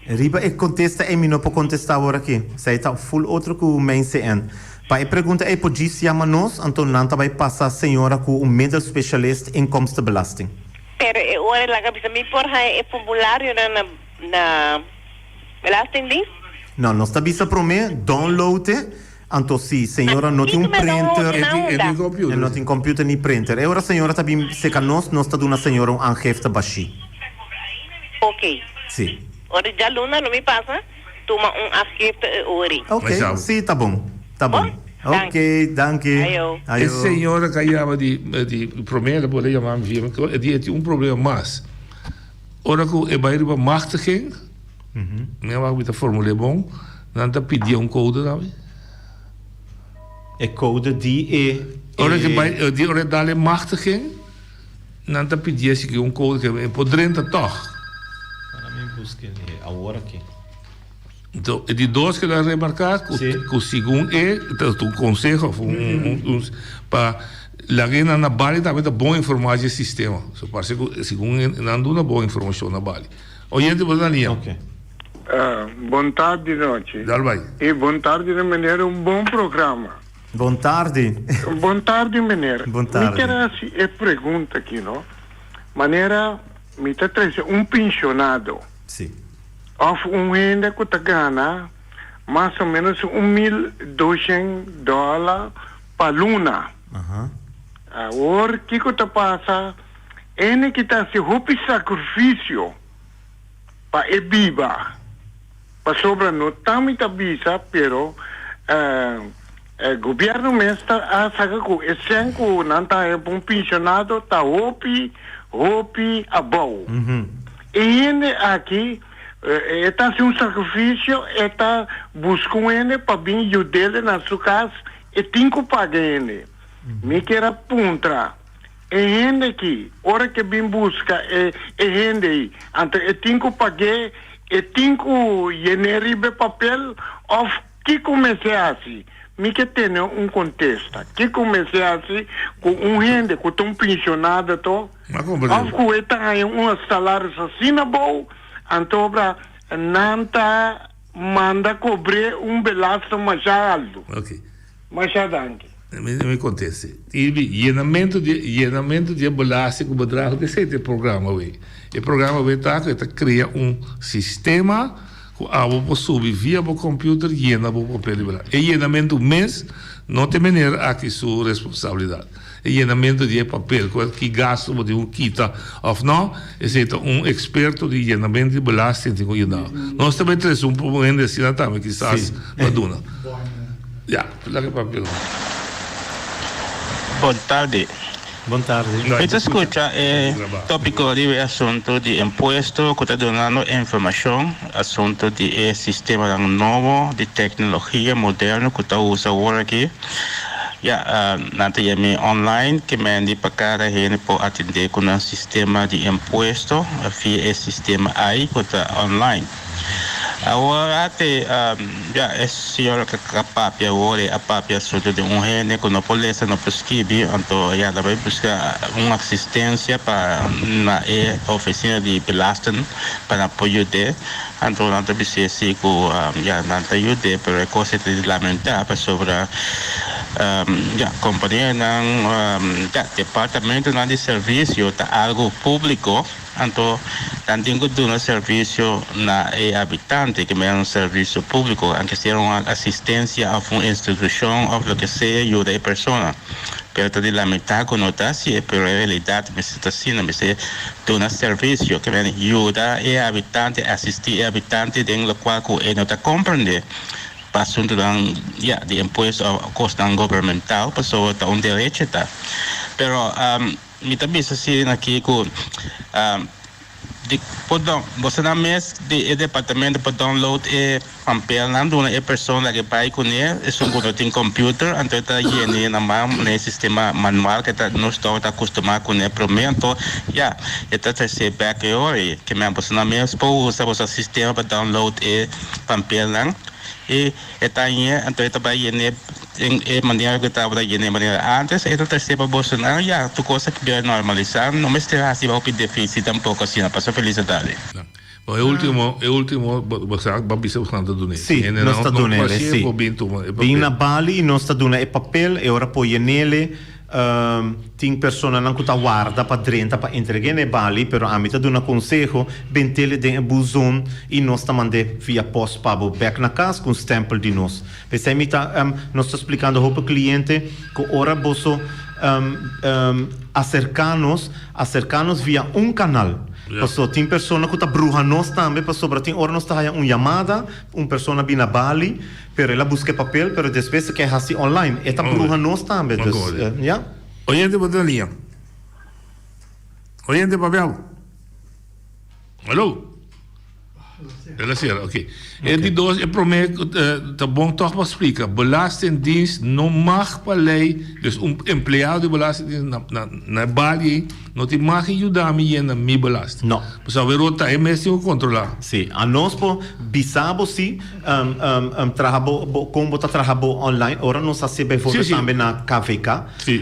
Riba e contesta ei mi no por contesta awor aki. Esei ta full otro cu Mijn CN. Pa e pregunta ei por djis yama nos, anto nan ta bai pasa señora cu un middelspecialist inkomstenbelasting. Pero e ora e laga bisa mi por haña e formularionan na na Belastingdienst? No, nos ta bisa prome download e, anto si señora no tin un printer, e no tin computer ni printer, e ora señora ta bin seca nos, nos ta duna señora un aangifte bashi. Ok. Si. Ora djaluna lo mi pasa tuma un aangifte e ori. Ok, si, ta bon, ta bon. Ok, danki. Ayo. E señora ka yama di di prome el a por a yama mi via mi e di e tin un problema mas. Ora ku e bai riba machtiging, mi a wak mi ta formul'é bon, nan ta pidié un kode tambe. E kode di e. Ora ku e bai, di ora e dal e machtiging, nan ta pidié si ki un kode ke e por drenta tòg. Para mi buska e awor aki. Enton, e di dos ke ta remarká ku ku segun e ta un konseho òf un un pa laga e nan na bali tambe ta bon informá dje sistema. So parse ku segun e nan duna bon informashon na bali. Oyente bo ta na liña. Bon tardi nochi. Dal bai. Y bon tardi na meneer un bon programa. Bon tardi. Bon tardi meneer. Bon tardi. Mi kier haci e pregunta aki no. Manera mi ta trece un pensionado. Si. Of un hende ku ta gana mas o menos un 1200 dòler pa luna. Awor kiko ta pasa? Hende ki ta hasi hopi sakrifisio pa e biba, pasobra no ta mi ta bisa, pero gobièrnu mes ta a saka ku e sèn ku nan ta haña pa un penshonado ta hopi, hopi abou. E hende aki e ta hasi un sakrifisio, e ta buska un hende pa bin yud'el na su kas, e tin ku paga e hende. Mi kier a puntra e hende aki, ora ke bin buska e e hende ei, anto e tin ku pag'é, e tin ku yen'é riba e papel òf Kiko mester hasi? Mi ke tene un kontesta. Kiko mester hasi ku un hende ku ta un penshonado to? Òf ku e ta haña un salaris asina bou, anto obra nan ta manda kobr'é un belasting masha altu. Masha danki. Mi konteste. Irby, yenamentu di yenamentu di e belasting ku bedrag di esei ta e programa awey. E programa awey ta ku e ta krea un sistema ku abo por subi via bo computer yena bo papel di belasting. E yenamentu mes no ta e meneer aki su responsabilidat. E yenamentu di e papel ku ki gasto bo tin ku kita òf no, esei ta un eksperto di yenamentu di belasting tin ku yuda. Nos ta bay trese un hende asina tambe kisas pa duna. Ya, laga papia no. Bon tardi. Bon tardi. Mi ta skucha e topiko riba e asuntu di impuesto ku ta dunando informashon asuntu di e sistemanan nobo di teknologia moderno ku ta usa awor aki. Ya, nan ta yam'é online ke mendi pa kada hende por atendé ku nan sistema di impuesto via e sistema ai ku ta online. Awor ate, ya, e señora ku a papia awor a papia asuntu di un hende ku no por lesa, no por skibi, anto ya ta bai buska un asistensia pa na e ofisina di belasting pa nan por yud'é. Anto nan ta bis'é si ku ya nan ta yud'é, pero e kos ei ta di lamentá pasobra ya kompanianan, ya departamentonan di servisio ta algu públiko. Anto nan tin ku duna servisio na e habitante, ke mester un servisio públiko, anke sea un asistensia òf un institushon òf loke sea yuda e persona. Pero ta di lamentá ku no ta así, pero e realidat mester ta asina, mester duna servisio, ke mester yuda e habitante, asistí e habitante den lokual ku e no ta komprendé pa asuntunan, ya, di impuesto òf kosnan gubernamental, pasobra ta un derecho e ta. Pero. Mi ta bisa si aki ku di por don bosonan mes di e departamento por download e pampelnan duna e persona ke bai kuné esun ku no tin computer anto e ta yene na man na e sistema manual ke ta nos tabata ta akostumá kuné promé anto ya e ta trese bek e ora ei ke men bosonan mes por usa boso sistema pa download e pampelnan. i e ta hañ'é, anto e ta bai yen'é den e manera ku e tabata yen'é manera ántes, e ta tres'é pa bosonan. Ya, tur kos a bira normalisá, no mester hasi hopi difísil tampoko asina. Pasa felis tardi. Bon, e ultimo, e ultimo, bo sa, bo a bisa ku nan ta dun'é. Sí, nos ta dun'é, sí. Bin na bali i nos ta duna e papel, e ora por yen'é. Tin personanan ku ta warda pa drenta pa entreg'é na e bali, pero ami ta duna konseho, bent'é den e buzon i nos ta mand'é via pòst pa bo bèk na kas ku un stèmpel di nos. P'esei mi ta, nos ta splikando hopi kliente ku ora boso aserká nos, aserká nos via un kanal. Pasobra tin persona ku ta bruha nos tambe pasobra tin ora nos ta haya un yamada, un persona bini na bali, Pero el a buska e papel, pero despues e ke hasi online. E ta bruha nos tambe, dus ya. Oyente bo ta na liña. Oyente papia bo. Hallo. El a sera, ok. E di dos, e prome ta bon tog pa splika. Belastingdienst no mag pa lei, dus un empleado di belastingdienst na na na e balie ei no tin mag di yuda mi yena mi belasting. No. Pasobra awor ta e mes tin ku kontrola. Si, anos por bisa bo si. Traha bo bo kon bo ta traha bo online ora nos hasi bijvoorbeeld tambe na KVK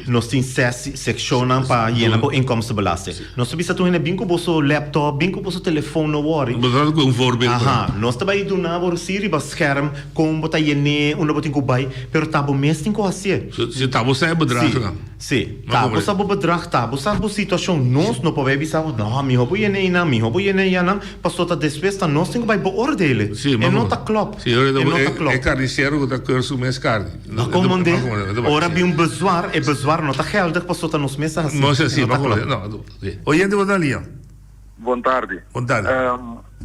nos tin ses sekshonnan pa yena bo inkomstenbelasting nos ta bisa tur hende bin ku boso laptop bin ku boso telefon no wòri Bo ta ku un voorbeeld aha nos ta bai duna bo si riba scherm kon bo ta yen'é unda bo tin ku bai pero ta bo mes tin ku hasié Si ta bo sa e bedragnan. Sí, ta bo sa bo bedrag, ta bo sa bo situashon. Nos no por bai bisa bo, no, mihó bo yena einan, mihó bo yena eianan, pasobra ta despues ta nos tin ku bai beoordelen. Sí, E no ta klòp. Sí, ora E no ta klòp. e karnisero ku ta keur su mes karni. No komprondé. Ora bin un bezwaar, e bezwaar no ta geldig pasobra ta nos mes a hasi. No es así, E no ta ma klòp. no, sí. Oyente bo ta lia. Bon tardi. Bon tardi.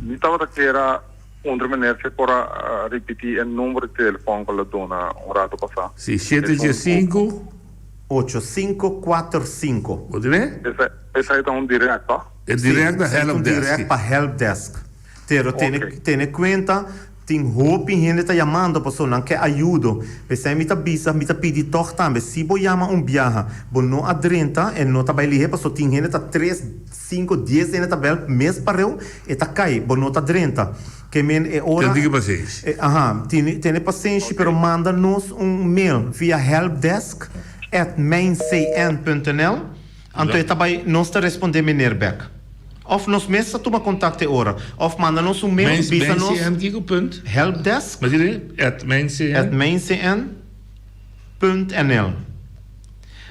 Mi tabata kier a puntra meneer si e por a ripiti e number di telefon ku el a duna un rato pasá. Sí, shete diesinku. 8545. Bo tin e? Esei ta un direct, to? E direct na Sí, esei ta un helpdesk. direct pa helpdesk. Pero tene, tene kuenta, tin hopi hende ta yamando pasobra nan ke ayudo. P'esei mi ta bisa, mi ta pidi tòg tambe, si bo yama un biaha, bo no a drenta, e no ta bai lihé pasobra tin hende ta tres, sinku, dies hende ta bèl mes pareu, e ta kai, bo no ta drenta. Ke men e ora. Ten tiki pasenshi. E, aha, tene, tene pasenshi, pero manda nos un mail via helpdesk at mijncn.nl, anto e ta bai, nos ta responde meneer bek. Of nos mes ta tuma kontakto e ora. Of manda nos un mail, Mijn, bisa nos. mijncn kiko punt? Helpdesk. Mas dire? At mijncn. At mijncn punt nl.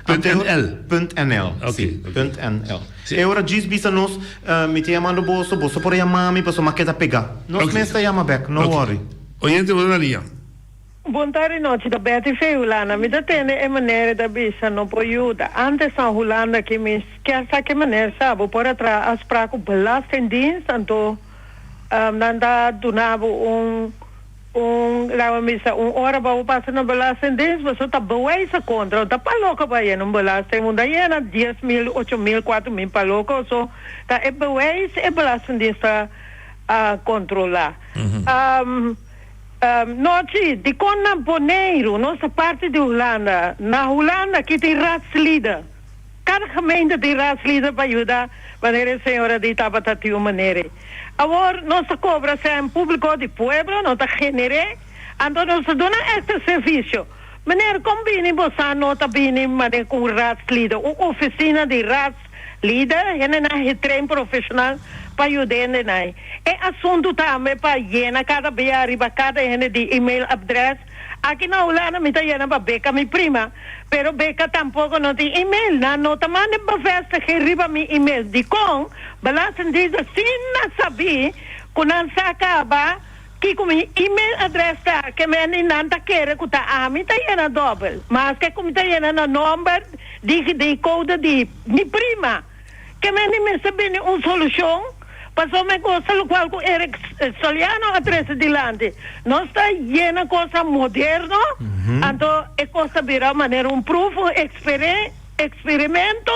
Punt NL. Punt NL, si. Punt NL. E ora djis bisa nos, mi ta yamando boso, boso por yama mi pasobra mi a keda pega. Nos mes ta yama bek, no worry. Oyente bo ta na liña. Bon tardi nochi ta Betty fe Hulanda mi ta tende e meneer ta bisa no por yuda antes na Hulanda ki mi kier sa ke meneer sa bo por a traha afspraak ku belastingdienst anto nan ta duna bo un Un laga mi bisa un ora pa bo pasa na belastingdienst boso ta bewijzen kontra ta pa loko pa yena un belasting unda yena 10.000 8.000 4.000 pa loko so ta e bewijs e belastingdienst ta kontrola nochi dikon na Boneiru nos ta parti di Hulanda na Hulanda ki tin raadslieden Kada gemeente tin raadslieden pa yuda manera e señora di tabata tin un manera ei. Awor nos ta cobra sèn publico di pueblo, no ta gener'é, anto nos ta duna extra servicio. Meneer, con bini bo sa no ta bini manera cu un raadslieden, un oficina di raadslieden, hendenan getrain profesional pa yuda hendenan ei. E asunto tambe pa yena kada bia riba kada hende di email adres, Aki na Hulanda mi ta yena pa Beka mi prima, pero Beka tampoco no tin email. Nan no ta manda bevestiging riba mi email. Dikon? Belastingdienst asina sabí ku nan sa kaba kiko mi email adres ta, ke men di nan ta kere ku ta ami ta yena dòbel, maske ku mi ta yena na nòmber di di kode di mi prima. Ke men di mester bini un solushon, pasobra mi gosta lokual ku Eric Soliano a trese dilanti. Nos ta yena kosnan moderno, anto e kos ta bira manera un pruf, un eksperimento,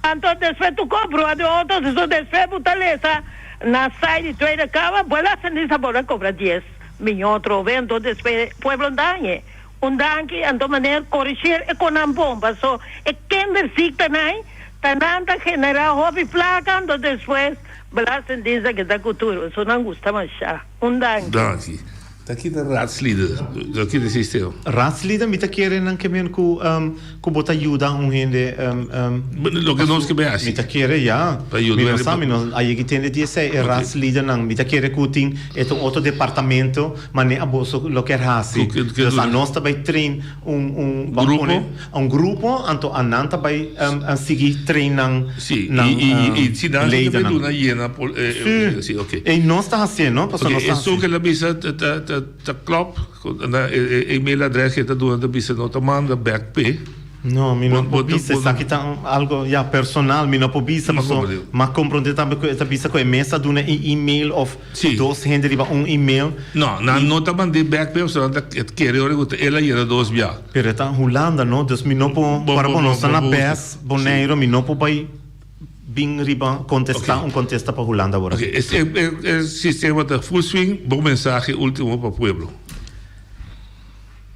anto despues tur kos brua di otro, so despues bo ta lesa na site di Tweede Kamer, bo a lasa di sabor a kobra dies miyon atrobe, anto despues pueblo dañe. Un danki, anto meneer corrigeer e konan bon, paso e kinderziektenai ta nan ta genera hopi placa, anto despues belastingdienst a keda cu tur, paso nan gusta masha. Un danki. Danki. Ta kita raadslieden? Ta kita sistema? Raadslieden mi ta kere nan ke men ku ku bo ta yuda un hende Loke nos ke bay hasi. Mi ta kere ya. Pa yuda Mi no hende sa mi no a yegi tende di esei e raadslieden mi ta kere ku tin e ta un otro departamento mane aboso lo kier hasi. Ku ke Dus duna. anos ta bay train un un ban Grupo? pone un grupo anto anan ta bay sigui train nan Sí, nan i i i si nan ta bay leidernan. duna yena pol Sí. sí ok. Ey nos ta hasié no pasobra Ok nos ta esun hasi. ke el a bisa ta ta ta ta klòp ku na e e email adres ke e ta duna ta bisa no ta manda bèk p'e. No, mi no Bo por bo ta bisa bo no esaki ta un algo ya personal mi no por bisa Mi paso komprendé. m'a komprondé tambe ku e ta bisa ku e mes a duna e email of Sí. dos hende riba un email No, nan i no ta mand'é bèk p'e pasobra nan ta kere ora ku ta el a yena dos bia. Pero e ta Hulanda no, dus mi no por Bo ora bo bo bo no sta bo na bo usa. bes Sí. Boneiru mi no por bai bin riba kontestá Ok. un kontesta pa Hulanda awor Ok, aki. e e e sistema ta full swing, bo mensahe último pa pueblo.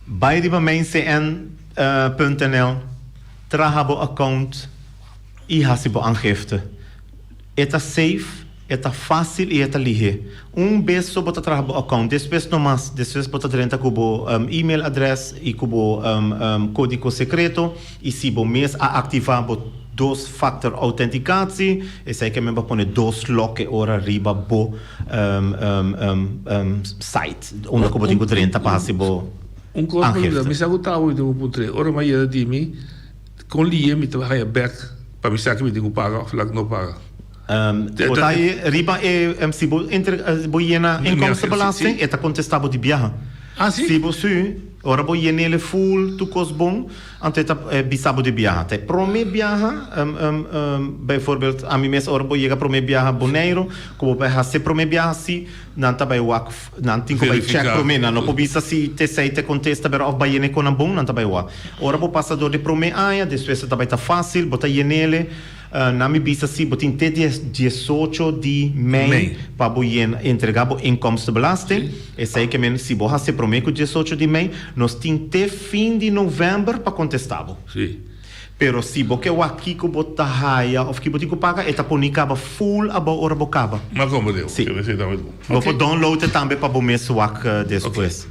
Bai riba mijncn punt nl, traha bo account i hasi bo aangifte. E ta safe, e ta fácil i e ta lihé. Un bes so bo ta traha bo account, despues no mas. Despues bo ta drenta ku bo email adres i ku bo kódigo sekreto i si bo mes a aktivá bo dos factor autenticatie, esei ke men bo pone dos lok e ora riba bo site unda ku bo tin ku drenta pa hasi bo Un kos pa aangifte. mi sa ku ta awe mi tin ku puntr'é. Ora mi a yega di mi, kon lié mi ta haña bèk pa mi sa ke mi tin ku paga òf lak no paga? Bo ta riba e si bo entre bo yena inkomstenbelasting e ta kontestá bo di biaha. Ah si? Si bo si, ora bo yen'el e full tur kos bon, anto e ta bisa bo di biaha. Ta e promé biaha, bijvoorbeeld ami mes ora bo yega promé biaha Boneiru, ku bo bai hasi e promé biaha si, nan ta bai wak, nan tin ku bai check promé, nan no por bisa si t'esei ta e kontesta bèrdad òf bai yena e konan bon, nan ta bai wak. Ora bo pasa dor di promé aña, despues e ta bai ta fásil, bo ta yen'el e. Na mi bisa si bo tin te diesocho di mei pa bo yena entrega bo inkomstenbelasting. Esei ke men si bo hasi prome ku diesocho di mei, nos tin te fin di novèmber pa kontestá bo. Pero si bo ke wak kiko bo ta haya òf ki bo tin ku paga, e ta poni kaba full abou ora bo kaba. Si. Bo por download e tambe pa bo mes wak despues.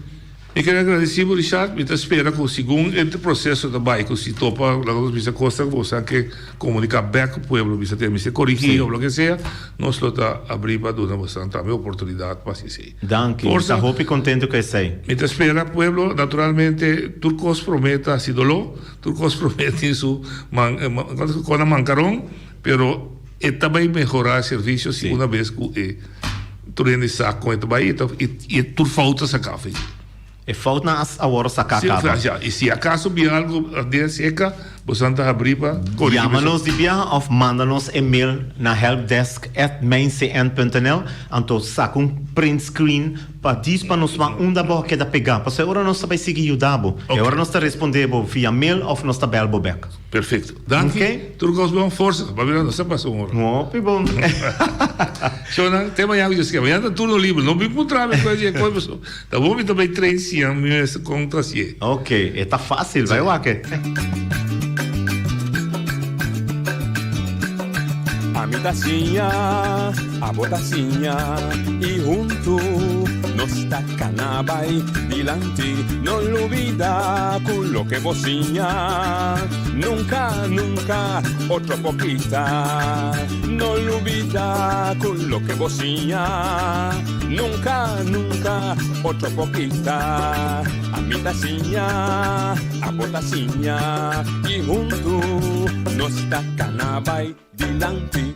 Mi kere agradeci bo Richard, mi ta spera cu segun e proceso ta bay cu si topa laga nos bisa cosnan cu bo sa ke comunica bek cu pueblo bisa tin mester corigi of loke sea nos lo ta abri pa duna bosan tambe oportunidad pa haci esey. Danki, mi ta hopi contento cu esey. Mi ta spera pueblo naturalmente tur cos prome ta haci dolo, tur cos prome tin su man cona mancaron pero e ta bay mehora e servicio si una bes cu e Tur hende sa kon e ta bai i e tur fout ta saká afei. E foutnan a awor saká kaba. Sí, i si akaso bin algu den seka, bosan ta habrí pa korigí Yama boso. nos di biaha òf manda nos e mail na helpdesk at mijncn.nl, anto saka un print screen pa dis pa nos wak unda bo a keda pegá. Pasobra e ora nos ta bai sigui yuda bo. E ora nos ta respondé bo via mail òf nos ta bèl bo bèk. Perfecto. Danki. Ok. Tur cos bon. Forsa. Babylon no sa pasa un ora. Hopi bon. Shownan, te mañana cu Dios kier. Mañana ta turno liber. No bin puntra mi cu e cos paso. Ta bon mi ta bay train siña mi mes con ta hacié. Ok. E ta facil. Bay wak e. Ami ta siña, abo ta siña y hunto nos ta cana bay dilanti. No lubida cu loke bo siña nunca, nunca otro por kita. No lubida cu loke bo siña nunca, nunca otro por kita. Ami ta siña, abo ta siña y hunto nos ta cana bay dilanti.